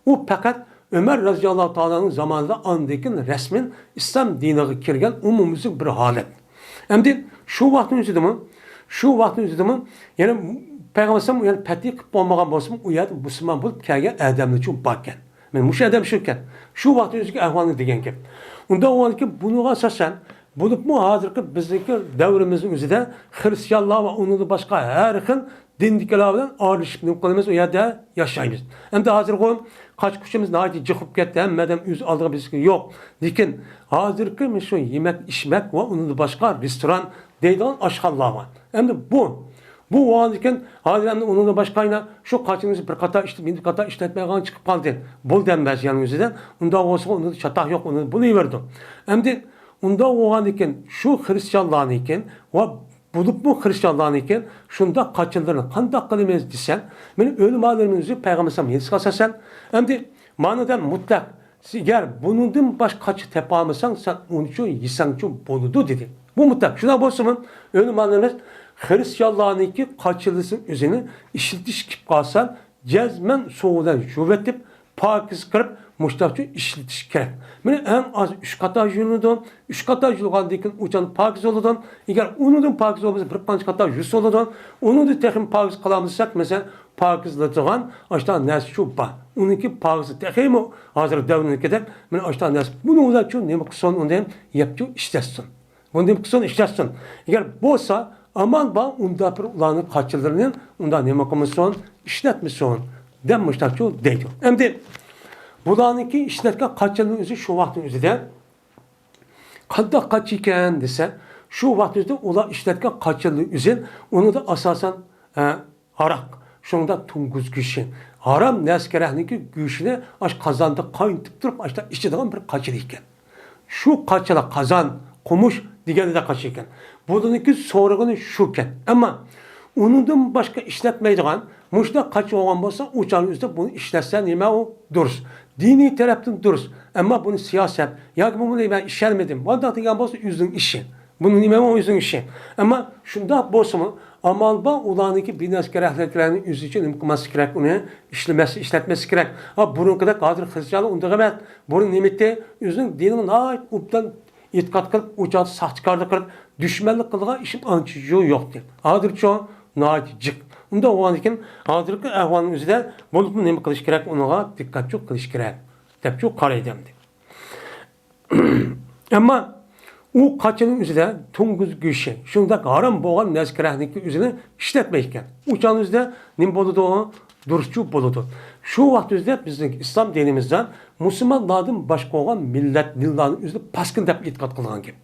ئۇ پەقەت ئۆمەر رەزىياللاھۇ تائالا ئەنھۇ زامانىدا ئاندىن كېيىن رەسمەن ئىسلام دىنىغا كىرگەن ئومۇميۈزلۈك بىر ھالەت. ئەمدى شۇ ۋاقىتنىڭ ئۆزىدىمۇ، شۇ ۋاقىتنىڭ ئۆزىدىمۇ يەنە پەيغەمبەر ئەلەيھىسسالام يەنە پەتھى قىلىپ بولمىغان بولسىمۇ، ئۇ يەردە مۇسۇلمان بولۇپ كەلگەن ئادەملەرچۇ باركەن. مانا مۇشۇ ئادەم شۇكەن. شۇ ۋاقىتنىڭ ئۆزىدىكى ئەھۋالنى دېگەن گەپ. ئۇنداق بولغاندىكىن بۇنىڭغا ئاساسەن، بولۇپمۇ ھازىرقى بىزنىڭكى دەۋرىمىزنىڭ ئۆزىدە خرىستىيانلار ۋە ئۇنىڭدىن باشقا ھەر خىل دىندىكىلەر بىلەن ئارىلىشىپ نېمە قىلىمىز، ئۇ يەردە ياشايمىز. ئەمدى ھازىرغۇ قاچا-قۇچىمىز ناھايىتى جىق بولۇپ كەتتى، ھەممە ئادەم ئۆز ئالدىغا بىزگە يوق. لېكىن ھازىرقى مۇشۇ يېمەك-ئىچمەك ۋە ئۇنىڭدىن باشقا رېستوران دەيدىغان ئاشخانىلار بار. ئەمدى بۇ، بۇ بولغاندىكىن، ھازىر ئەمدى ئۇنىڭدىن باشقا يەنە شۇ قاچىنى بىر قاتار ئىشلىتىپ، يەنە بىر قاتار ئىشلەتمەيدىغان چىقىپ قالدى. بولدى ئەمدى بەزى يەرنىڭ ئۆزىدە. ئۇنداق بولسىغۇ ئۇنىڭدا چاتاق يوق، ئۇنىڭدا بولۇۋېرىدۇ. ئەمدى ئۇنداق بولغاندىكىن، شۇ خرىستىيانلارنىڭكى ۋە بولۇپمۇ خرىستىيانلارنىڭكى شۇنداق قاچىلىرىنى قانداق قىلىمىز دېسەم، مانا ئۆلىمالىرىمىز پەيغەمبەر ئەلەيھىسسالام ھەدىسىگە ئاساسەن، ئەمدى مانىدە مۇتلەق ئەگەر بۇنىڭدىن باشقا قاچا تېپالمىساڭ، سەن ئۇنىچۇ يېسەڭچۇ بولىدۇ، دېدى. بۇ مۇتلەق. شۇنداق بولسىمۇ، ئۆلىمالىرىمىز خرىستىيانلارنىڭكى قاچىلىرىنىڭ ئۆزىنى ئىشلىتىش كېلىپ قالسا، جەزمەن سۇ بىلەن يۇۋېتىپ، پاكىز قىلىپ، مۇشۇنداقچۇ ئىشلىتىش كېرەك. مانا ئەڭ ئاز ئۈچ قاتا يۇيۇلىدۇ. ئۈچ قاتا يۇيۇلغاندىن كېيىن ئۇ چاغدا پاكىز بولىدۇ. ئەگەر ئۇنىڭدىن پاكىز بولمىسا، بىر قانچە قاتا يۇسا بولىدۇ. ئۇنىڭدىن تېخىمۇ پاكىز قىلالمىساق، مەسىلەن، پاكىزلىتىدىغان ئاشۇنداق نەرسىچۇ بار. ئۇنىڭكى پاكىزى تېخىمۇ ھازىر دەۋرنىڭكىدەك، مانا ئاشۇنداق نەرسە. بۇنىڭ بىلەنچۇ نېمە قىلسۇن، ئۇنى يەپچۇ ئىشلەتسۇن. بۇنى نېمە قىلسۇن، ئىشلەتسۇن. ئەگەر بولسا، ئامان بار، ئۇنداق بىر ئۇلارنىڭ قاچىلىرىنى ئۇنداق نېمە قىلمىسۇن، ئىشلەتمىسۇن، دەپ مۇشۇنداقچۇ دەيدۇ. ئەمدى بۇلارنىڭكى ئىشلەتكەن قاچىلىرىنىڭ ئۆزى شۇ ۋاقىتنىڭ ئۆزىدە قانداق قاچا ئىكەن دېسە، شۇ ۋاقىت ئۆزىدە ئۇلار ئىشلەتكەن قاچىلىرى ئۆزى، ئۇنىڭدا ئاساسەن ھە، ھاراق، شۇنىڭدا توڭگۇز گۆشى، ھارام نەرسە-كېرەكنىڭكى گۆشىنى ئاشۇ قازاندا قاينىتىپ تۇرۇپ، ئاشۇنداق ئىچىدىغان بىر قاچىلىق ئىكەن. شۇ قاچىلىق قازان، قومۇش دېگەندەك قاچىلىق ئىكەن. بۇلارنىڭكى سورىغىنى شۇكەن. ئەمما ئۇنىڭدىن باشقا ئىشلەتمەيدىغان مۇشۇنداق قاچا بولغان بولسا، ئۇ چاغنىڭ ئۆزىدە بۇنى ئىشلەتسە نېمە ئۇ دۇرۇس. دىنىي تەرەپتىن دۇرۇس. ئەمما بۇنى سىياسەت ياكى بۇنى مەن ئىشەنمىدىم، مۇنداق دېگەن بولسا ئۆزىنىڭ ئىشى. بۇنى نېمە ئۇ ئۆزىنىڭ ئىشى. ئەمما شۇنداق بولسىمۇ، ئامال بار ئۇلارنىڭكى بىر نەرسە كېرەكلىكلەرنى ئۆزىچە نېمە قىلماسلىق كېرەك، ئۇنى ئىشلىمەس، ئىشلەتمەسلىك كېرەك. ھا، بۇرۇنقىدەك ھازىر خىرىسچانلار ئۇنداق ئەمەس. بۇرۇن نېمە ئىدى؟ ئۆزىنىڭ دىنىغا ناھايىتى ئوبدان ئېتىقاد قىلىپ، ئۇ چاغدا ساختىكارلىق قىلىپ، دۈشمەنلىك قىلىدىغان ئىشىم ئانچە يوق ئىدى. ھازىرچۇ ناھايىتى جىق. ئۇنداق بولغاندىكىن، ھازىرقى ئەھۋالنىڭ ئۆزىدە بولۇپمۇ نېمە قىلىش كېرەك؟ ئۇنىڭغا دىققەتچۇ قىلىش كېرەك، دەپچۇ قارايدۇ ئەمدى. ئەمما ئۇ قاچىنىڭ ئۆزىدە توڭگۇز گۆشى، شۇنداق ھارام بولغان نەرسە-كېرەكنىڭكى ئۆزىنى ئىشلەتمەيدىكەن. ئۇ چاغنىڭ ئۆزىدە نېمە بولىدۇ؟ دۇرۇسچۇ بولىدۇ. شۇ ۋاقىت ئۆزىدە بىزنىڭ ئىسلام دىنىمىزدا مۇسۇلمانلاردىن باشقا بولغان مىللەت، دىنلارنىڭ ئۆزىنى پاسكىن دەپ ئېتىقاد قىلغان گەپ.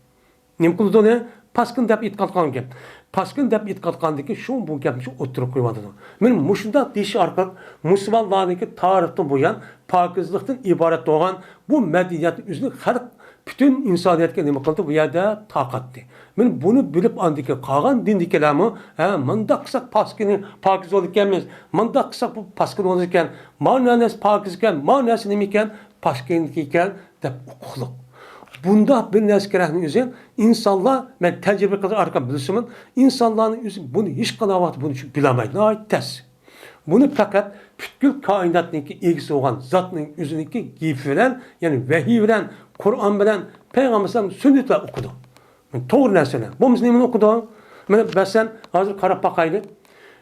نېمە قىلىدۇ ئۇنى؟ پاسكىن دەپ ئېتىقاد قىلغان گەپ. پاسكىن دەپ ئېتىقاد قىلغاندىن كېيىن شۇ بۇ گەپنى شۇ ئوتتۇرىغا قويۇۋاتىدۇ. مانا مۇشۇنداق دېيىش ئارقىلىق مۇسۇلمانلارنىڭكى تارىختىن بۇيان پاكىزلىقتىن ئىبارەت بولغان بۇ مەدەنىيەتنى ئۆزىنى خەلق پۈتۈن ئىنسانىيەتكە نېمە قىلدى؟ بۇ يەردە تارقاتتى. مانا بۇنى بىلىپ ئاندىكى قالغان دىندىكىلەرمۇ، ھە، مۇنداق قىلساق پاسكىنى پاكىز بولىدىكەنمىز، مۇنداق قىلساق بۇ پاسكىن بولىدىكەن، مانا نەرسە پاكىز ئىكەن، مانا نەرسە نېمە ئىكەن؟ پاسكىنىكى ئىكەن دەپ ھوقۇقلۇق. بۇنداق بىر نەرسە كېرەكنىڭ ئۆزى ئىنسانلار، مەن تەجرىبە قىلىش ئارقىلىق بىلسىمۇ، ئىنسانلارنىڭ ئۆزى بۇنى ھېچقانداق ۋاقىتتا بۇنى چۈشىنىپ بىلەلمەيدۇ. ناھايىتى تەس. بۇنى پەقەت پۈتكۈل كائىناتنىڭكى ئىگىسى بولغان زاتنىڭ ئۆزىنىڭكى گېپى بىلەن، يەنى ۋەھىي بىلەن، قۇرئان بىلەن، پەيغەمبەر ئەلەيھىسسالام سۈننىتى بىلەن ئوقۇدۇ. توغرا نەرسىلەر. بولمىسا نېمىنى ئوقۇدۇ؟ مانا مەسىلەن، ھازىر قاراپ باقايلى.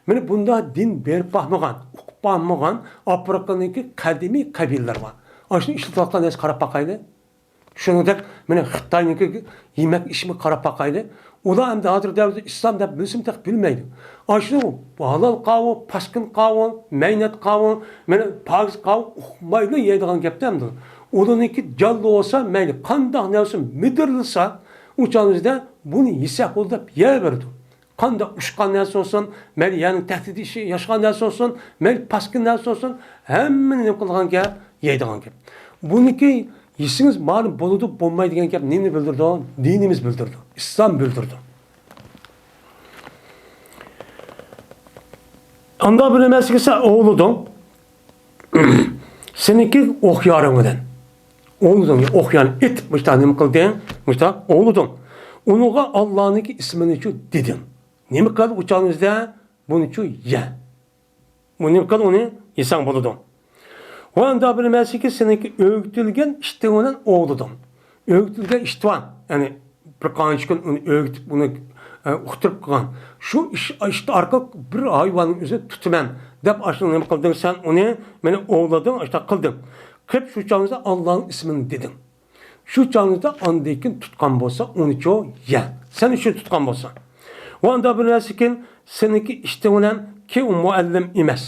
مانا بۇنداق دىن بېرىپ باقمىغان، ئۇقۇپ باقمىغان ئافرىقىنىڭكى قەدىمىي قەبىلىلەر بار. ئاشۇنى ئىشلىتىۋاتقان نەرسە قاراپ باقايلى. شۇنىڭدەك مانا خىتاينىڭكى يېمەك ئىشىمۇ قاراپ باقايلى. ئۇلار ئەمدى ھازىر دەۋردە ئىسلام دەپ بىلسىمۇ تېخى بىلمەيدۇ. ئاشۇ ھالال قاۋۇ، پاسكىن قاۋۇ، مەينەت قاۋۇ، مانا پاكىز قاۋۇ ئۇقمايلا يەيدىغان گەپتە ئەمدى. ئۇلارنىڭكى جانلىق بولسا مەيلى قانداق نەرسە مىدىرلىسا، ئۇ چاغنىڭ ئۆزىدە بۇنى يېسەك بولدى دەپ يەۋېرىدۇ. قانداق ئۇچقان نەرسە بولسۇن، مەيلى يەرنىڭ تەھتىدە ئىشى ياشىغان نەرسە بولسۇن، مەيلى پاسكىن نەرسە بولسۇن، ھەممىنى نېمە قىلىدىغان گەپ، يەيدىغان گەپ. بۇنىڭكى يېسىڭىز مانا بولىدۇ، بولمايدۇ دېگەن گەپ نېمىنى بىلدۈرىدۇ؟ دىنىمىز بىلدۈرىدۇ، ئىسلام بىلدۈرىدۇ. ئاندا بىر نېمە دېسە ئوۋلىدىڭ. سېنىڭكى ئوق يارىڭ بىلەن. ئوۋلىدىڭ، ئوق يارنى ئېتىپ مۇشتاق نېمە قىلدىڭ؟ مۇشتاق ئوۋلىدىڭ. ئۇنىڭغا ئاللانىڭكى ئىسمىنىچۇ دېدىڭ. نېمە قىلدى ئۇ چاغنىڭ ئۆزىدە؟ بۇنىچۇ يە. بۇ نېمە قىلدى؟ ئۇنى يېسەڭ بولىدۇ. ۋە ئاندا بىر نېمە دېسىكى، سېنىڭكى ئۆگىتىلگەن ئىتىڭ بىلەن ئوۋلىدىڭ. ئۆگىتىلگەن ئىت بار. يەنى بىر قانچە كۈن ئۇنى ئۆگىتىپ، ئۇنى، ئە، ئۇقتۇرۇپ قىلغان. شۇ ئىش، ئىت ئارقىلىق بىر ھايۋاننىڭ ئۆزىنى تۇتىمەن دەپ، ئاشۇنى نېمە قىلدىڭ سەن؟ ئۇنى مېنى ئوۋلىدىڭ، ئاشۇنداق قىلدىڭ. قىلىپ شۇ چاغدا ئاللانىڭ ئىسمىنى دېدىڭ. شۇ چاغدا ئاندىن كېيىن تۇتقان بولسا، ئۇنىچۇ يە. سەن ئۈچۈن تۇتقان بولسا. ۋە ئاندا بىر نەرسىكىن، سېنىڭكى ئىتىڭ بىلەن كى ئۇ مۇئەللىم ئەمەس.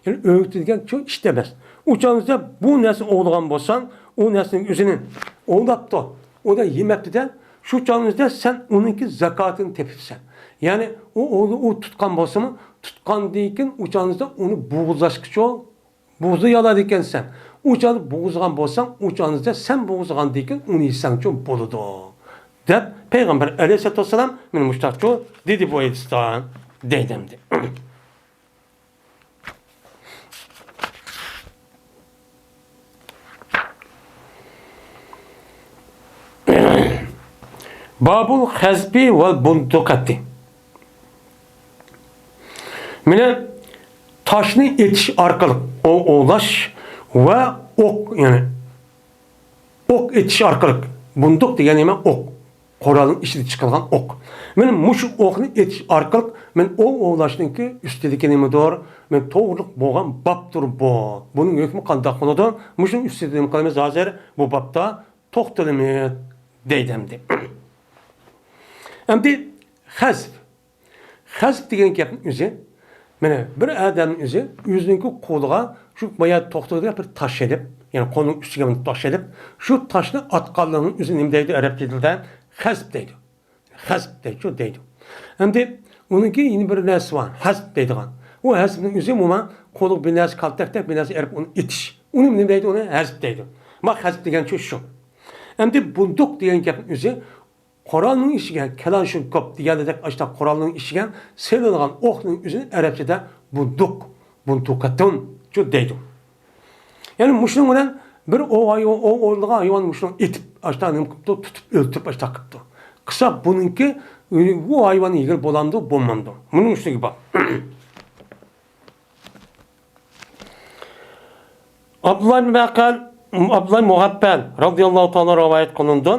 يەنى ئۆگىتىلگەن شۇ ئىت ئەمەس. ئۇ چاغدا بۇ نەرسىنى ئوۋلىغان بولساڭ، ئۇ نەرسىنىڭ ئۆزىنى ئوۋلاپتۇ. ئۇ دا يېمەپتۇ-دە. شۇ چاغدا سەن ئۇنىڭكى زاكاتىنى تېپىپسەن. يەنى ئۇ، ئۇ، ئۇ تۇتقان بولسىمۇ، تۇتقاندىن كېيىن ئۇ چاغدا ئۇنى بوغۇزلاشقىچۇ بوغۇزلايالايدىكەنسەن. ئۇ چاغدا بوغۇزلىغان بولساڭ، ئۇ چاغدا سەن بوغۇزلىغاندىن كېيىن ئۇنى يېسەڭچۇ بولىدۇ، دەپ پەيغەمبەر ئەلەيھىسسالاتۇ ۋەسسالام مانا مۇشتاقچۇ دېدى بۇ ھەدىستە، دەيدۇ ئەمدى. بابۇل خەزفى ۋەل بۇندۇقەتى. مانا تاشنى ئېتىش ئارقىلىق ئوۋ ئوۋلاش ۋە ئوق، يەنى ئوق ئېتىش ئارقىلىق، بۇندۇق دېگەن نېمە؟ ئوق. قورالنىڭ ئىچىدە چىقىرىلغان ئوق. مانا مۇشۇ ئوقنى ئېتىش ئارقىلىق مانا ئوۋ ئوۋلاشنىڭكى ئۈستىدىكى نېمىدۇر؟ مانا توغرىلىق بولغان بابتۇر بۇ. بۇنىڭ ھۆكمى قانداق بولىدۇ؟ مۇشۇنىڭ ئۈستىدە نېمە قىلىمىز ھازىر؟ بۇ بابتا توختىلىمىز، دەيدۇ ئەمدى. ئەمدى خەزف. خەزف دېگەن گەپنىڭ ئۆزى، مانا بىر ئادەمنىڭ ئۆزى ئۆزىنىڭكى قولىغا شۇ بايا توختىغۇدەك بىر تاش ئېلىپ، يەنى قولىنىڭ ئۈستىگە بىر تاش ئېلىپ، شۇ تاشنى ئاتقانلىقىنىڭ ئۆزى نېمە دەيدۇ ئەرەب تىلىدا؟ خەزف دەيدۇ. خەزف دەيدۇ، دەيدۇ. ئەمدى ئۇنىڭكى يەنە بىر نەرسىسى بار، ھەزپ دەيدىغان. ئۇ ھەزپنىڭ ئۆزى ئومۇمەن قولىغا بىر نەرسە كالتەكتەك بىر نەرسە ئېلىپ ئۇنى ئېتىش. ئۇنى نېمە دەيدۇ؟ ئۇنى ھەزپ دەيدۇ. مانا ھەزپ دېگەن شۇ. ئەمدى بۇندۇق دېگەن گەپنىڭ ئۆزى قورالنىڭ ئىچىگە، كالاشنىكوف دېگەندەك ئاشۇنداق قورالنىڭ ئىچىگە سېلىنغان ئوقنىڭ ئۆزىنى ئەرەبچىدە بۇندۇق، بۇندۇقەتۇنچۇ دەيدۇ. يەنى مۇشۇنىڭ بىلەن بىر ئوۋ ھايۋان، ئوۋ ئوۋلىغان ھايۋان مۇشۇنىڭ ئېتىپ، ئاشۇنداق نېمە قىپتۇ، تۇتۇپ ئۆلتۈرۈپ ئاشۇنداق قىپتۇ. قىلسا بۇنىڭكى، بۇ ھايۋاننى يېگىلى بولامدۇ، بولمامدۇ؟ بۇنىڭ ئۈستىگە بار. ئابدۇللا ئىبن مەقەل، ئابدۇللا مۇغەپپەل رازىياللاھۇ تائالا رىۋايەت قىلىنىدۇ.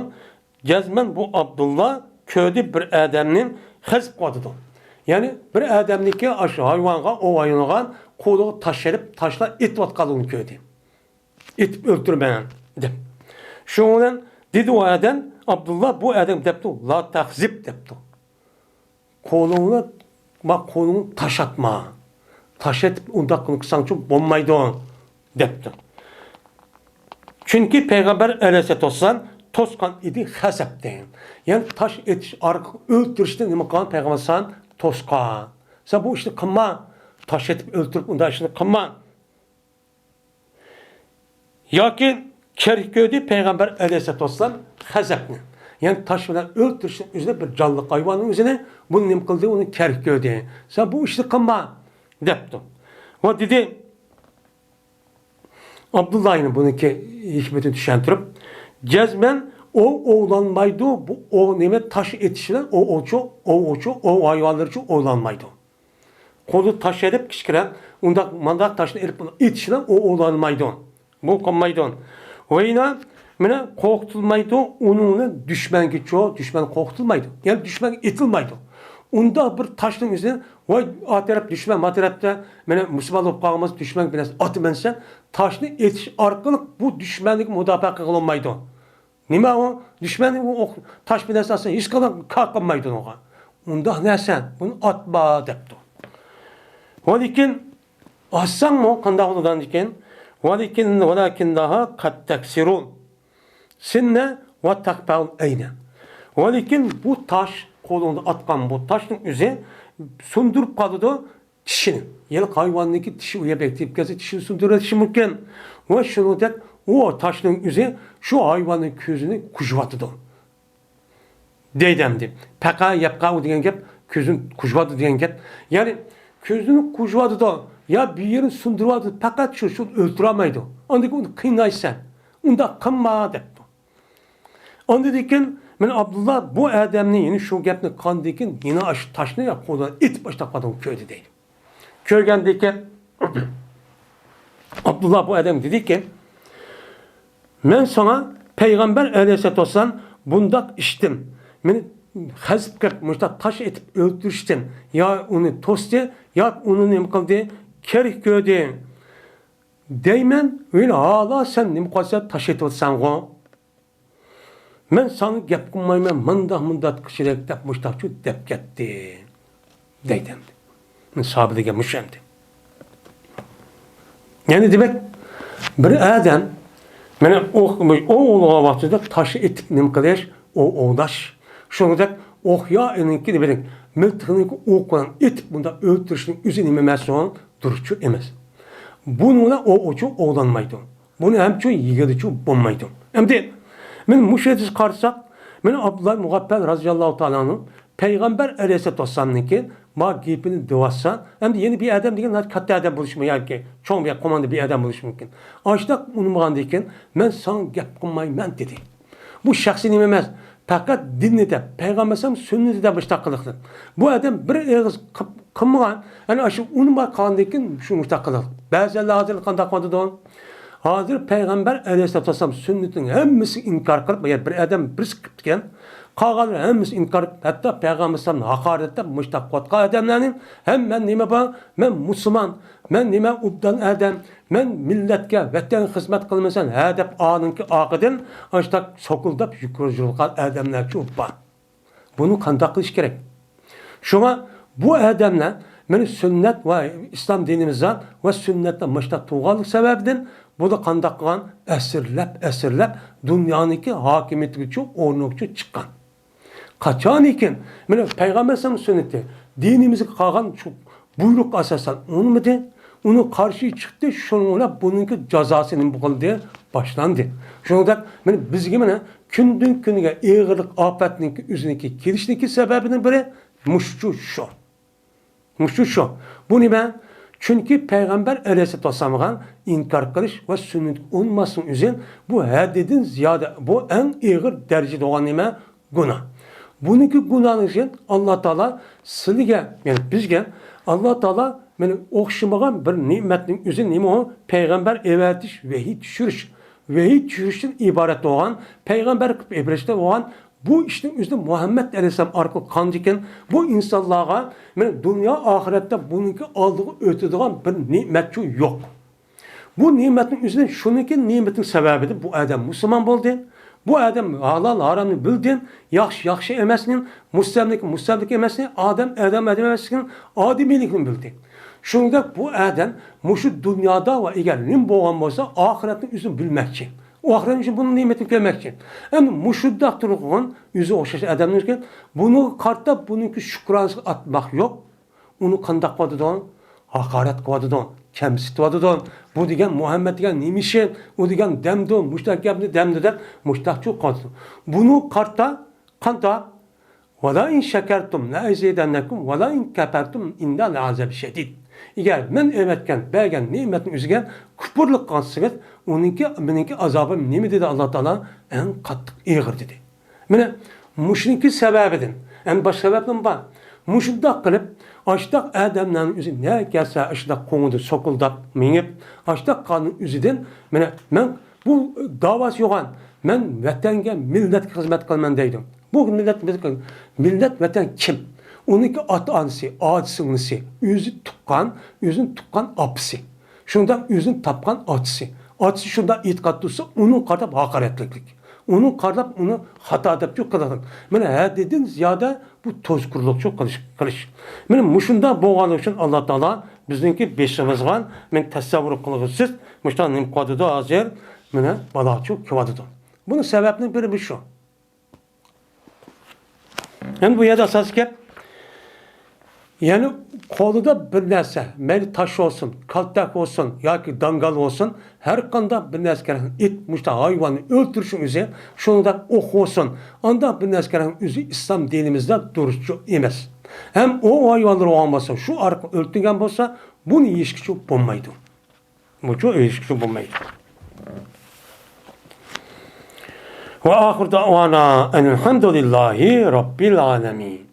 جەزمەن بۇ ئابدۇللا كۆردى بىر ئادەمنى غەزىپ قىلىۋاتىدۇ. يەنى بىر ئادەمنىڭكى ئاشۇ ھايۋانغا، ئوۋ ھايۋانغا قولىغا تاش ئېلىپ، تاشلار ئېتىۋاتقانلىقىنى كۆردى. ئېتىپ ئۆلتۈرىمەن دەپ. شۇنىڭ بىلەن دېدى ئۇ ئادەم، ئابدۇللا بۇ ئادەم دەپتۇ، لا تەغزىب دەپتۇ. قولۇڭنى، ما قولۇڭنى تاش ئاتما. تاش ئېتىپ ئۇنداق قىلساڭچۇ بولمايدۇ دەپتۇ. چۈنكى پەيغەمبەر ئەلەيھىسسالاتۇ ۋەسسالام توسقان ئىدى غەزەپتىن. يەنى تاش ئېتىش ئارقىلىق ئۆلتۈرۈشنى نېمە قىلغان؟ پەيغەمبەر ئەلەيھىسسالام توسقان. سەن بۇ ئىشنى قىلما. تاش ئېتىپ ئۆلتۈرۈپ ئۇنداق ئىشنى قىلما. ياكى كەرك كۆردى پەيغەمبەر ئەلەيھىسسالاتۇ ۋەسسالام غەزەپنى. يەنى تاش بىلەن ئۆلتۈرۈشنىڭ ئۆزىنى، بىر جانلىق ھايۋاننىڭ ئۆزىنى، بۇنى نېمە قىلدى؟ ئۇنى كەرك كۆردى. سەن بۇ ئىشنى قىلما دەپتۇ. ۋە دېدى، ئابدۇللا يەنە بۇنىڭكى ھېكمىتىنى چۈشەندۈرۈپ، جەزمەن ئوۋ ئوۋلانمايدۇ. بۇ ئوۋ نېمە؟ تاش ئېتىش بىلەن ئوۋ، ئوۋچۇ، ئوۋ، ئوۋچۇ، ئوۋ ھايۋانلىرىچۇ ئوۋلانمايدۇ. قولىدا تاش ئېلىپ كىچىككىنە، ئۇنداق مانداق تاشنى ئېلىپ ئېتىش بىلەن ئوۋ ئوۋلانمايدۇ. بۇ قىلمايدۇ. ۋەينا مانا قورقۇتۇلمايدۇ، ئۇنىڭ بىلەن دۈشمەنگىچۇ، دۈشمەن قورقۇتۇلمايدۇ. يەنى دۈشمەنگە ئېتىلمايدۇ. ئۇنداق بىر تاشنىڭ ئۆزىنى، ۋاي، ئا تەرەپ دۈشمەن، ما تەرەپتە مانا مۇسۇلمان بولۇپ قالغان بولسا، دۈشمەنگە بىر نەرسە ئاتىمەن دېسە، تاشنى ئېتىش ئارقىلىق بۇ دۈشمەنلىككە مۇداپىئە قىلغىلى بولمايدۇ. نېمە ئۇ؟ دۈشمەن ئۇ ئوق، تاش بىلەن ئاتسا ھېچقانداق كار قىلمايدۇ ئۇنىڭغا. ئۇنداق نەرسە، بۇنى ئاتما دەپتۇ. ۋەلىكىن ئاتساڭمۇ قانداق بولىدىكىن؟ ۋەلىكىن، ۋەلىكىنناھا قەد تەكسىرۇ سىننە ۋە تەقتەئۇل ئەينە. ۋەلىكىن بۇ تاش، قولۇڭدا ئاتقان بۇ تاشنىڭ ئۆزى سۇندۇرۇپ قالىدۇ تىشىنى. يەنى ھايۋاننىڭكى تىشى ئۇ يەرگە تېگىپ كەتسە، تىشىنى سۇندۇرۇۋېتىشى مۇمكىن. ۋە شۇنىڭدەك ئۇ تاشنىڭ ئۆزى شۇ ھايۋاننىڭ كۆزىنى قۇژۇۋاتىدۇ. دەيدۇ ئەمدى. پەقە يەپقەئۇ دېگەن گەپ، كۆزىنى قۇژۇۋاتىدۇ دېگەن گەپ. يەنى كۆزىنى قۇژۇۋاتىدۇ، يا بىر يېرىنى سۇندۇرۇۋاتىدۇ، پەقەت شۇ، شۇ ئۆلتۈرەلمەيدۇ. ئاندىن كېيىن ئۇنى قىينايسەن. ئۇنداق قىلما دەپتۇ. ئاندىن كېيىن مانا ئابدۇللا بۇ ئادەمنى يەنە شۇ گەپنى قىلغاندىن كېيىن يەنە ئاشۇ تاشنى يا قولىدىن ئېتىپ ئاشۇنداق قىلىدىغان كۆردى دەيدۇ. كۆرگەندىن كېيىن ئابدۇللا بۇ ئادەمگە دېدىكى، مەن ساڭا پەيغەمبەر ئەلەيھىسسالاتۇ ۋەسسالام بۇنداق ئىشتىن، مېنى غەزىپ قىلىپ مۇشۇنداق تاش ئېتىپ ئۆلتۈرۈشتىن، يا ئۇنى توستى، يا ئۇنى نېمە قىلدى، كەرك كۆردى دەيمەن، ھېلى ھالا سەن نېمە قىلسا تاش ئېتىۋاتىسەنغۇ؟ مەن ساڭا گەپ قىلمايمەن، مۇنداق، مۇنداق كىشىلەر دەپ مۇشتاقچۇ دەپ كەتتى دەيدۇ ئەمدى. ساھابە دېگەن مۇشۇ ئەمدى. يەنى دېمەك، بىر ئادەم مانا ئوۋ، ئوۋ ئوۋلىغان ۋاقتىدا تاش ئېتىپ نېمە قىلىش، ئوۋ ئوۋلاش. شۇنىڭدەك ئوق يا ئېنىڭكى نېمە دېيىلىك، مىلتىقنىڭكى ئوقى بىلەن ئېتىپ مۇنداق ئۆلتۈرۈشنىڭ ئۆزى نېمە ئەمەس ئۇ؟ دۇرۇسچۇ ئەمەس. بۇنىڭ بىلەن ئوۋچۇ ئوۋلانمايدۇ. بۇنى ھەمچۇ يېگىلىچۇ بولمايدۇ. ئەمدى مانا مۇشۇ ھەدىسكە قارىساق، مانا ئابدۇللا مۇغەپپەل رازىياللاھۇ تائالا ئەنھۇ پەيغەمبەر ئەلەيھىسسالاتۇ ۋەسسالامنىڭكى ما گېپىنى دېۋاتسا، ئەمدى يەنە بىر ئادەم دېگەن ناھايىتى كاتتا ئادەم بولۇشى مۇمكىن ياكى چوڭ بىر قوماندا بىر ئادەم بولۇشى مۇمكىن. ئاشۇنداق ئۇنىمىغاندىن كېيىن، مەن ساڭا گەپ قىلمايمەن دېدى. بۇ شەخسىي نېمە ئەمەس، پەقەت دىننى دەپ، پەيغەمبەر ئەلەيھىسسالام سۈننىتى دەپ مۇشۇنداق قىلىقتى. بۇ ئادەم بىر ئېغىز قىپ-، قىلمىغان، ئەنە ئاشۇ ئۇنىماي قالغاندىن كېيىن شۇ مۇشۇنداق قىلىق. بەزىلەر ھازىر قانداق قىلىۋاتىدۇ؟ ھازىر پەيغەمبەر ئەلەيھىسسالاتۇ ۋەسسالام سۈننىتىنىڭ ھەممىسىنى ئىنكار قىلىپ، يەنى بىر ئادەم بىرسى قىپتىكەن، قالغانلار ھەممىسى ئىنكار قىلىپ، ھەتتا پەيغەمبەر ئەلەيھىسسالامنى ھاقارەتلەپ، مۇشۇنداق قىلىۋاتقان ئادەملەرنى ھەم مەن نېمە بار؟ مەن مۇسۇلمان، مەن نېمە ئوبدان ئادەم، مەن مىللەتكە، ۋەتەنگە خىزمەت قىلىمەن ھە دەپ ئانىڭكى ئارقىدىن ئاشۇنداق سوكۇلداپ يۈگۈرۈپ يۈرىدىغان ئادەملەرچۇ بار. بۇنى قانداق قىلىش كېرەك؟ شۇڭا بۇ ئادەملەر مانا سۈننەت ۋە ئىسلام دىنىمىزدا ۋە سۈننەتتە مۇشۇنداق تۇرغانلىق سەۋەبىدىن بۇلار قانداق قىلغان؟ ئەسىرلەپ، ئەسىرلەپ دۇنيانىڭكى ھاكىمىيىتىگىچۇ، ئورنىغىچۇ چىققان. قاچانكى مانا پەيغەمبەر ئەلەيھىسسالام سۈننىتى، دىنىمىزگە قالغان شۇ بۇيرۇققا ئاساسەن ئۇنىمىدى. ئۇنىڭ قارشى چىقتى، شۇنىڭ بىلەن بۇنىڭكى جازاسى نېمە بولدى؟ باشلاندى. شۇنىڭدەك مانا بىزگە مانا كۈندىن كۈنگە ئېغىرلىق ئاپەتنىڭكى ئۆزىنىڭكى كېلىشنىڭكى سەۋەبىنىڭ بىرى مۇشۇ شۇ. مۇشۇ شۇ. بۇ نېمە؟ چۈنكى پەيغەمبەر ئەلەيھىسسالاتۇ ۋەسسالامغا ئىنكار قىلىش ۋە سۈننەتكە ئۇنىماسنىڭ ئۆزى بۇ ھەددىدىن زىيادە، بۇ ئەڭ ئېغىر دەرىجىدە بولغان نېمە؟ گۇناھ. بۇنىڭكى گۇناھنىڭ ئۈچۈن ئاللا تائالا سىلىگە، يەنى بىزگە ئاللا تائالا مانا ئوخشىمىغان بىر نېمەتنىڭ ئۆزى نېمە ئۇ؟ پەيغەمبەر ئەۋەتىش، ۋەھىي چۈشۈرۈش. ۋەھىي چۈشۈرۈشتىن ئىبارەت بولغان، پەيغەمبەر قىلىپ ئەۋەتىشتە بولغان بۇ ئىشنىڭ ئۆزىدە مۇھەممەد ئەلەيھىسسالام ئارقىلىق قىلغاندىكىن، بۇ ئىنسانلارغا مانا دۇنيا ئاخىرەتتە بۇنىڭكى ئالدىغا ئۆتىدىغان بىر نېمەتچۇ يوق. بۇ نېمەتنىڭ ئۆزىدىن شۇنىڭكى نېمەتنىڭ سەۋەبىدىن بۇ ئادەم مۇسۇلمان بولدى. بۇ ئادەم ھالال ھارامنى بىلدى. ياخشى ياخشى ئەمەسنى، مۇستەملىكە مۇستەملىكە ئەمەسنى، ئادەم ئادەم ئادەم ئەمەسلىكىنى، ئادىمىيلىكنى بىلدى. شۇنىڭدەك بۇ ئادەم مۇشۇ دۇنيادا ۋە ئەگەر نېمە بولغان بولسا، ئاخىرەتنى ئۆزى بىلمەكچى. ئۇ ئاخىرەتنى ئۆزى بۇنىڭ نېمىتىنى كۆرمەكچى. ئەمدى مۇشۇنداق تۇرغان ئۆزى ئوخشاش ئادەمنىڭكى بۇنىڭغا قارىتا بۇنىڭكى شۈكرانىسىغا ئاتماق يوق. ئۇنى قانداق قىلىۋاتىدۇ؟ ھاقارەت قىلىۋاتىدۇ، كەمسىتىۋاتىدۇ. بۇ دېگەن مۇھەممەد دېگەن نېمە ئىشى؟ ئۇ دېگەن دەمدۇ، مۇشۇنداق گەپنى دەمدۇ دەپ مۇشۇنداقچۇ قىلىۋاتىدۇ. بۇنىڭغا قارىتا قانداق؟ ۋەلەئىن شەكەرتۇم لەئەزىدەننەكۇم ۋەلەئىن كەپەرتۇم ئىندە لەئازابى شەدىد. ئەگەر مەن ئەۋەتكەن، بەرگەن نېمەتنىڭ ئۆزىگە كۇپۇرلۇق قىلسىڭىز، ئۇنىڭكى، مېنىڭكى ئازابىم نېمە دېدى ئاللا تائالا؟ ئەڭ قاتتىق ئېغىر دېدى. مانا مۇشۇنىڭكى سەۋەبىدىن، ئەمدى باشقا سەۋەبمۇ بار. مۇشۇنداق قىلىپ، ئاشتاق ئادەملەرنىڭ ئۆزى نە كەلسە، ئاشتاق قوڭىدى سوكۇلداپ مېڭىپ، ئاشتاق قانۇن ئۆزىدىن، مانا مەن بۇ داۋاسى يوغان، مەن ۋەتەنگە، مىللەتكە خىزمەت قىلىمەن دەيدۇ. بۇ مىللەت، مىللەت ۋەتەن كىم؟ ئۇنىڭكى ئاتا-ئانىسى، ئاچا-سىڭلىسى، ئۆزى تۇغقان، ئۆزىنى تۇغقان ئاپىسى. شۇنداق ئۆزىنى تاپقان ئاچىسى. ئاچىسى شۇنداق ئېتىقاد تۇتسا، ئۇنىڭ قاراپ ھاقارەتلىكلىك. ئۇنىڭ قاراپ ئۇنى خاتا دەپ قىلىدۇ. مانا ھەددىدىن زىيادە بۇ توزكۇرلۇقچۇ قىلىش، قىلىش. مانا مۇشۇنداق بولغانلىقى ئۈچۈن ئاللا تائالا بىزنىڭكى بېشىمىزغا، مانا تەسەۋۋۇر قىلغۇسىز، مۇشۇنداق نېمە قىلىۋاتىدۇ ھازىر؟ مانا بالاچۇ كېلىۋاتىدۇ. بۇنىڭ سەۋەبىنىڭ بىرى مۇشۇ. ئەمدى بۇ يەردە ئاساسىي گەپ، يەنى قولىدا بىر نەرسە، مەيلى تاش بولسۇن، كالتەك بولسۇن ياكى داڭگال بولسۇن، ھەر قانداق بىر نەرسە كېرەك. ئىت، مۇشۇنداق ھايۋاننى ئۆلتۈرۈشنىڭ ئۆزى، شۇنىڭدەك ئوق بولسۇن، ئانداق بىر نەرسە كېرەكنىڭ ئۆزى ئىسلام دىنىمىزدا دۇرۇسچۇ ئەمەس. ھەم ئۇ ھايۋانلار بولغان بولسا، شۇ ئارقىلىق ئۆلتۈرگەن بولسا، بۇنى يېيىشكىچۇ بولمايدۇ. بۇچۇ ئېرىشكىلى بولمايدۇ. ۋە ئاخىر دەئۋانا ئەنىلھەمدۇلىللاھى رەببىل ئالەمىن.